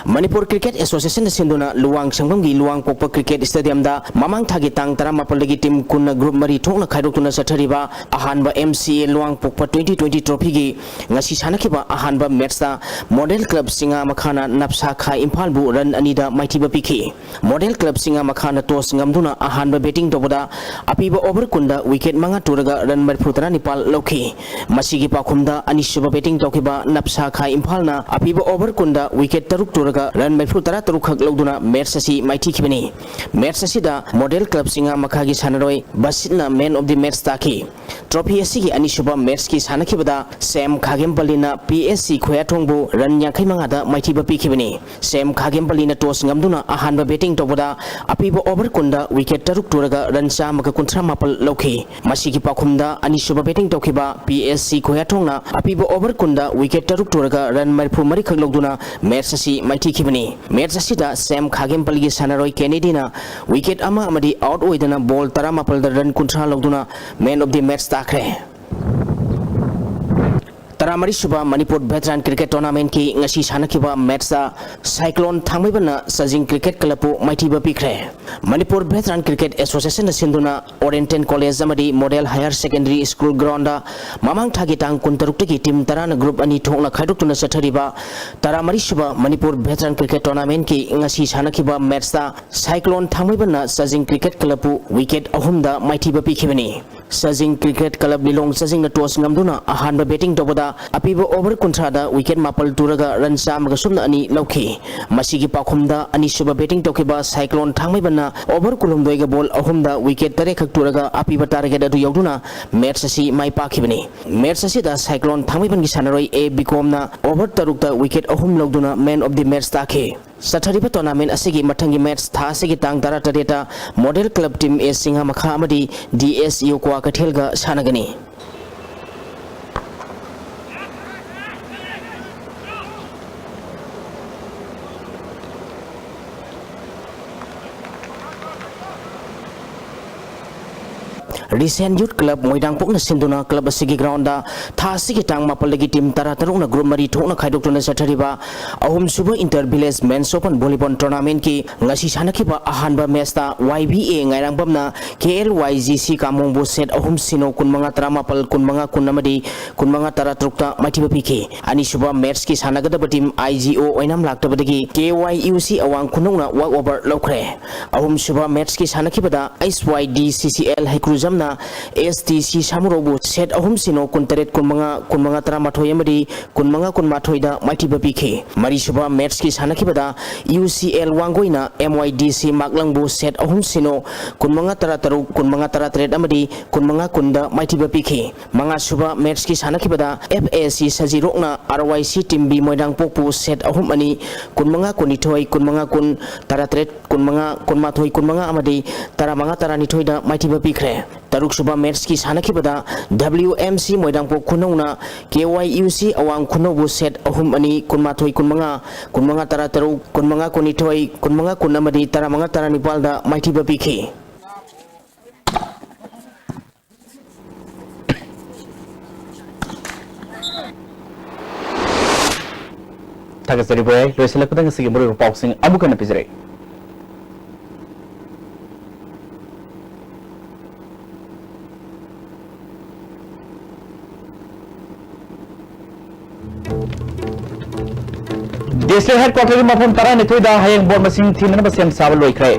ꯃꯅꯤꯄꯨꯔ ꯀ꯭ꯔꯤꯀꯦꯠ ꯑꯦꯁꯣꯁꯤꯌꯦꯁꯟꯅ ꯁꯤꯟꯗꯨꯅ ꯂꯨꯋꯥꯡꯁꯪꯕꯝꯒꯤ ꯂꯨꯋꯥꯡꯄꯣꯛꯄ ꯀ꯭ꯔꯤꯀꯦꯠ ꯁ꯭ꯇꯦꯗꯤꯌꯝꯗ ꯃꯃꯥꯡ ꯊꯥꯒꯤ ꯇꯥꯡ ꯇꯔꯥꯃꯥꯄꯜꯗꯒꯤ ꯇꯤꯝ ꯀꯨꯟꯅ ꯒ꯭ꯔꯨꯞ ꯃꯔꯤ ꯊꯣꯛꯅ ꯈꯥꯏꯗꯣꯛꯇꯨꯅ ꯆꯠꯊꯔꯤꯕ ꯑꯍꯥꯟꯕ ꯑꯦꯝ ꯁꯤ ꯑꯦ ꯂꯨꯋꯥꯡꯄꯣꯛꯄ ꯇ꯭ꯋꯦꯟꯇꯤ ꯇ꯭ꯋꯦꯟꯇꯤ ꯇ꯭ꯔꯣꯐꯤꯒꯤ ꯉꯁꯤ ꯁꯥꯟꯅꯈꯤꯕ ꯑꯍꯥꯟꯕ ꯃꯦꯠꯁꯇ ꯃꯣꯗꯦꯜ ꯀ꯭ꯂꯕ ꯆꯤꯉꯥ ꯃꯈꯥꯅ ꯅꯞꯁꯥ ꯈꯥ ꯏꯝꯐꯥꯜꯕꯨ ꯔꯟ ꯑꯅꯤꯗ ꯃꯥꯏꯊꯤꯕ ꯄꯤꯈꯤ꯫ ꯃꯣꯗꯦꯜ ꯀ꯭ꯂꯕ ꯆꯤꯉꯥ ꯃꯈꯥꯅ ꯇꯣꯁ ꯉꯝꯗꯨꯅ ꯑꯍꯥꯟꯕ ꯕꯦꯇꯤꯡ ꯇꯧꯕꯗ ꯑꯄꯤꯕ ꯑꯣꯚꯔ ꯀꯨꯟꯗ ꯋꯤꯀꯦꯠ ꯃꯉꯥ ꯇꯨꯔꯒ ꯔꯟ ꯃꯔꯤꯐꯨ ꯇꯔꯥꯅꯤꯄꯥꯜ ꯂꯧꯈꯤ꯫ ꯃꯁꯤꯒꯤ ꯄꯥꯎꯈꯨꯝꯗ ꯑꯅꯤꯁꯨꯕ ꯕꯦꯇꯤꯡ ꯇꯧꯈꯤꯕ ꯅꯞꯁꯥ ꯈꯥ ꯏꯝꯐꯥꯜꯅ ꯑꯄꯤꯕ ꯑꯣꯚꯔ ꯀꯨꯟꯗ ꯋꯤꯀꯦꯠ ꯇꯔꯨꯛ ꯇꯨꯔꯒ ꯔꯟ ꯃꯔꯤꯐꯨ ꯇꯔꯥ ꯇꯔꯨꯛ ꯈꯛ ꯂꯧꯗꯨꯅ ꯃꯦꯠꯁ ꯑꯁꯤ ꯃꯥꯏꯊꯤꯈꯤꯕꯅꯤ꯫ ꯃꯦꯠꯁ ꯑꯁꯤꯗ ꯃꯣꯗꯦꯜ ꯀ꯭ꯂꯕ ꯆꯤꯉꯥ ꯃꯈꯥꯒꯤ ꯁꯥꯟꯅꯔꯣꯏ ꯕꯁꯤꯠꯅ ꯃꯦꯟ ꯑꯣꯐ ꯗꯤ ꯃꯦꯠꯁ ꯇꯥꯈꯤ꯫ ꯇ꯭ꯔꯣꯐꯤ ꯑꯁꯤꯒꯤ ꯑꯅꯤꯁꯨꯕ ꯃꯦꯠꯁꯀꯤ ꯁꯥꯟꯅꯈꯤꯕꯗ ꯁꯦꯝ ꯈꯥꯒꯦꯝꯄꯜꯂꯤꯅ ꯄꯤ ꯑꯦꯁ ꯁꯤ ꯈꯣꯌꯥꯊꯣꯡꯕꯨ ꯔꯟ ꯌꯥꯡꯈꯩ ꯃꯉꯥꯗ ꯃꯥꯏꯊꯤꯕ ꯄꯤꯈꯤꯕꯅꯤ꯫ ꯁꯦꯝ ꯈꯥꯒꯦꯝꯄꯜꯂꯤꯅ ꯇꯣꯁ ꯉꯝꯗꯨꯅ ꯑꯍꯥꯟꯕ ꯕꯦꯇꯤꯡ ꯇꯧꯕꯗ ꯑꯄꯤꯕ ꯑꯣꯚꯔ ꯀꯨꯟꯗ ꯋꯤꯀꯦꯠ ꯇꯔꯨꯛ ꯇꯨꯔꯒ ꯔꯟ ꯆꯥꯝꯃꯒ ꯀꯨꯟꯊ꯭ꯔꯥ ꯃꯥꯄꯜ ꯂꯧꯈꯤ꯫ ꯃꯁꯤꯒꯤ ꯄꯥꯎꯈꯨꯝꯗ ꯑꯅꯤꯁꯨꯕ ꯕꯦꯇꯤꯡ ꯇꯧꯈꯤꯕ ꯄꯤ ꯑꯦꯁ ꯁꯤ ꯈꯣꯌꯥꯊꯣꯡꯅ ꯑꯄꯤꯕ ꯑꯣꯚꯔ ꯀꯨꯟꯗ ꯋꯤꯀꯦꯠ ꯇꯔꯨꯛ ꯇꯨꯔꯒ ꯔꯟ ꯃꯔꯤꯐꯨ ꯃꯔꯤꯈꯛ ꯂꯧꯗꯨꯅ ꯃꯦꯠꯁ ꯑꯁꯤ ꯃꯥꯏꯊꯤꯈꯤꯕꯅꯤ꯫ ꯃꯦꯠꯁ ꯑꯁꯤꯗ ꯁꯦꯝ ꯈꯥꯒꯦꯝꯄꯜꯒꯤ ꯁꯥꯟꯅꯔꯣꯏ ꯀꯦꯅꯦꯗꯤꯅ ꯋꯤꯀꯦꯠ ꯑꯃ ꯑꯃꯗꯤ ꯑꯥꯎꯠ ꯑꯣꯏꯗꯅ ꯕꯣꯜ ꯇꯔꯥꯃꯥꯄꯜꯗ ꯔꯟ ꯀꯨꯟꯊ꯭ꯔꯥ ꯂꯧꯗꯨꯅ ꯃꯦꯟ ꯑꯣꯐ ꯗꯤ ꯃꯦꯠꯁ ꯇꯥꯈ꯭ꯔꯦ꯫ ꯇꯔꯥꯃꯔꯤ ꯁꯨꯕ ꯃꯅꯤꯄꯨꯔ ꯚꯦꯇꯔꯥꯟ ꯀ꯭ꯔꯤꯀꯦꯠ ꯇꯣꯔꯅꯥꯃꯦꯟꯠꯀꯤ ꯉꯁꯤ ꯁꯥꯟꯅꯈꯤꯕ ꯃꯦꯠꯁꯇ ꯁꯥꯏꯀ꯭ꯂꯣꯟ ꯊꯥꯡꯃꯩꯕꯟꯅ ꯆꯥꯖꯤꯡ ꯀ꯭ꯔꯤꯀꯦꯠ ꯀ꯭ꯂꯕꯄꯨ ꯃꯥꯏꯊꯤꯕ ꯄꯤꯈ꯭ꯔꯦ꯫ ꯃꯅꯤꯄꯨꯔ ꯚꯦꯇꯔꯥꯟ ꯀ꯭ꯔꯤꯀꯦꯠ ꯑꯦꯁꯣꯁꯤꯌꯦꯁꯟꯅ ꯁꯤꯟꯗꯨꯅ ꯑꯣꯔꯤꯌꯦꯟꯇꯦꯜ ꯀꯣꯂꯦꯖ ꯑꯃꯗꯤ model higher secondary school ground ꯃꯃꯥꯡ ꯊꯥꯒꯤ ꯇꯥꯡ ꯀꯨꯟꯇꯔꯨꯛꯇꯒꯤ ꯇꯤꯝ ꯇꯔꯥꯅ ꯒ꯭ꯔꯨꯞ ꯑꯅꯤ ꯊꯣꯛꯅ ꯈꯥꯏꯗꯣꯛꯇꯨꯅ ꯆꯠꯊꯔꯤꯕ ꯇꯔꯥꯃꯔꯤ ꯁꯨꯕ ꯃꯅꯤꯄꯨꯔ ꯚꯦꯇꯔꯥꯟ ꯀ꯭ꯔꯤꯀꯦꯠ ꯇꯣꯔꯅꯥꯃꯦꯟꯠꯀꯤ ꯉꯁꯤ ꯁꯥꯟꯅꯈꯤꯕ ꯃꯦꯠꯁꯇ ꯁꯥꯏꯀ꯭ꯂꯣꯟ ꯊꯥꯡꯃꯩꯕꯟꯅ ꯆꯥꯖꯤꯡ ꯀ꯭ꯔꯤꯀꯦꯠ ꯀ꯭ꯂꯕꯄꯨ ꯋꯤꯀꯦꯠ ꯑꯍꯨꯝꯗ ꯃꯥꯏꯊꯤꯕ ꯄꯤꯈꯤꯕꯅꯤ꯫ ꯆꯥꯖꯤꯡ ꯀ꯭ꯔꯤꯀꯦꯠ ꯀ꯭ꯂꯕ ꯂꯤꯂꯣꯡ ꯆꯥꯖꯤꯡꯅ ꯇꯣꯁ ꯉꯝꯗꯨꯅ ꯑꯍꯥꯟꯕ ꯕꯦꯇꯤꯡ ꯇꯧꯕꯗ ꯑꯄꯤꯕ ꯑꯣꯚꯔ ꯀꯨꯟꯊ꯭ꯔꯥꯗ ꯋꯤꯀꯦꯠ ꯃꯥꯄꯜ ꯇꯨꯔꯒ ꯔꯟ ꯆꯥꯝꯃꯒ ꯁꯨꯞꯅ ꯑꯅꯤ ꯂꯧꯈꯤ꯫ ꯃꯁꯤꯒꯤ ꯄꯥꯎꯈꯨꯝꯗ ꯑꯅꯤꯁꯨꯕ ꯕꯦꯇꯤꯡ ꯇꯧꯈꯤꯕ ꯁꯥꯏꯀ꯭ꯂꯣꯟ ꯊꯥꯡꯃꯩꯕꯟꯅ ꯑꯣꯚꯔ ꯀꯨꯟꯍꯨꯝꯗꯣꯏꯒ ꯕꯣꯜ ꯑꯍꯨꯝꯗ ꯋꯤꯀꯦꯠ ꯇꯔꯦꯠꯈꯛ ꯇꯨꯔꯒ ꯑꯄꯤꯕ ꯇꯥꯔꯒꯦꯠ ꯑꯗꯨ ꯌꯧꯗꯨꯅ ꯃꯦꯠꯁ ꯑꯁꯤ ꯃꯥꯏ ꯄꯥꯛꯈꯤꯕꯅꯤ꯫ ꯃꯦꯠꯁ ꯑꯁꯤꯗ ꯁꯥꯏꯀ꯭ꯂꯣꯟ ꯊꯥꯡꯃꯩꯕꯟꯒꯤ ꯁꯥꯟꯅꯔꯣꯏ ꯑꯦ ꯕꯤꯀꯣꯝꯅ ꯑꯣꯚꯔ ꯇꯔꯨꯛꯇ ꯋꯤꯀꯦꯠ ꯑꯍꯨꯝ ꯂꯧꯗꯨꯅ ꯃꯦꯟ ꯑꯣꯐ ꯗꯤ ꯃꯦꯠꯁ ꯇꯥꯈꯤ꯫ ꯆꯠꯊꯔꯤꯕ ꯇꯣꯔꯅꯥꯃꯦꯟ ꯑꯁꯤꯒꯤ ꯃꯊꯪꯒꯤ ꯃꯦꯠꯁ ꯊꯥ ꯑꯁꯤꯒꯤ ꯇꯥꯡ ꯇꯔꯥꯇꯔꯦꯠꯇ ꯃꯣꯗꯦꯜ ꯀ꯭ꯂꯕ ꯇꯤꯝ ꯑꯦ ꯆꯤꯡꯉꯥꯃꯈꯥ ꯑꯃꯗꯤ ꯗꯤ ꯑꯦꯁ ꯌꯣꯀ꯭ꯋꯥ ꯀꯩꯊꯦꯜꯒ ꯁꯥꯟꯅꯒꯅꯤ꯫ ꯔꯤꯁꯦꯟ ꯌꯨꯠ ꯀ꯭ꯂꯕ ꯃꯣꯏꯔꯥꯡꯄꯣꯛꯅ ꯁꯤꯟꯗꯨꯅ ꯀ꯭ꯂꯕ ꯑꯁꯤꯒꯤ ꯒ꯭ꯔꯥꯎꯟꯗ ꯊꯥ ꯑꯁꯤꯒꯤ ꯇꯥꯡ ꯃꯥꯄꯜꯗꯒꯤ ꯇꯤꯝ ꯇꯔꯥ ꯇꯔꯨꯛꯅ ꯒ꯭ꯔꯨꯞ ꯃꯔꯤ ꯊꯣꯛꯅ ꯈꯥꯏꯗꯣꯛꯇꯨꯅ ꯆꯠꯊꯔꯤꯕ ꯑꯍꯨꯝꯁꯨꯕ inter village men's open volleyball ꯇꯣꯔꯅꯥꯃꯦꯟꯠꯀꯤ ꯉꯁꯤ ꯁꯥꯟꯅꯈꯤꯕ ꯑꯍꯥꯟꯕ ꯃꯦꯠꯁꯇ ꯋꯥꯏ ꯚꯤ ꯑꯦ ꯉꯥꯏꯔꯥꯡꯕꯝꯅ K L Y G C ꯀꯥꯃꯣꯡꯕꯨ ꯁꯦꯠ ꯑꯍꯨꯝ ꯁꯤꯅꯣ, ꯀꯨꯟꯃꯉꯥ ꯇꯔꯥꯃꯥꯄꯜ, ꯀꯨꯟꯃꯉꯥ ꯀꯨꯟ ꯑꯃꯗꯤ ꯀꯨꯟꯃꯉꯥ ꯇꯔꯥꯇꯔꯨꯛꯇ ꯃꯥꯏꯊꯤꯕ ꯄꯤꯈꯤ꯫ ꯑꯅꯤꯁꯨꯕ ꯃꯦꯠꯁꯀꯤ ꯁꯥꯟꯅꯒꯗꯕ ꯇꯤꯝ ꯑꯥꯏ ꯖꯤ ꯑꯣ ꯑꯣꯏꯅꯥꯝ ꯂꯥꯛꯇꯕꯗꯒꯤ ꯀꯦ ꯋꯥꯏ ꯌꯨ ꯁꯤ ꯑꯋꯥꯡ ꯈꯨꯅꯧꯅ ꯋꯥꯛ ꯑꯣꯚꯔ ꯂꯧꯈ꯭ꯔꯦ꯫ ꯑꯍꯨꯝꯁꯨꯕ ꯃꯦꯠꯁꯀꯤ ꯁꯥꯟꯅꯈꯤꯕꯗ ꯑꯩꯆ ꯋꯥꯏ ꯗꯤ ꯁꯤ ꯁꯤ ꯑꯦꯜ ꯍꯩꯀ꯭ꯔꯨꯖꯝꯅ ꯑꯦꯁ ꯇꯤ ꯁꯤ ꯁꯥꯃꯨꯔꯧꯕꯨ ꯁꯦꯠ ꯑꯍꯨꯝ ꯁꯤꯅꯣ, ꯀꯨꯟꯇꯔꯦꯠ ꯀꯨꯟꯃꯉꯥ, ꯀꯨꯟꯃꯉꯥ ꯇꯔꯥꯃꯥꯊꯣꯏ ꯑꯃꯗꯤ ꯀꯨꯟꯃꯉꯥ ꯀꯨꯟꯃꯥꯊꯣꯏꯗ ꯃꯥꯏꯊꯤꯕ ꯄꯤꯈꯤ꯫ ꯃꯔꯤꯁꯨꯕ ꯃꯦꯠꯁꯀꯤ ꯁꯥꯟꯅꯈꯤꯕꯗ ꯌꯨ ꯁꯤ ꯑꯦꯜ ꯋꯥꯡꯒꯣꯏꯅ ꯑꯦꯝ ꯋꯥꯏ ꯗꯤ ꯁꯤ ꯃꯥꯛꯂꯪꯕꯨ ꯁꯦꯠ ꯑꯍꯨꯝ ꯁꯤꯅꯣ, ꯀꯨꯟꯃꯉꯥ ꯇꯔꯥꯇꯔꯨꯛ, ꯀꯨꯟꯃꯉꯥ ꯇꯔꯥꯇꯔꯦꯠ ꯑꯃꯗꯤ ꯀꯨꯟꯃꯉꯥ ꯀꯨꯟꯗ ꯃꯥꯏꯊꯤꯕ ꯄꯤꯈꯤ꯫ ꯃꯉꯥꯁꯨꯕ ꯃꯦꯠꯁꯀꯤ ꯁꯥꯟꯅꯈꯤꯕꯗ ꯑꯦꯐ ꯑꯦ ꯁꯤ ꯁꯖꯤꯔꯣꯛꯅ ꯑꯥꯔ ꯋꯥꯏ ꯁꯤ ꯇꯤꯝ ꯕꯤ ꯃꯣꯏꯔꯥꯡꯄꯣꯛꯄꯨ ꯁꯦꯠ ꯑꯍꯨꯝ ꯑꯅꯤ, ꯀꯨꯟꯃꯉꯥ ꯀꯨꯟꯅꯤꯊꯣꯏ, ꯀꯨꯟꯃꯉꯥ ꯀꯨꯟ, ꯇꯔꯥꯇꯔꯦꯠ ꯀꯨꯟꯃꯉꯥ, ꯀꯨꯟꯃꯥꯊꯣꯏ ꯀꯨꯟꯃꯉꯥ ꯑꯃꯗꯤ ꯇꯔꯥꯃꯉꯥ ꯇꯔꯥꯅꯤꯊꯣꯏꯗ ꯃꯥꯏꯊꯤꯕ ꯄꯤꯈ꯭ꯔꯦ꯫ ꯇꯔꯨꯛꯁꯨꯕ ꯃꯦꯠꯁꯀꯤ ꯁꯥꯟꯅꯈꯤꯕꯗ W M C ꯃꯣꯏꯔꯥꯡꯄꯣꯛ ꯈꯨꯅꯧꯅ K Y U ꯁꯤ ꯑꯋꯥꯡ ꯈꯨꯅꯧꯕꯨ ꯁꯦꯠ ꯑꯍꯨꯝ ꯑꯅꯤ, ꯀꯨꯟꯃꯥꯊꯣꯏ ꯀꯨꯟꯃꯉꯥ, ꯀꯨꯟꯃꯉꯥ ꯇꯔꯥꯇꯔꯨꯛ, ꯀꯨꯟꯃꯉꯥ ꯀꯨꯟꯅꯤꯊꯣꯏ, ꯀꯨꯟꯃꯉꯥ ꯀꯨꯟ ꯑꯃꯗꯤ ꯇꯔꯥꯃꯉꯥ ꯇꯔꯥꯅꯤꯄꯥꯜꯗ ꯃꯥꯏꯊꯤꯕ ꯄꯤꯈꯤ꯫ ꯊꯥꯒꯠꯆꯔꯤꯕ ꯑꯩ ꯂꯣꯏꯁꯤꯜꯂꯛꯄꯗ ꯉꯁꯤꯒꯤ ꯃꯔꯨꯑꯣꯏꯕ ꯄꯥꯎꯁꯤꯡ ꯑꯃꯨꯛ ꯍꯟꯅ ꯄꯤꯖꯔꯛꯏ꯫ ꯗꯤꯁꯇ꯭ꯔꯤꯛ ꯍꯦꯗꯀ꯭ꯋꯥꯇꯔꯒꯤ ꯃꯐꯝ ꯇꯔꯥꯅꯤꯊꯣꯏꯗ ꯍꯌꯦꯡ ꯚꯣꯠ ꯃꯁꯤꯡ ꯊꯤꯅꯅꯕ ꯁꯦꯝ ꯁꯥꯕ ꯂꯣꯏꯈ꯭ꯔꯦ꯫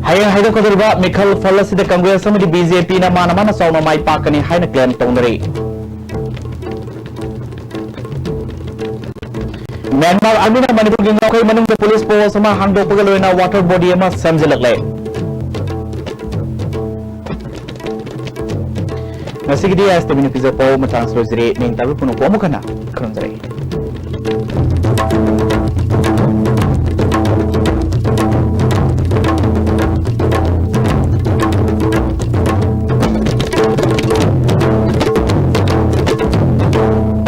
ꯍꯌꯦꯡ ꯍꯥꯏꯗꯣꯛꯀꯗꯧꯔꯤꯕ ꯃꯤꯈꯜ ꯐꯜ ꯑꯁꯤꯗ ꯀꯪꯒ꯭ꯔꯦꯁ ꯑꯃꯗꯤ ꯕꯤ ꯖꯦ ꯄꯤꯅ ꯃꯥꯅ ꯃꯥꯅ ꯆꯥꯎꯅ ꯃꯥꯏ ꯄꯥꯛꯀꯅꯤ ꯍꯥꯏꯅ ꯀ꯭ꯂꯦꯝ ꯇꯧꯅꯔꯤ꯫ ꯃ꯭ꯌꯥꯟꯃꯥꯔ ꯑꯥꯔꯃꯤꯅ ꯃꯅꯤꯄꯨꯔꯒꯤ ꯉꯥꯈꯩ ꯃꯅꯨꯡꯗ ꯄꯨꯂꯤꯁ ꯄꯣꯁ ꯑꯃ ꯍꯥꯡꯗꯣꯛꯄꯒ ꯂꯣꯏꯅꯅ ꯋꯥꯇꯔ ꯕꯣꯗꯤ ꯑꯃ ꯁꯦꯝꯖꯤꯜꯂꯛꯂꯦ꯫ ꯉꯁꯤꯒꯤꯗꯤ ꯑꯦꯁ ꯇꯤ ꯚꯤ ꯅ꯭ꯌꯨꯁ ꯄꯥꯎ ꯃꯇꯥꯡ ꯂꯣꯏꯖꯔꯦ꯫ ꯅꯤꯡꯇꯝꯕ ꯄꯨꯝꯅꯃꯛꯄꯨ ꯑꯃꯨꯛ ꯍꯟꯅ ꯈꯨꯔꯨꯝꯖꯔꯤ꯫